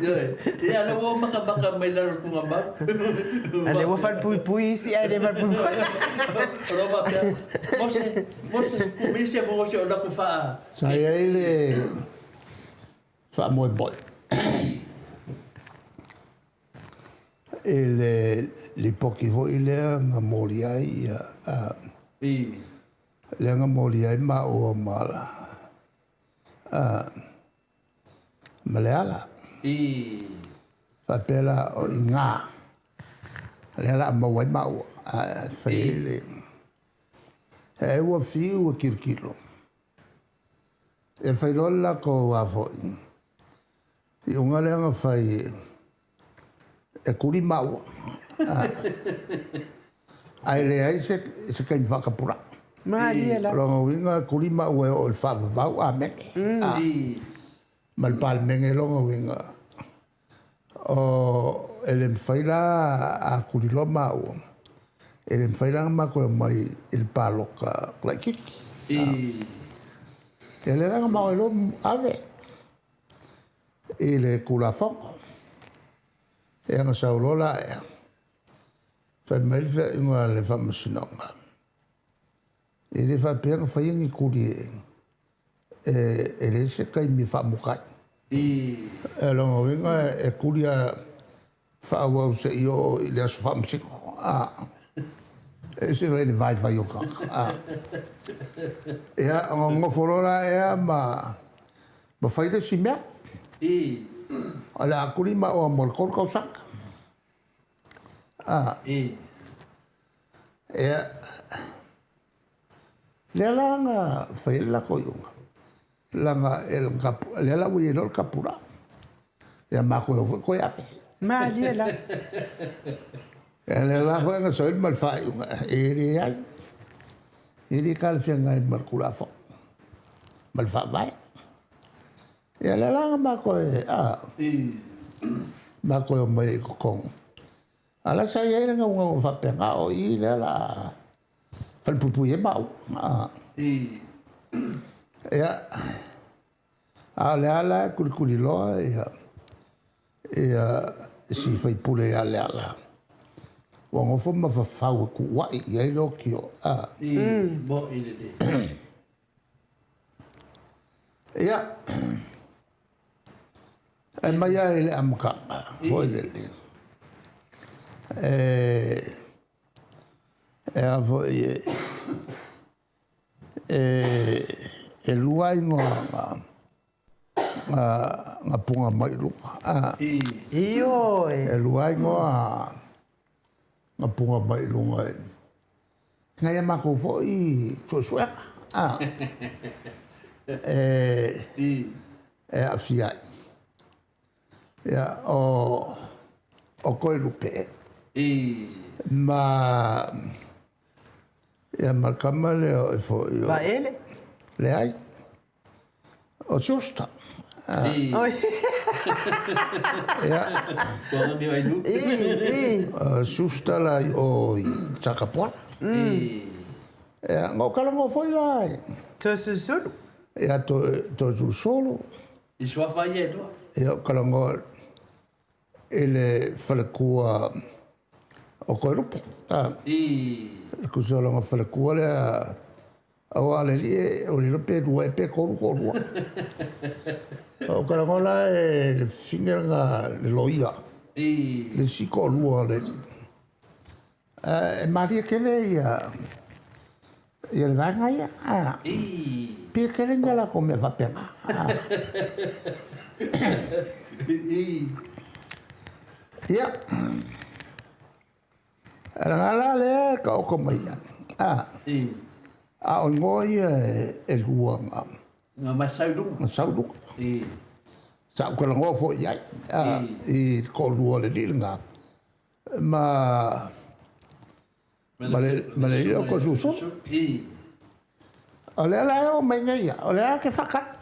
Ioe. Ia lea ua makamaka mai lalo o le tugamau. A lea ua falepuipui isi ae le falepuipui. O lo o faapea, Mose, Mose, tuu mai se avanoa se i ou alu atu faa. Sa i ai le faamoemoe i le lipoti foi lea na molia ai ia lea na molia ai maua ma ma Leala. Faapea la o i ina lea o le a maua ai maua ae fai ai le e ua fiu e tilotilo. E fai loa le latou a foi iuga lea na fai e tuli maua ae leai se taimi faatapulaa. Malie lava. O lona uiga e tuli maua e oo i le faavavau amene. Ma le Palemene lona uiga O, e le mafai la a tuliloa maua, e le mafai la ona matou omai i le palota laitiiti. Ia lea la na maua ai loa ave i le Tulafono. Ia na sau loa la, fai mai le feaiga a le Faamasinoga, E le faapea na faia ni tuli e leai se taimi e faamuta ai. O lona uiga e tuli lava faaauau seia oo i le aso faamasino. E ese foi le vaivai o tagata. Ia, ona nofo loa la ea ma fai le isi mea. O le a tuli maua mo le 3 tausaga. Ia, lea la na fai ai le latou iuga, leaga lea la ua i ai loa le tapulaa. Ia matou o foi toe ave. Malie lava. Ia lea la foi na sau ai ma le faaiuga, e leai, e le talafeagai ma le Tulafono, ma le Faavae. Ia lea la na matou matou omai ai i totonu. A o la sa i ai le naunauga faapena, o i lea o le a falepuipui ai maua. Ia, a o lea la e tulituliloa ia si sui usufono ia Leala, ua nofo ma fafau e tuuai i ai le oti o. Ia, e mai lava i le amataga foi lele, e a foi e lua igoa na puna mai i luga. Ioe. E lua igoa na puna mai i luga i nai a matou foi suesuega e aafia ai. Ia, o Toelupe ma ia ma le tama lea o foi o Vaele? Leai. O Schuster. Ia. Schuster la i o i Sakapuala. Ia, na ou talanoa foi la. Toesulusulu. Ia, Toesulusulu. I suafa ia e lua. Ia, ou talanoa i le faletua o Toelupe. E tusa o lona faletua lea, aua o le alii ua le iloa pe lua ea pe tolu toalua. Ou talanoa la i le fafine lena le loia, le isi toalua o le alii. E malie tele ia le vaega ia. Pei e tele ni a latou mea faapena. Ia, lena la lea e taoto mai ai, a, a o igoa ia e lua na. Na masau i luga. Na sau i luga. Sa ou talanoa foi i ai, a, i le toalua o le alii lena, ma, ma le, ma le alii o Toesulusulu. O lea la e oo mai nei ia, o lea ou te faatali.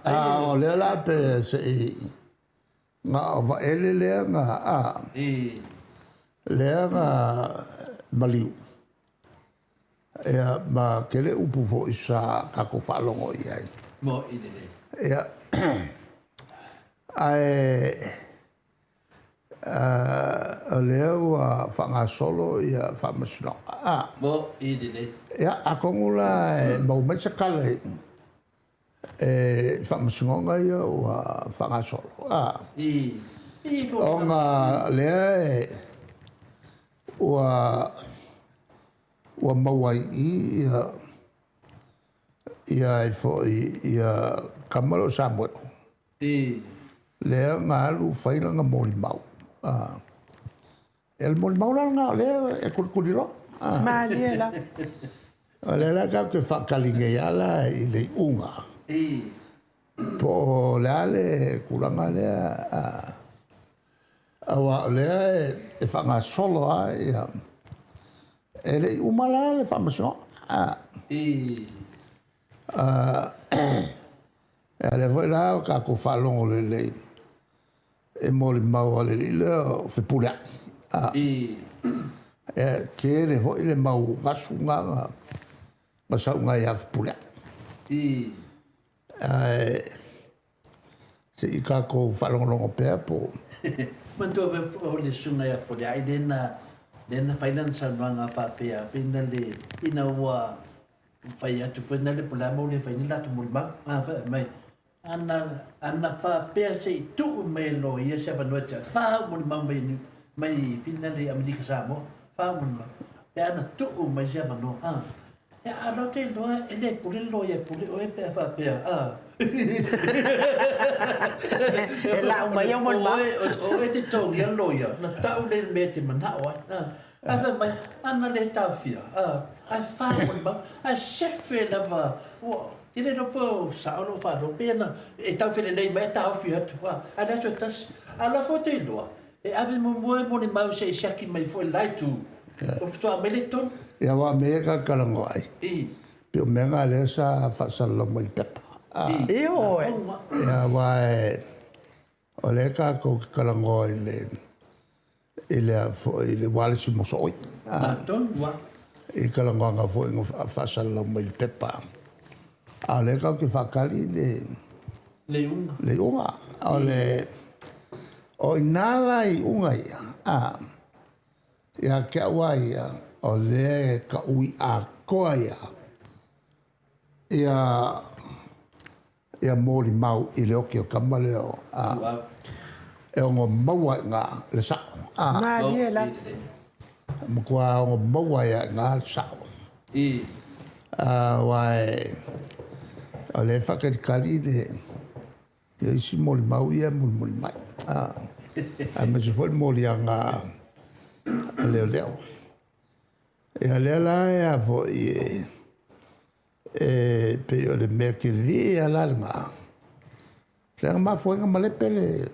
A o lea la pe se i na o Vaele lea na a lea na maliu. Ia ma tele upu foi sa tatou faalogo i ai. Mo'i lelei. Ia ae o lea ua faagasolo ia faamasinoga. A. Mo'i lelei. Ia atonu la e maua mai se tala i faamasinoga ia ua faagasolo. A. Ona lea e ua ua maua ai i i ia ia ai foi ia tama lea o Samuelu. Lea na alu fai lana molimau. A. Ia le molimau la lena o lea e kulikuli loa. Malie lava. O lea la tatou te faatali nei lava la i le iuga. Po o le a le tulaga lea, aua o lea e faagasolo lava ia, e le i uma la le faamasinoga. A lea foi la ua tatou faalogo lelei e molimau a le alii lea o Fepuleai. E tele foi le mau gasu na na saunoa ia Fepuleai. Ae se i tatou faalogologo pea po o. Manatua foi o le susuga ia Fepuleai lea na lea na fai lana saunoaga faapea foi na le ina ua fai atu foi na le po o le a mo le fai ni latou molimau. A fai mai Ana, ana faapea se i tuu mai e loia se avanoa e te fa au molimau mai mai Finland i Amerika Samoa, fa au molimau. Pe ana tuu mai se avanoa, a. Ia, a lau te iloa e le pule le loia e pule oe pe a faapea, a. E lau mai au molimau. O oe, o oe te togia le loia, na tau lea i le mea e te manao ai, a. Ae fai mai, ana le taofia, a, ae fa molimau, ae sefe lava, ua, Te le iloa po o sao lou faalogo, pei ona e tau felelei mai e taofi atu, a, ae le aso e tasi. A o la foi ou te iloa, e ave muamua e molimau se i siaki mai foi i le la itu, ona faatoa aumai lea i totonu. Ia, aua o mea ia ta te talanoa ai, pei o mea na lea sa faasalalau mai i le pepa. Ioe. Ia, aua o lea tatou te talanoa i le i le a foi i le ualesi mosooi. Atonu a. I talanoaga foi na faasalalau mai i le pepa. A o lea tatou te faatali le le iuga. Le iuga. O le o i ina la i iuga ia, a, ia te au lava ia, o lea e taui atoa ia ia ia molimau i le oki o le tama lea o a e ono maua ai i ina le sao. A. Malie lava. E matua ono maua ai lava i ina le sao. Aua o lea e faatalitali le ia isi molimau ia e mulimuli mai. A. Aemaise foi le moliaga a leoleo. Ia lea la e a foi e E pei o le mea tele lava la lena, lea na mafua ai ona malepe le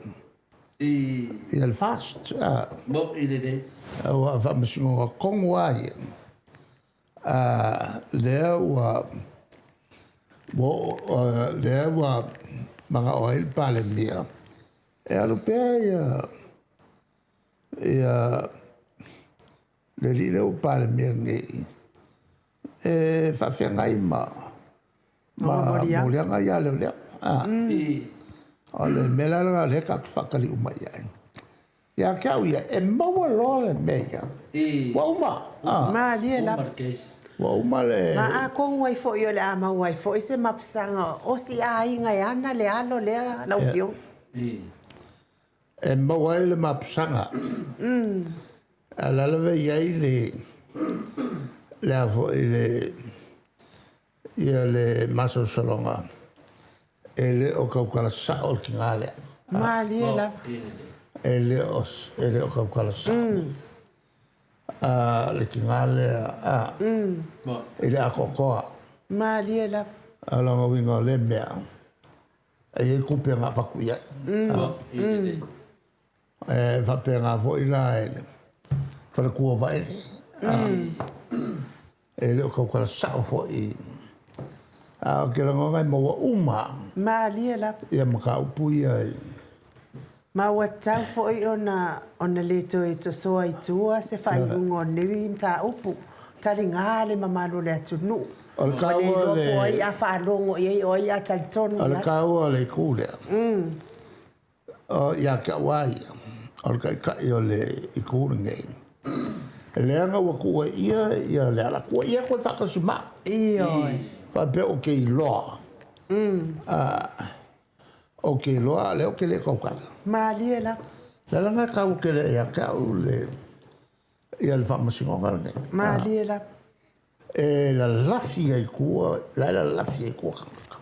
ia le FAST. Mo'i lelei. Aua o faamasinoga tonu lava ia, lea ua lea ua manao ai le Palemia e alu pea ia ia le alii lea ua Palemia nei e faafeagai ma ma moliaga ia a leoleo. O le mea la lena o lea tatou te faatali uma i ai. Ia te au ia, e maua loa le mea ia. Ua uma. Malie lava. Ua uma le... Ma atonu ai foi o le a maua ai foi se mapusaga o si aiga e ana le alo lea lau Afioga. E maua ai le mapusaga. A o le a lava e i ai le, le a foi le, ia le masalosaloga E le o tautala sao le tina lea. Malie lava. E le o, e le o tautala sao. A, le tina lea, a, i le atoatoa. Malie lava. A o lona uiga o lea mea, e i ai tupe na avatu i ai. E faapena foi la i le faletua o Vaele. E le o tautala sao foi. A ou te lagona e maua uma. Malie lava. Ia mataupu ia i. Ma ua tatau foi ona ona le toe tosoa i tua se faaiuga o lenei mataupu. Taliga le mamalu o le atunuu. O le Ua le taua iloa o po o ai le a faalogo i ai, o ai a talitonu O i le ai. taua o le itu lea. O, ia te au lava ia, o le taitai o le itu lenei, leaga ua tuuaia ia Leala, tuuaia atu e faatasi ma au. Ioe. Faapea ou te iloa, ou te iloa a o lea ou te le tautala. Malie lava. O le ala lena e taua tele ai ia te au le, ia le faamasinoga lenei. Malie lava. E lalafi ai i tua, la e lalafi ai i tua tagata.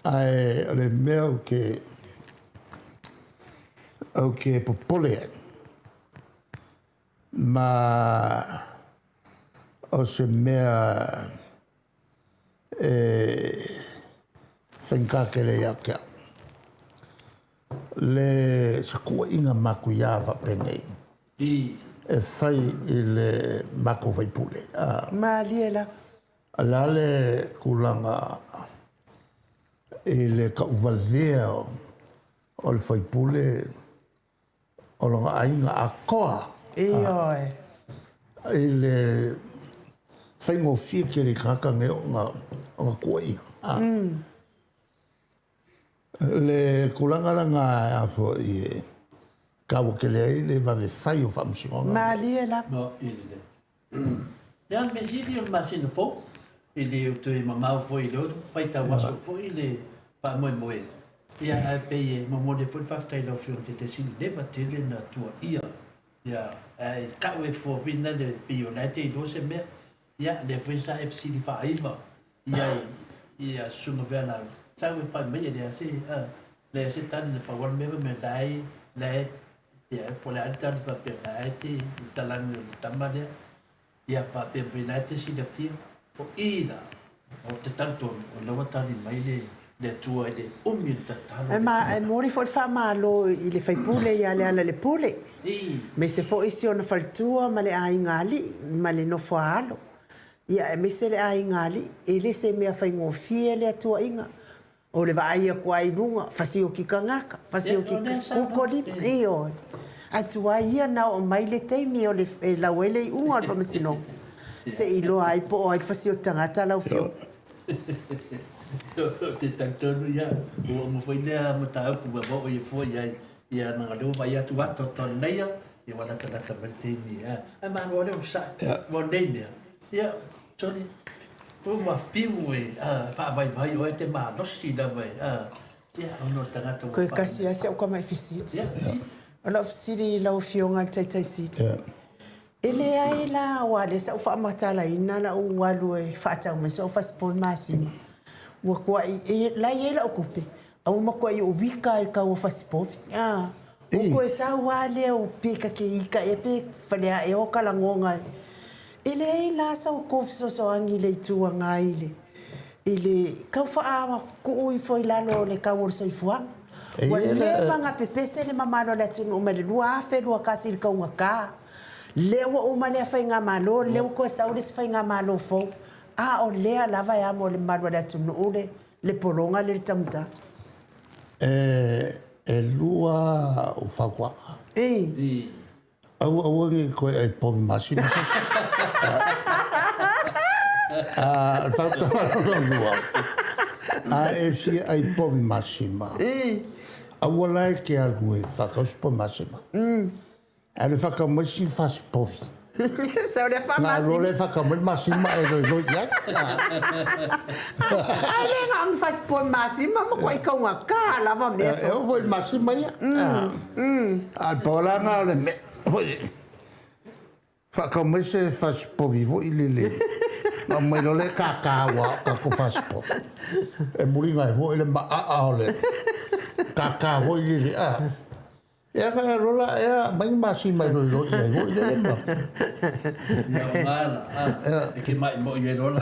Ae o le mea ou te, ou te popole ai, ma o se mea e faigata tele ia te au, le sekuaiga matuia faapenei e fai i le matou faipule. Malie lava. O le a le tulaga i le tauvalea o le faipule o lona aiga atoa? Ioe. I le faigofie tele i tagata nei ona tuuaia. Le tulaga lena a foi e taua tele ai le vave fai o faamasinoga. Malie lava. Ia, le mea sili o le masina fou, e le o toe mamao foi i le faitau aso foi le faamoemoe. Ia, ae pei e momoli ai foi le faafetai i lau Afioga i le Taitaifono, leva tele na tuuaia. Ia, ae tau e fua foi lena le pei o la e te iloa se mea. Ia, lea foi sa e fesili faaiva i ai i a Susuga Fealau, sa e fai mai e leai se, leai se tali, na pau lava le mea fai mai la e, la e Ia, po o le a le tali faapea, la e te i le talani o le tama lea. Ia, faapea foi la e te silafia, o i la, o te talitonu, o la ua tali mai le, le Atua i le umi o le tatalo a E le ma, e Atua. momoli foi le faamalo i le faipule ia Lealailepule, I. aemaise foi si ona faletua ma le aiga alii ma le nofo a alo. Ia, aemaise le aiga alii, e le se mea faigofie lea tuuaiga. O le vaai aku lava i luga, fasioki kagaka, fasioki kuko lima, ioe. Ae tuai ia na oo mai le taimi o le, e lau ai le iuga o le faamasinoga, se i iloa ai po o ai le fasioki tagata lau Afioga. Ou te talitonu ia, ua uma foi lea mataupu ua oo ia fua i ai, ia leaga o lea ua vaai atu atoatoa lelei ia, ia ua latalata mai le taimi, ae malo lava le onosai, aua o lenei mea, ia, Sorry. Ua fiu e faavaivai oe te malosi lava e ia ona o le tagata ua Koe kasi lava si au tama e fesili. O lau fesili i lau Afioga i le Taitai Sili, e leai la aua o lea sa ou faamatalaina lau alu e faatau mai sou fasipovi masima, ua tuai, la e i ai lau tupe, A ua matuai ou ika i le kau o fasipovi. A, ua toe sau lava lea o pe ta te ika ea pe falea ea o ka lagoga e. E leai la sau tou fesoasoani i le Itu Agai i le, i le tau faatuu ifo i lalo o le kau o le soifuaga. Ua leva ona pepese le mamalu o le atunuu mai le 2021 i le taugata. Lea ua uma lea faigamalo, lea ua toe sau le isi faigamalo fou, a o lea lava e amo e le mamalu o le atunuu le Le pologa lea i le taugata. E lua au fautuaga. I. Aua aua ne i toe ai povi masima se isi. A, o le fautuaga lona lua, a e fia ai povi masima, aua la e te alu e faatau se povi masima. Alu e whakau mai si fasi povi. So lea Nga faamasima. role whakau mai masima e roiroi i ai. Ai le nga ongi fasi povi masima ma koe kaunga ka lava mea E oo foi masima ia. A le paolanga o le mea foi. Whakau mai se fasi povi foi lele. Ona aumai loa lea e kākā aua o tatou fasipovi. E muliga ai foi le maaa o le kākā foi lele a. Ea ka ea lola ea aumai ni masima e loiloi ai foi lele ma. Ia o mala a e ke mai moi ai lola.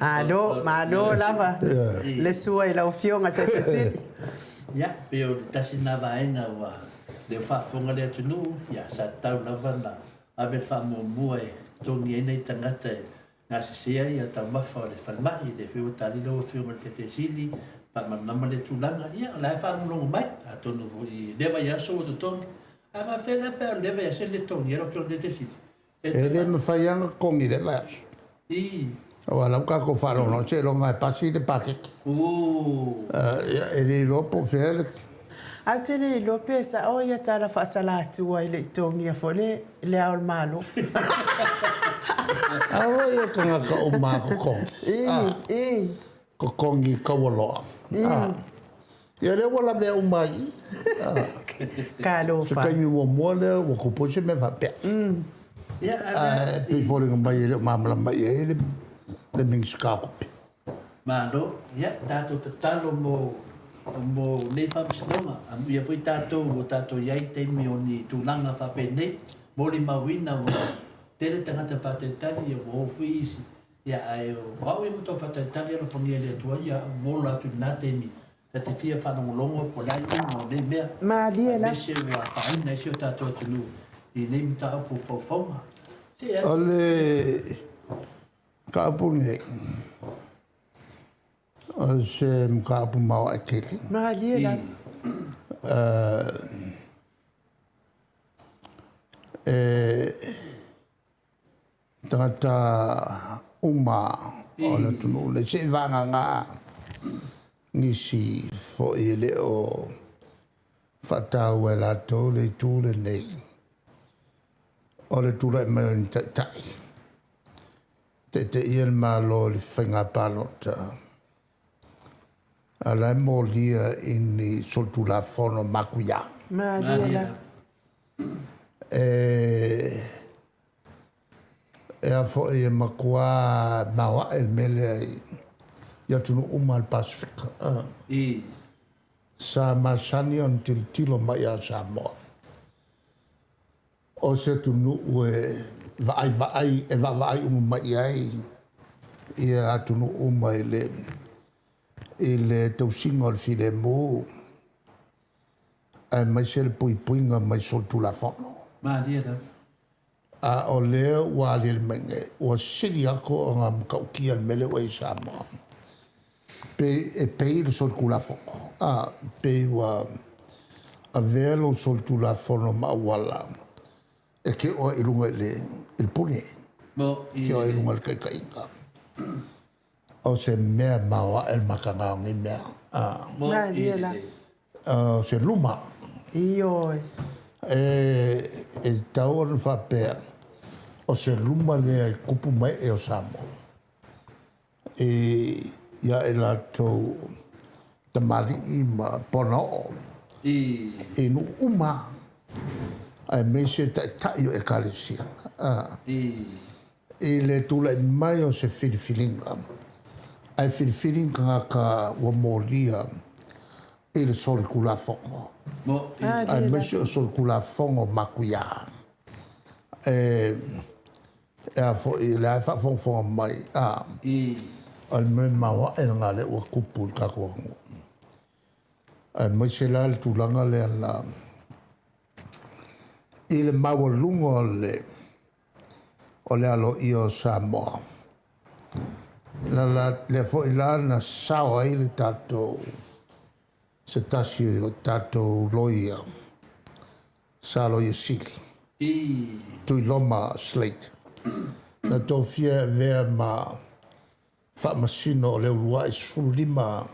Malo, malo lava le sua i lau Afioga le Taitai Sili. Ia, pei o le tasi lena vaega ua leo faafofoga le atunuu, ia sa tatau lava ona ave le faamuamua e totogi ai nai tagata e gasesea ia taumafa o le falemai, lea foi ua tali lau Afioga i le Taitai Sili, faamalamalama lea tulaga, ia o la e faalogologo mai, atonu foi i lea vaiaso ua totogi, ae faafefea la pe a o lea vaiaso e le totogia lau Afioga i le Taitai Sili? E le mafai lava ona totogi i lea vaiaso. Aua o la ua tatou faalogologo seiloga e pasi le paketi. Ia, e le iloa po o fea le. Ae ou te le iloa pe sao ia tala faasalatua e le i totogia foi le Ao o le Malo. Aua ia tagata uma a totogi. Totogi taualoa. Ia lea ua lavea uma ai i i. Talofa. Se taimi muamua lea ua tupu ai se mea faapea. Ae pei e foliga mai e le o malamalama i ai le Minisita o Tupe. Malo. Ia, tatou tatalo mo mo nei faamasinoga. Amuia foi tatou ua tatou i ai i taimi o ni tulaga faapenei, molimauina ua tele tagata faatalitali, ia ua o foi isi. Ia, ae o au ia matua faatalitali alofagia e le Atua ia au ola atu i lena taimi, ta te fia faalogologo po o le a iuga o nei mea, Malie la. aemaise ua afaina ai si o tatou atunuu i nei mataupu o faufauga. Se O le mataupu lenei, o se mataupu maoae tele. Malie la. E Tagata uma o le atunuu nei, se i vagana nisi foi e le o faataua e latou le itu lenei o le tulai mai o ni taitai taitaia le Malo i le faiga palota, a o la e molia i ni solitulafono matuia. Malie la. E E a foi e matua maoae le mea lea i atunuu uma o le Pasefika. Sa masani ona tilotilo mai ia Samoa, o se atunuu e vaaivaai, e vaavaai uma mai i ai ia atunuu uma i le i le tausiga o le filemu, aemaise le puipuiga mai solitulafono. Malie lava. A o lea ua aliali mai nei, ua sili atu ona matautia le mea lea ua i ai i Samoa. Pei e pei le solitulafono, a, pei ua avea lou solitulafono ma auala e te oo ai i luga i le, i le pule, e te oo ai i luga i le taitaiga. O se mea maoae le mataga o nei mea. Malie la. O se luma. Ioe. E, e tatau ona faapea, o se luma lea i tupu ma ee o Samoa. I, ia i latou tamalii ma ponaoo. I. I nuu uma, aemaise taitai o Ekalesia. I. I le tulai mai o se filifiliga, ae filifili ni tagata ua molia i le solitulafono, aemaise o solitulafono matuia. E, e a foi, o lea e faafogafoga mai, a, o le mea maoae lena lea ua tupu i le tatou atunuu. Aemaise la le tulaga lea na, i le maualuga o le o le aloaia o Samoa. Na la, lea foi la na sao ai le tatou, se tasi o tatou loia, sa Loia Sili, Tuiloma Slate, na tofia e avea ma Faamasino o le uluai 15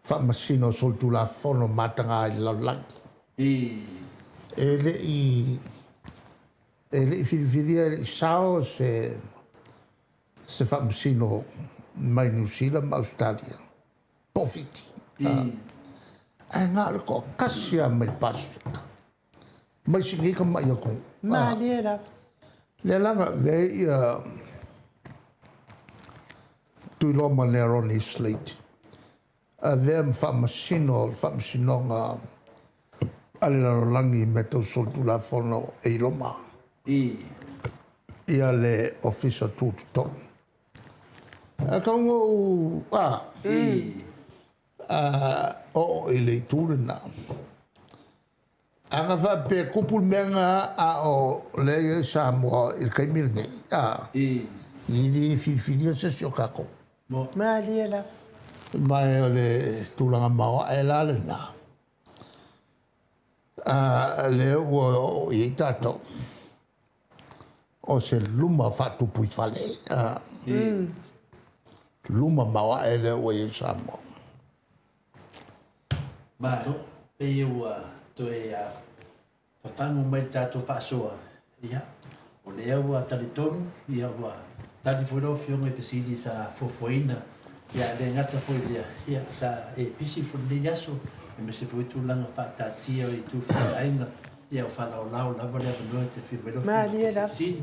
Faamasino o Solitulafono mataga i le lalolagi. E le i e le i filifilia, e le i sao se se Faamasino mai Niu Sila ma Ausetalia po o Fiti. Ae na o le toatasi lava mai le Pasefika. Mai si nei tamai atunuu. Malie lava. Lea la na avea ai ia Tuiloa ma Neroni Slate, avea ma faamasino o le Faamasinoga a le Lalolagi i mea tau solitulafono e i Roma. Ia le Ofisa Tutotonu. Ae tau na ou a oo i le itu lena. A na faapea e tupu le mea lena a o lea e i ai Samoa i le taimi lenei, a, e le filifilia se isi o tatou. Malie lava. Ma o le tulaga maoae la lena, a lea ua oo i ai tatou, o se luma faatupu i fale, a, luma maoae lea ua i ai Samoa. Malo, pei ua toe fafagu mai le tatou faasoa, ia, o lea ua talitonu, ia, ua tali foi lau Afioga i fesili sa fuafuaina, ia, e le gata foi i lea, ia, sa e pisi foi i lenei aso, aemaise foi tulaga faataatia i itu faaleaiga, ia, o faalaolao lava le avanoa e te afio mai lau Afioga i te fesili.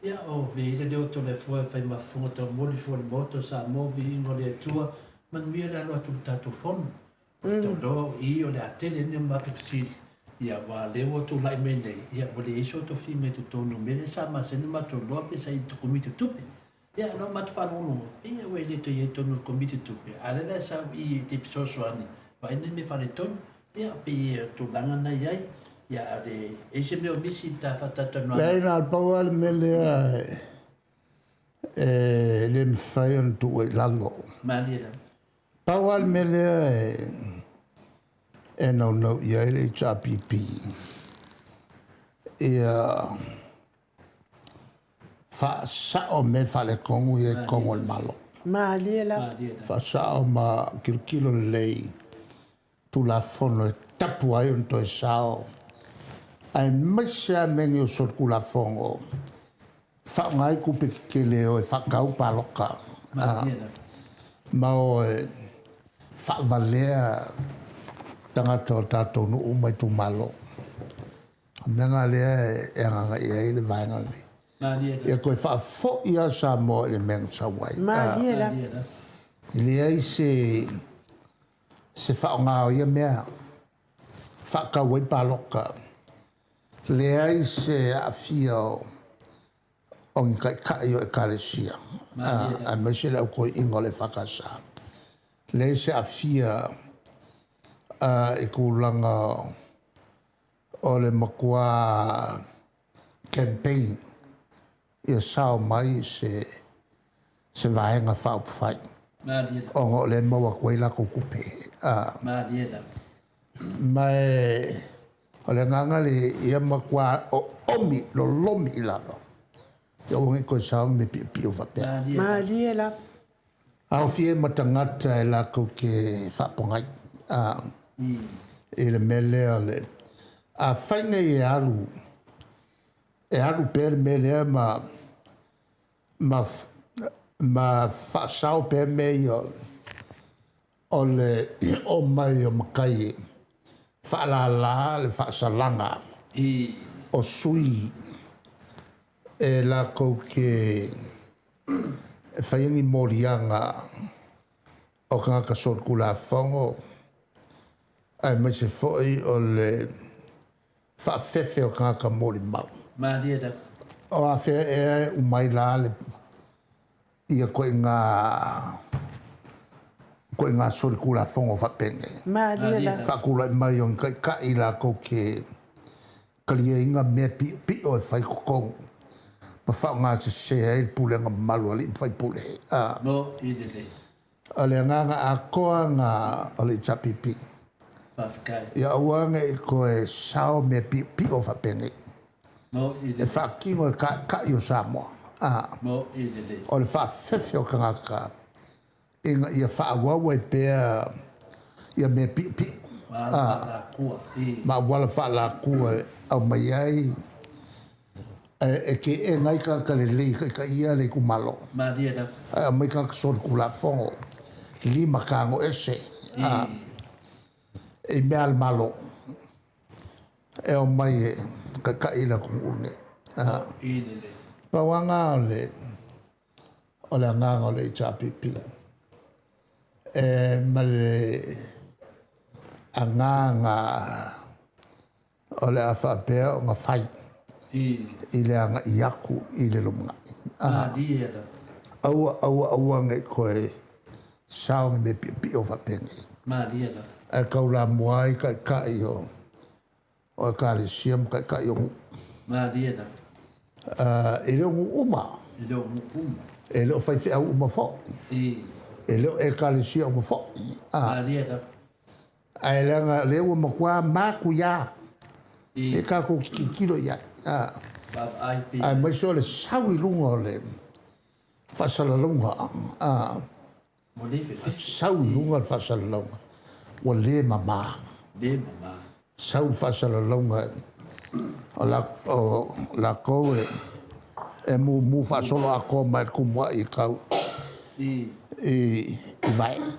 Ia, o viia le leo o Toleafoa e fai ma fofoga taumoli fua o le Maota o Samoa, viiga o le Atua, Manuia le alo atu i le tatou fono. Ou te iloa o i o le a tele ai ni a matou fesili, ia aua o lea ua tulai mai nei, ia ua leai so tofiga i totonu o mea lea sa masani ona matou iloa pe sa i le Komiti o Tupe. Ia o lau matou faalogologo, pei ua e le toe i ai i totonu o le Komiti o Tupe, a o lea la e sau i i e te fesoasoani, vaai nai mea faaletonu. Ia pei o tulaga na i ai, ia a o le i ai se mea o misi i le ta faatalatalanoaga? Leai, na o le pau lava le mea lea e le mafai ona tuua i lalo. Malie lava. Pau lava le mea lea e naunau i ai le HRPP, ia faasao mea faaletonu ia i totonu o le Malo. Malie lava. Faasao ma tilotilo lelei Tulafono e tapu ai ona toe sao, aemaise lava mea nei o solitulafono, faaaoga ai tupe tetele e o e faatau palota ma o e faavalea tagata o tatou nuu ma itumalo. O le mea lena lea e agaga i ai le vaega lenei. Ia toe faafoi lava Samoa i le mea na sau ai. E leai se se faaaoga o ia mea faatau ai palota. Leai se aafia o ni taitai o Ekalesia, aemaise le au toeaina o le EFKS. Leai se aafia i tulaga o le matua campaign ia sao mai se se vaega faaupufai ona o lea e maua atu ai latou tupe. Ma o le agaga le ia matua oomi lolomi i lalo ia aua ne i toe sao ni mea piopio faapea. Malie lava. Aofia ai ma tagata e latou te faapogai i le mea lea o le afai nei e alu e alu pea le mea lea ma ma ma faasao pea mea ia o le omai o matai e faalala le faasalaga o sui e latou te faia ni moliaga o tagata solitulafono aemaise foi o le faafefe o tagata molimau. Malie lava. O afea ea e uma ai la le ia ituaiga ituaiga solitulafono faapenei? Malie lava. Faatulai mai o ni taitai latou te taliaina mea piopio e fai i totonu ma faaaoga sese ai le pulega mamalu a alii ma faipule. Mo i lelei. O le agaga atoa lena o le HRPP. Faafetai. Ia aua ne i toe sao mea piopio faapenei. Mo i lelei. E faatino e taitai o Samoa. Mo i lelei. O le faafefe o tagata ina ia faaauau ai pea ia mea piopio. Ma auala faalakua. Ma auala faalakua e aumai ai e teena ai tagata lelei e taitaia le itumalo. Malie lava. Ae aumai tagata solitulafono limatago ese i mea a le Malo e omai e taitai le atunuu lenei. Pau lava lena o le o le agaga o le HRPP e ma le agaga o le a faapea ona fai i le agai atu i le lumanai. Aua, aua, aua ne i toe sao ni mea piopio faapenei. Ae taulamua ai taitai o Ekalesia ma taitai o nuu. E le o nuu uma. E le o faifeau uma foi. E le o Ekalesia uma foi. Ae leaga o lea ua matua matuia e tatou te tilotilo i ai. Aemaise o le sau i luga o le faasalalauga. Sau i luga le faasalalauga ua le mama. Sau le faasalalauga o latou e mumu faasoloatoa mai le tumuai e tau i Vaea.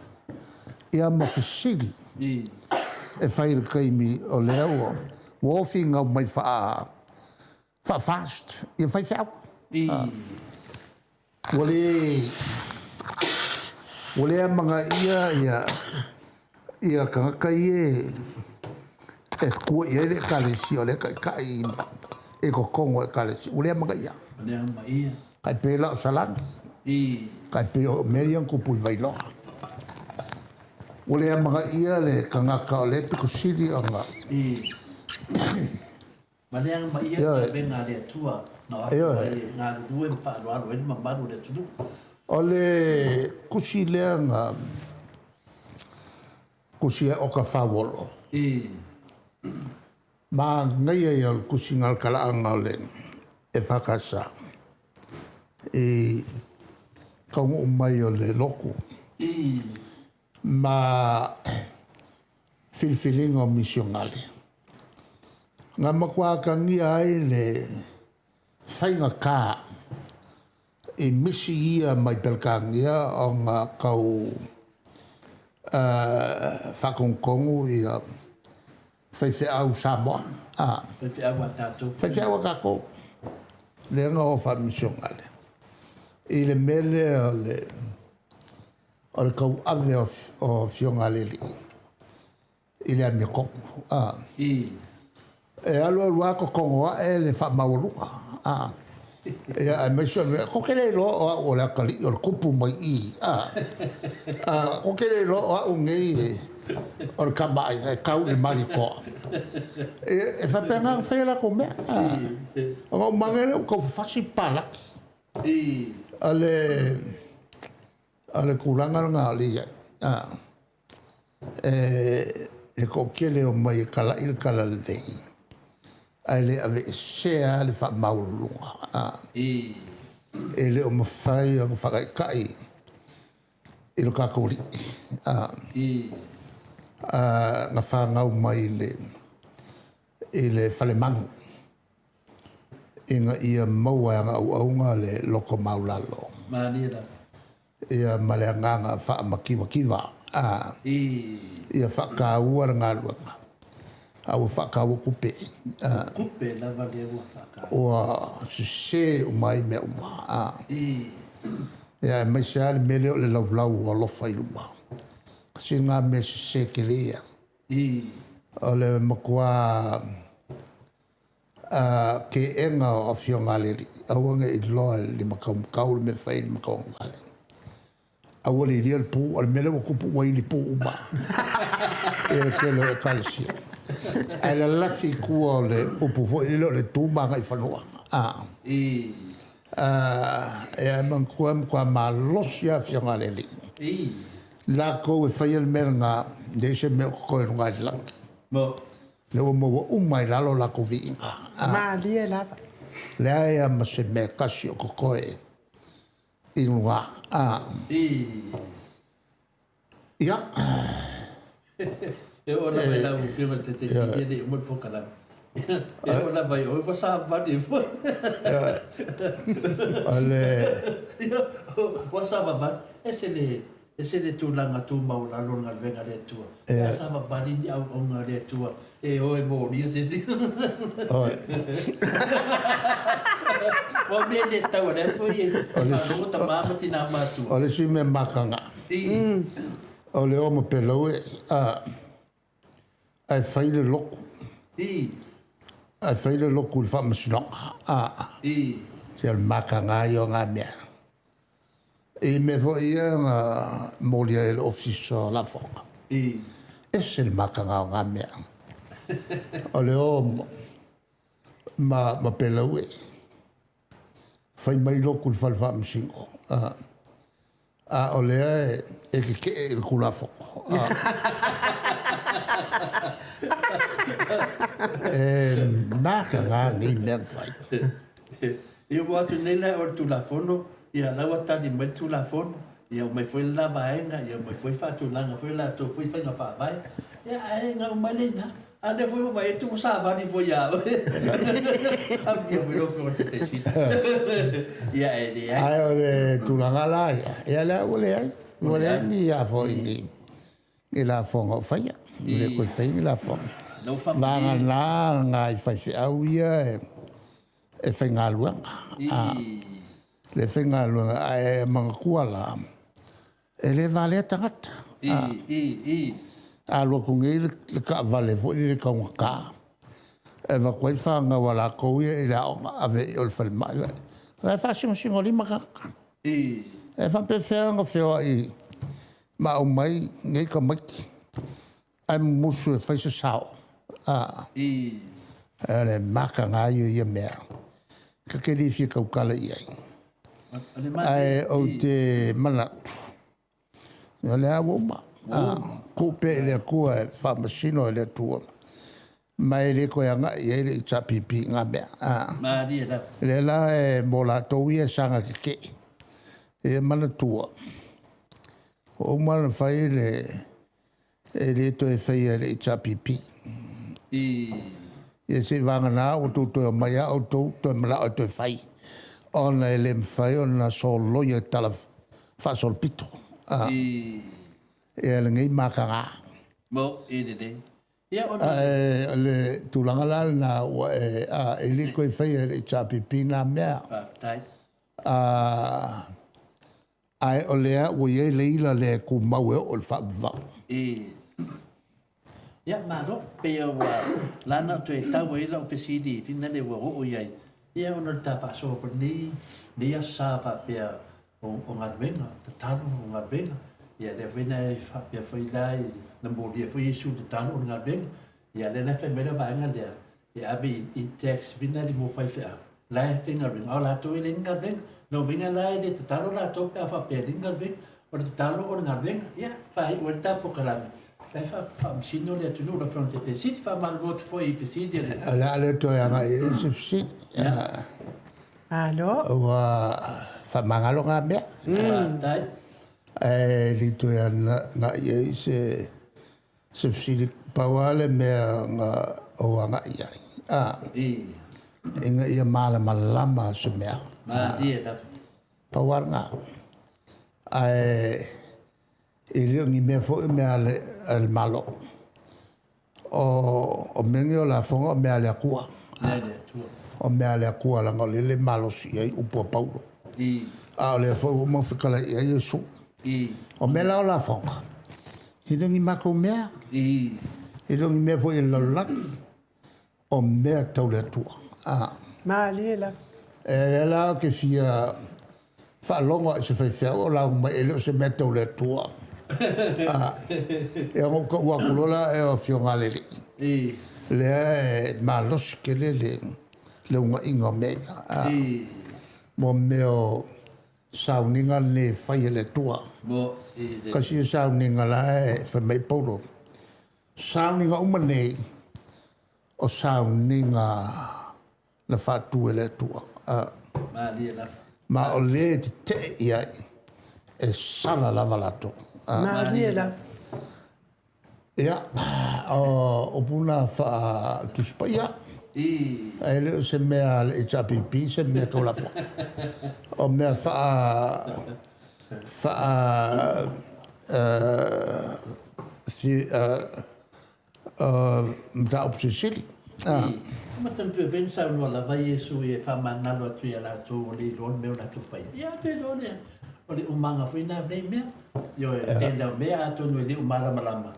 Ia ma fesili e fai i le taimi o lea ua o finau mai faa-fast ia faifeau. Ua le amanaia ia tagata ia e tua i ai le Ekalesia o lea e taitai i totonu o Ekalesia. Ua le amanaia. Tai pei la o Salani. Tai pei o mea ia na tupu i Vailoa. Ua le amanaia le tagata o lea e pito sili ona... Ma le amanaia le galuega a le Atua na o atu ai e galulue ma faaaloalo ai le mamalu o le atunuu. O le tusi lea na tusi ai Oka Fauolo. Manaia ia o le tusi na o le talaaga o le EFKS i taunuu mai o le lotu ma filifiliga o misionale. Na matua atagia ai le faigata i misi ia mai Peretania ona tau faatonutonu ia faifeau Samoa. Faifeau a tatou. Faifeau a tatou. Lea na o faamisionale. I le mea lea o le tauave o afioga a le alii i le amiotonu. E alu alu lava totogo ae le faamaualuga. Ia, aemaise o le mea, tou te le iloa o au o le atalii o le tupu mai i. Tou te le iloa o au nei o le tamaaiga e tau i le Malietoa. E faapena ona fai a latou mea. Ona ou manaia lea ua tau fafasi papalagi. O le tulaga lena o lea e i ai. Le toatele o omai e talai le talalelei, ae le aveesea le faamaualuluga. E le o mafai ona faataitai i lo tatou alii. Na fanau mai i le falemanu ina ia maua e ana auauna le loto maulalo. Ia ma le agaga faamativativa. Ia faataua le galuega. A ua faataua tupe. Tupe lava lea ua faataua. Ua sese uma ai mea uma. Ia aemaise lava le mea lea o le laulau o alofa i luma. Kasi lena mea sese tele ia. O le matua keena o afioga a le alii. Aua ne i iloa e le limataumatau le mea fai e le limatauagavale. Aua le ilia le pu, o le mea lea ua tupu ua ili pu uma. Ia le tele o Ekalesia. Ae lalafi i tua o le upu foi lele o le tu ma agaifanua. Ia e manatua e matua malosi lava afioga a le alii. Latou e faia le mea lena, leai se mea o totoe i luga i le lagi. Lea ua maua uma i lalo latou viiga. Malie lava. Leai lava ma se mea tasi o totoe i luga. Ia. E oo lava i lau Afioga i le Taitaifono, e le i uma le polokalame. E oo lava i oe ua savavali foi. O le Ua savavali. Ese le Ese le tulaga tumau lalo o le galuega a le Atua. Pe a savavali ni auauna a le Atua e o e molia se isi. Ua mea le tau a lea foi e faalogo tama ma tina matua. O le isi mea makaga, o le o ma Peleue ae fai le lotu. Ae fai le lotu i le faamasinoga. Se o le makaga ia o na mea. I mea foi ia na molia ai e le Ofisa o Lafoga. Ese le makaga o na mea. O le o ma Peleue, fai mai lotu i le fale faamasino. A o lea e tetee i le Tulafono. E mataga nei mea na fai. Ia ua atu nei la o le Tulafono, ia la ua tali mai le Tulafono, ia omai foi le la vaega, ia omai foi faatulaga foi latou foi faiga faavae. Ia ae gau mai lea i ina. A lea foi ua vaai atu ua savali foi ia oe. Amuia foi lau Afioga i le Taitaisili. Ia e leai. Ae o le tulaga la ia, ia lea ua leai. Ua leai ni a foi ni ni lafoga o faia. Ua le toe faia ni lafoga. Vagana nai faifeau ia e faigaluega. Le faigaluega ae manatua la, E le valea tagata. A alu atu nei le taavale foi lele taugata e avatu ai fanau a latou ia i le aoga ave i o i le falemai, o la e faasinosinolima tagata. E faapefea ona feoai ma aumai nei tamaiti ae mumusu e fai se sao. O le mataga ia o ia mea, ta te le fia tautala i ai. Ae ou te manatu, o lea ua uma. Tuu pea i le Atua e faamasino e le Atua, ma e le toe agai i ai le HRPP i na mea. Lea la e mo latou ia e saga tetee, ia manatua, ua uma ona fai le e le toe faia e le HRPP. Ia se i vagana ua outou toe omai lava outou toe manao e toe fai, ona e le mafai ona soloia i tala faasolopito ia lenei mataga. Ae o le tulaga la lena ua e, e le toe faia e le HRPP na mea. Ae o lea ua i ai le ila lea e tumau e oo i le faavavau. Ia, malo. Pei ua lana ou toe tau ai lau fesili finale ua oo i ai, ia ona o le ta faasoa foi lenei, lenei aso sa faapea o galuega, tatalo o galuega. Ia lea foi na e faapea foi la na molia foi Iesu i le tatalo o le galuega. Ia lea la e fai mai le vaega lea, e ave i tax finali mo faifeau la e faigaluega, a o latou e leai ni galuega. Lona uiga la e le tatalo latou pe a faapea e leai ni galuega. O le tatalo o le galuega. Ia, faaiu ai le ta polokalame, la e faamasino le atunuu lau Afioga i le Taitaisili. Faamalulu atu foi i fesili a le. O le a le toe agai i ai se fesili. Malo. Ua faamagalo na mea. Faafetai. Ae le toe agai i ai se Se fesili, pau lava le mea na ou agai i ai, a, ina ia malamalama se mea. Malie lava. Pau lava lena. Ae e le o ni mea foi o mea a le Malo. O mea nei o lafoga o mea a le Atua. Mea a le Atua. O mea a le Atua leaga o lea e le malosi i ai upu a Paulo. A o lea foi ua uma ona fetalai i ai Iesu. O mea la o lafoga, e le o ni matou mea, e le o ni mea foi a le lalolagi, o mea tau le Atua. Malie lava. E lea la ou te fia faalogo i se faifeau o lauga mai e le o se mea tau le Atua. Ia ona ou taua atu loa lea o Afioga a le Alii, lea e malosi tele le unaiga o mea ia. Mo mea o sauniga lenei e fai e le Atua. Tasi ia sauniga la e fai mai Paulo, sauniga uma nei, o sauniga na faatu e le Atua. Ma o le e tetee i ai, e sala lava latou. Malie lava. Ia, o upu na faa-Tusi Paia, ae le o se mea a le HRPP se mea tau lafoga. O mea faa, faa. mataupu silisili. I manatua e na saunoa lava Iesu e faamagalo atu ia latou ua le iloa le mea o latou faia. Ia, ou te iloa lea, o le umaga foi lena o nei mea. Ioe, o le tele o mea atonu e le o malamalama,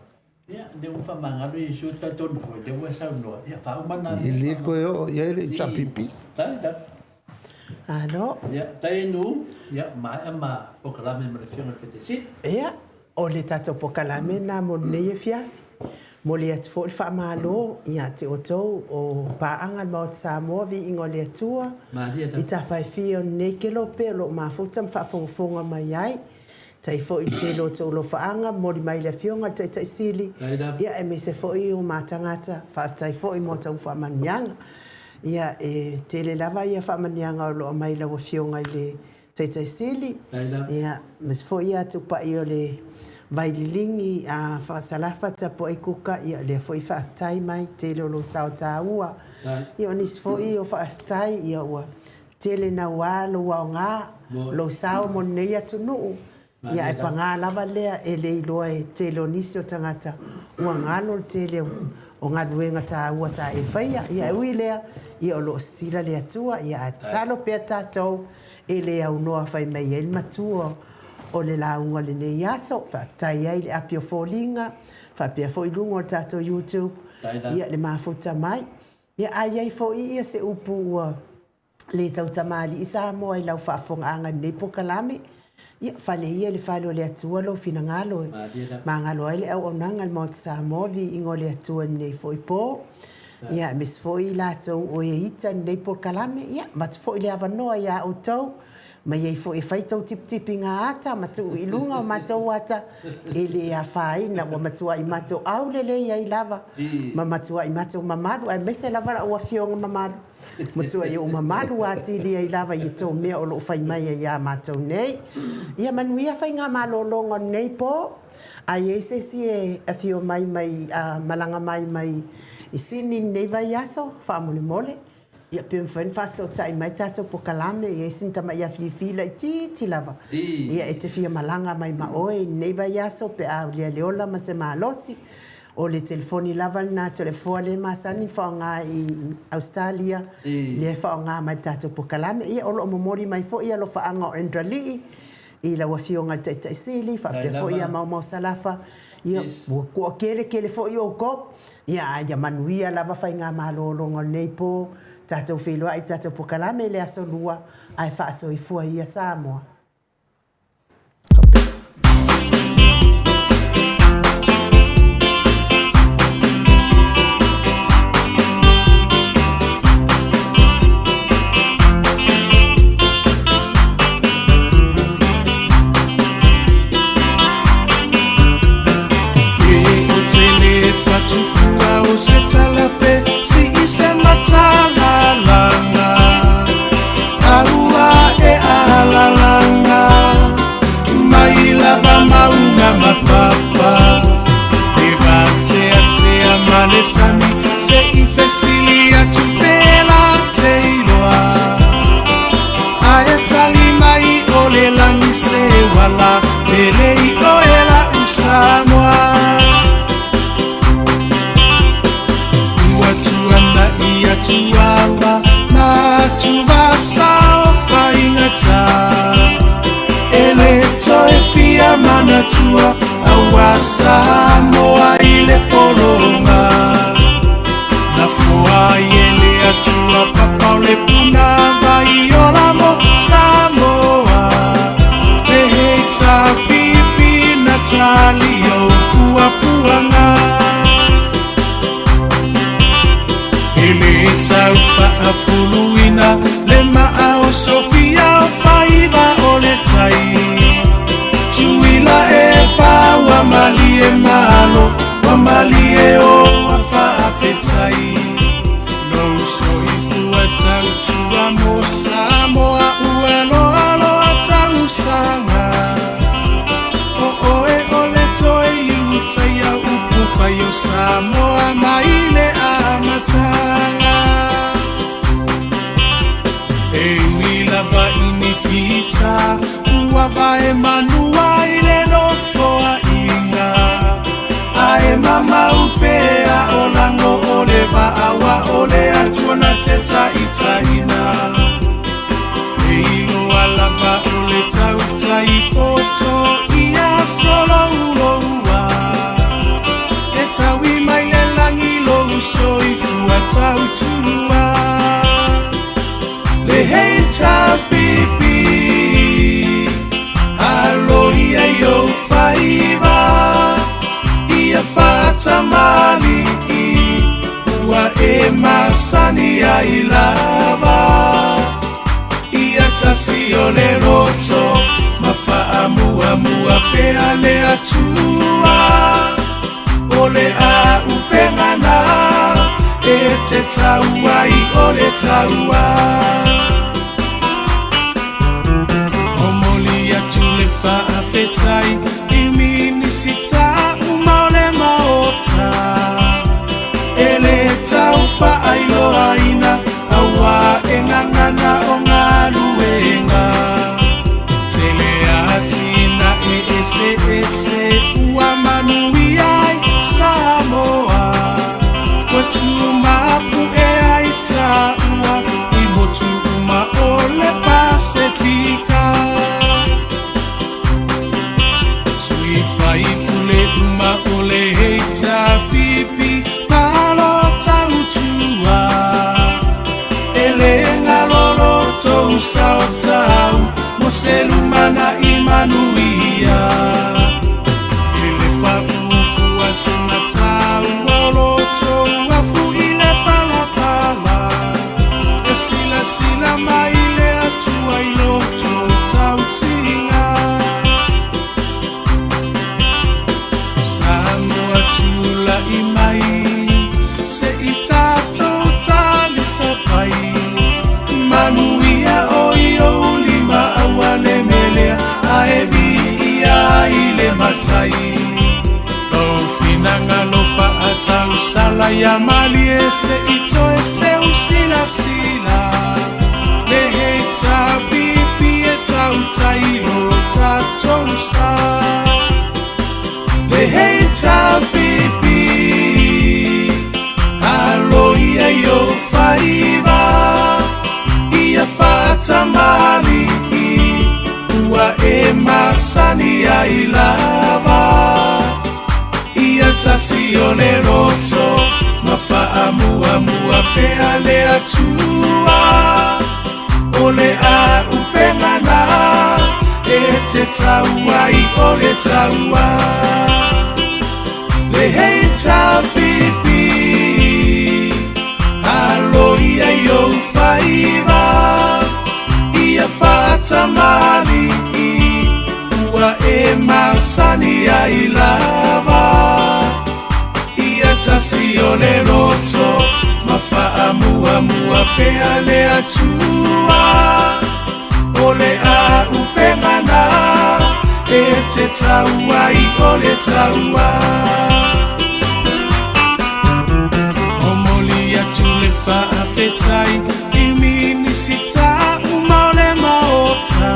ia, lea ua faamagalo Iesu, e talitonu foi, lea ua e saunoa, ia faauma na mea. E le toe oo i ai le HRPP. Faafetai lava. Malo. Ia, Tainu, ia, maea ma polokalame ma le Afioga i le Taitai Sili. Ia, o le tatou polokalame lena mo lenei afiafi. Momoli atu foi le faamalo ia te outou o paaga a le Maota Samoa, Viiga o le Atua, i tafa e fia o lenei kelope o lo o mafuta ma faafogafoga mai ai. Tai foi i le tele o outou alofaaga, momoli mai i le Afioga i le Taitai Sili, ia aemaise foi o ma tagata, faafetai foi mo a outou faamanuiaga. Ia, e tele lava ia faamanuiaga o lo o aumai i lau Afioga i le Taitai Sili, ia, aemaise foi ia Tupai o le Vaililigi a Faasalafa Tapuai Kuka, ia lea foi faafetai mai, tele o lou sao taua. Ia o nisi foi o faafetai, ia ua tele naua lou aoga, lou sao mo lenei atunuu, Ia ae paga lava lea e le iloa e tele o nisi o tagata ua galo le tele o galuega taua sa e faia. Ia ae ui i lea, ia o lo o sisila le Atua, ia ae tatalo pea tatou e le aunoa fai mai ai le matua o le lauga o lenei aso. Faafetai ai i le api o foliga, faapea foi luga o le tatou YouTube, ia le mafuta mai. Ia a i ai foi ia se upu ua le tautamalii Samoa i lau faafofogaaga i lenei polokalame, ia fale ia i le fale o le Atua lou finagalo e magalo ai le auaunaga a le Maota Samoa, viiga o le Atua i lenei foi po. Ia aemaise foi i latou o e ita i lenei polokalame, ia avatu foi le avanoa ia outou, mai ai foi e fai tou tipitipiga ata ma tuu i luga o matou ata, e le afaina, ua matuai matou aulelei ai lava ma matuai matou mamalu, aemaise lava lau Afioga mamalu. Matua i ou mamalu atili ai lava i tou mea o lo o fai mai ai ia matou nei. Ia manuia faiga malologa o lenei po. A i ai se isi e afio mai mai a malaga mai mai i Sini i lenei vaiaso, faamolemole, ia pe mafai ona faasootai mai tatou pokalame, e i ai sina tamai afiafi laitiiti lava, ia e te fia malaga mai ma oe i lenei vaiaso pe a aulia le ola ma se malosi. O le telefoni lava lena toleafoa lea e masani ona faaaoga i Ausetalia, lea e faaaoga mai i le tatou pokalame. Ia, o lo o momoli mai foi alofaaga o Endralii i lau Afioga i le Taitai Sili, faapea foi ia Maumau Salafa. Ia, ua toatele tele foi outou. Ia, a ia manuia lava faigamalologa o lenei po. Tatou feiloai i le tatou pokalame i le Aso Lua, ae faasoifua ia Samoa. Ua tuanai atu ava ma atuvasa o faigata E le toe fia manatua aua Samoa i le pologa Na foa ai e le Atua papa o le puna vai ola mo Samoa Pehei tapipi na tali ou puapuaga E le tau faafuluina le maa o Sofia o faiva o le tai Tuila e pa ua malie malo ua malie o faafetai Lou soifua tautua mo Samoa ua loaloa tausaga O oe o le toe iutaia upu fai o Samoa mai le amataga E ui lava i ni fita ua vae manua i le nofoaiga. ai lava. Ia tasi o le loto ma faamuamua pea le Atua. O le auupega na e te tau ai o le taua. Momoli atu le faafetai i Minisita uma o le Maota e le tau faailoaina auā e gagana o galuega. Tele atinae eseese ua manuia ai Samoa. Ua tumapu'e ai taua i motu uma o le Pasefika. Sui faipule uma o le HRPP, malo tautua. E le galo lo tou sao tau mo se lumanai manuia. E le pau fua se mataua o lo tou afu i le palapala. E silasila mai le Atua i lo tou tautiga. Samoa tulai mai se i tatou talisapai. Manuia o i ou lima aua le melea ae viia ai le Matai. Lou finagalo faatausala ia malie se i toe seu silasila. Le HRPP e tautai lo tatou sa. Le HRPP, alo ia i ou faiva, ia faatamalii ua e masani ai lava. Ia tasi o le loto ma faamuamua pea le Atua. O le auupega na e te tau ai o le taua. Le HRPP, alo ia i ou faiva, ia faatamalii ua e masani ai lava. Ia tasi o le loto ma faamuamua pea le Atua. O le auupega na e te tau ai o le taua. Momoli atu le faafetai i Minisita uma o le Maota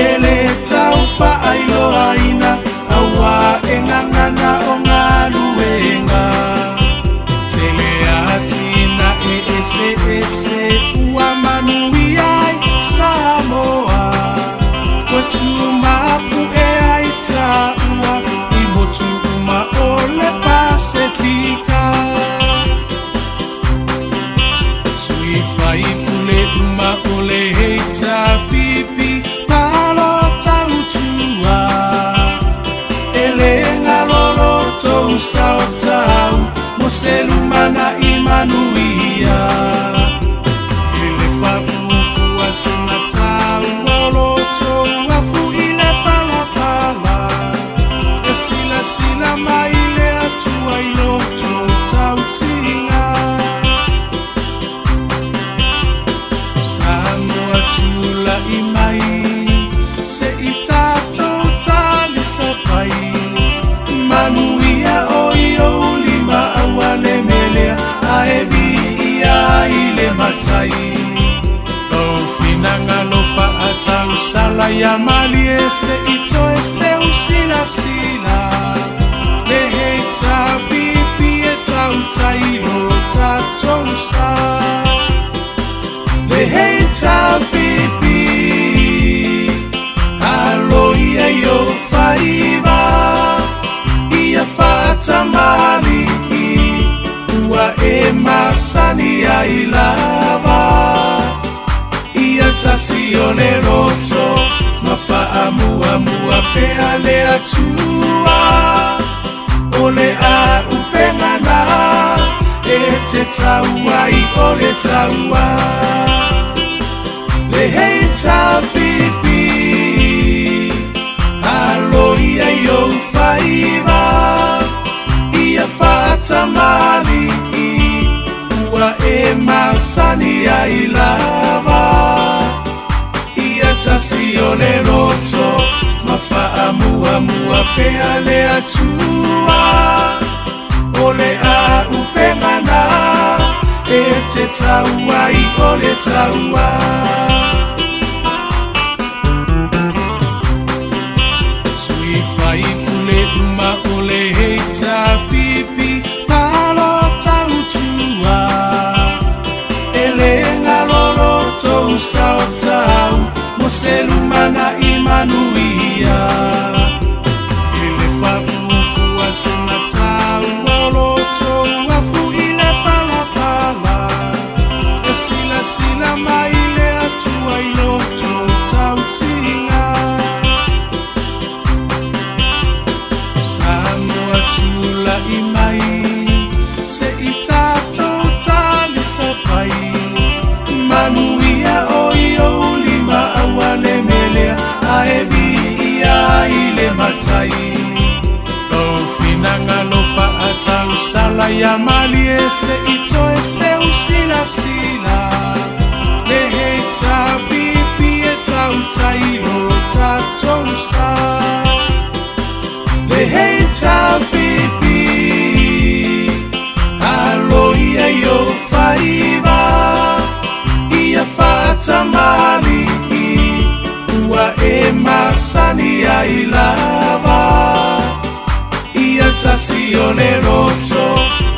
e le tau faailoaina auā e gagana o galuega. Tele atinae eseese ua manuia ai Samoa. Ua tumapu'e ai taua i motu uma o le Pasefika. Sui faipule uma o le HRPP, malo tautua. E le galo lo tou sao tau mo se lumanai manuia. E le pau fua se mataua o lo tou afu i le palapala. E silasila mai le Atua i lo tou tautiga. Samoa tulai mai se i tatou talisapai. Manuia o i ou lima aua le melea ae viia ai le Matai. Lou finagalo faatausala ia malie se i toe seu silasila. Le HRPP e tautai lo tatou sa. Le HRPP, alo ia i ou faiva, ia faatamalii ua e masani ai lava. Ia tasi o le loto ma faamuamua pea le Atua. O le auupega na e te tau ai o le taua. Le HPP, alo ia i ou faiva, ia faatamalii, ua e masani ai lava. Ia tasi o le loto, ma faamuamua pea le Atua. O le auupega na, e te tau ai o le taua. Sui faipule uma o le HPP, malo tautua. E le galo lo tou sao tau, mo se lumanai manuia. E le paʻu fua sina taua o lo tou afu i le palapala. E silasila mai le Atua i lo tou tautiga. Samoa tula'i mai, se i tatou talisapai. Manuia o i ou lima aua le melea, ae viia ai le Matai. Lou finagalo faatausala ia malie, se i toe seu silasila. Le HPP e tautai lo tatou sa. Le HPP, alo ia i ou faiva, ia faatamalii, ua e masani ai lava. Ia tasi o le loto,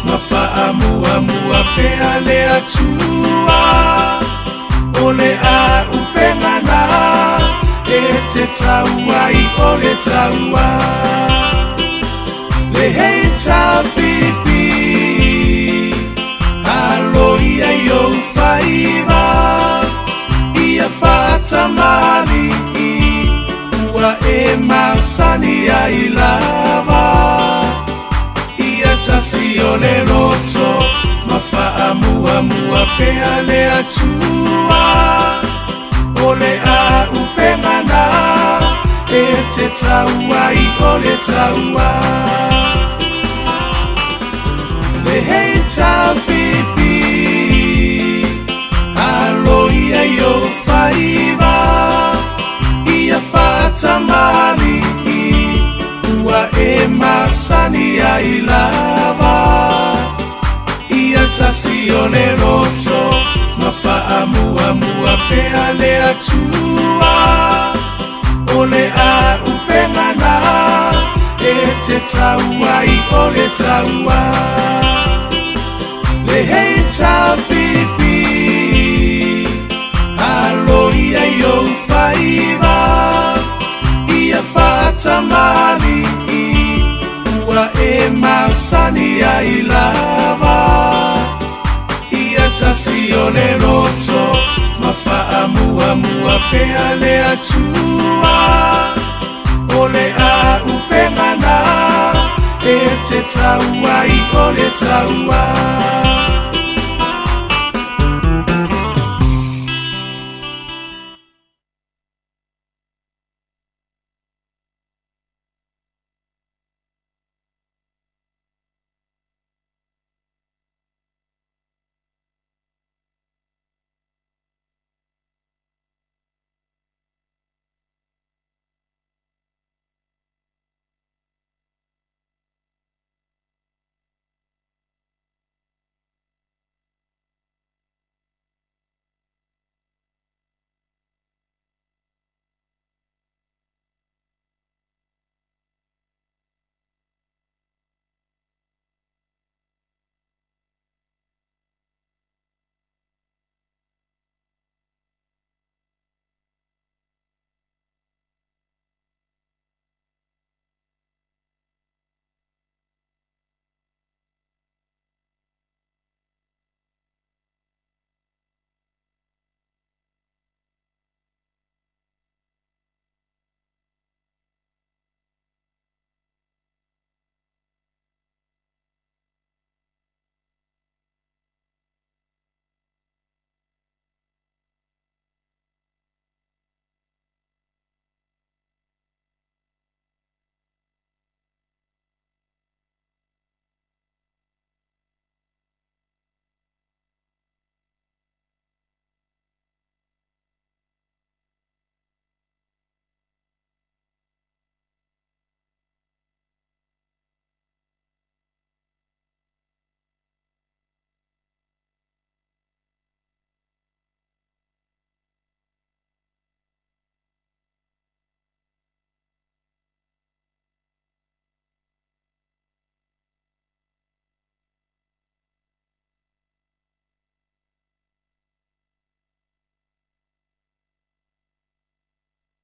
ma faamuamua pea le Atua. O le auupega na, e te tau ai o le taua. Le HPP, alo ia i ou faiva, ia faatamalii, ua e masani ai lava. Ia tasi o le loto, ma faamuamua pea le Atua. O le auupega na, e te tau ai o le taua. Le HPP, alo ia i ou faiva, ia faatamalii, ua e masani ai lava. Ia tasi o le loto, ma faamuamua pea le Atua. O le auupega na, e te tau ai o le taua. Le HPP, alo ia i ou faiva, ia faatamalii, ua e masani ai lava. Ia tasi o le loto, ma faamuamua pea le Atua. O le auupega na, e te tau ai o le taua.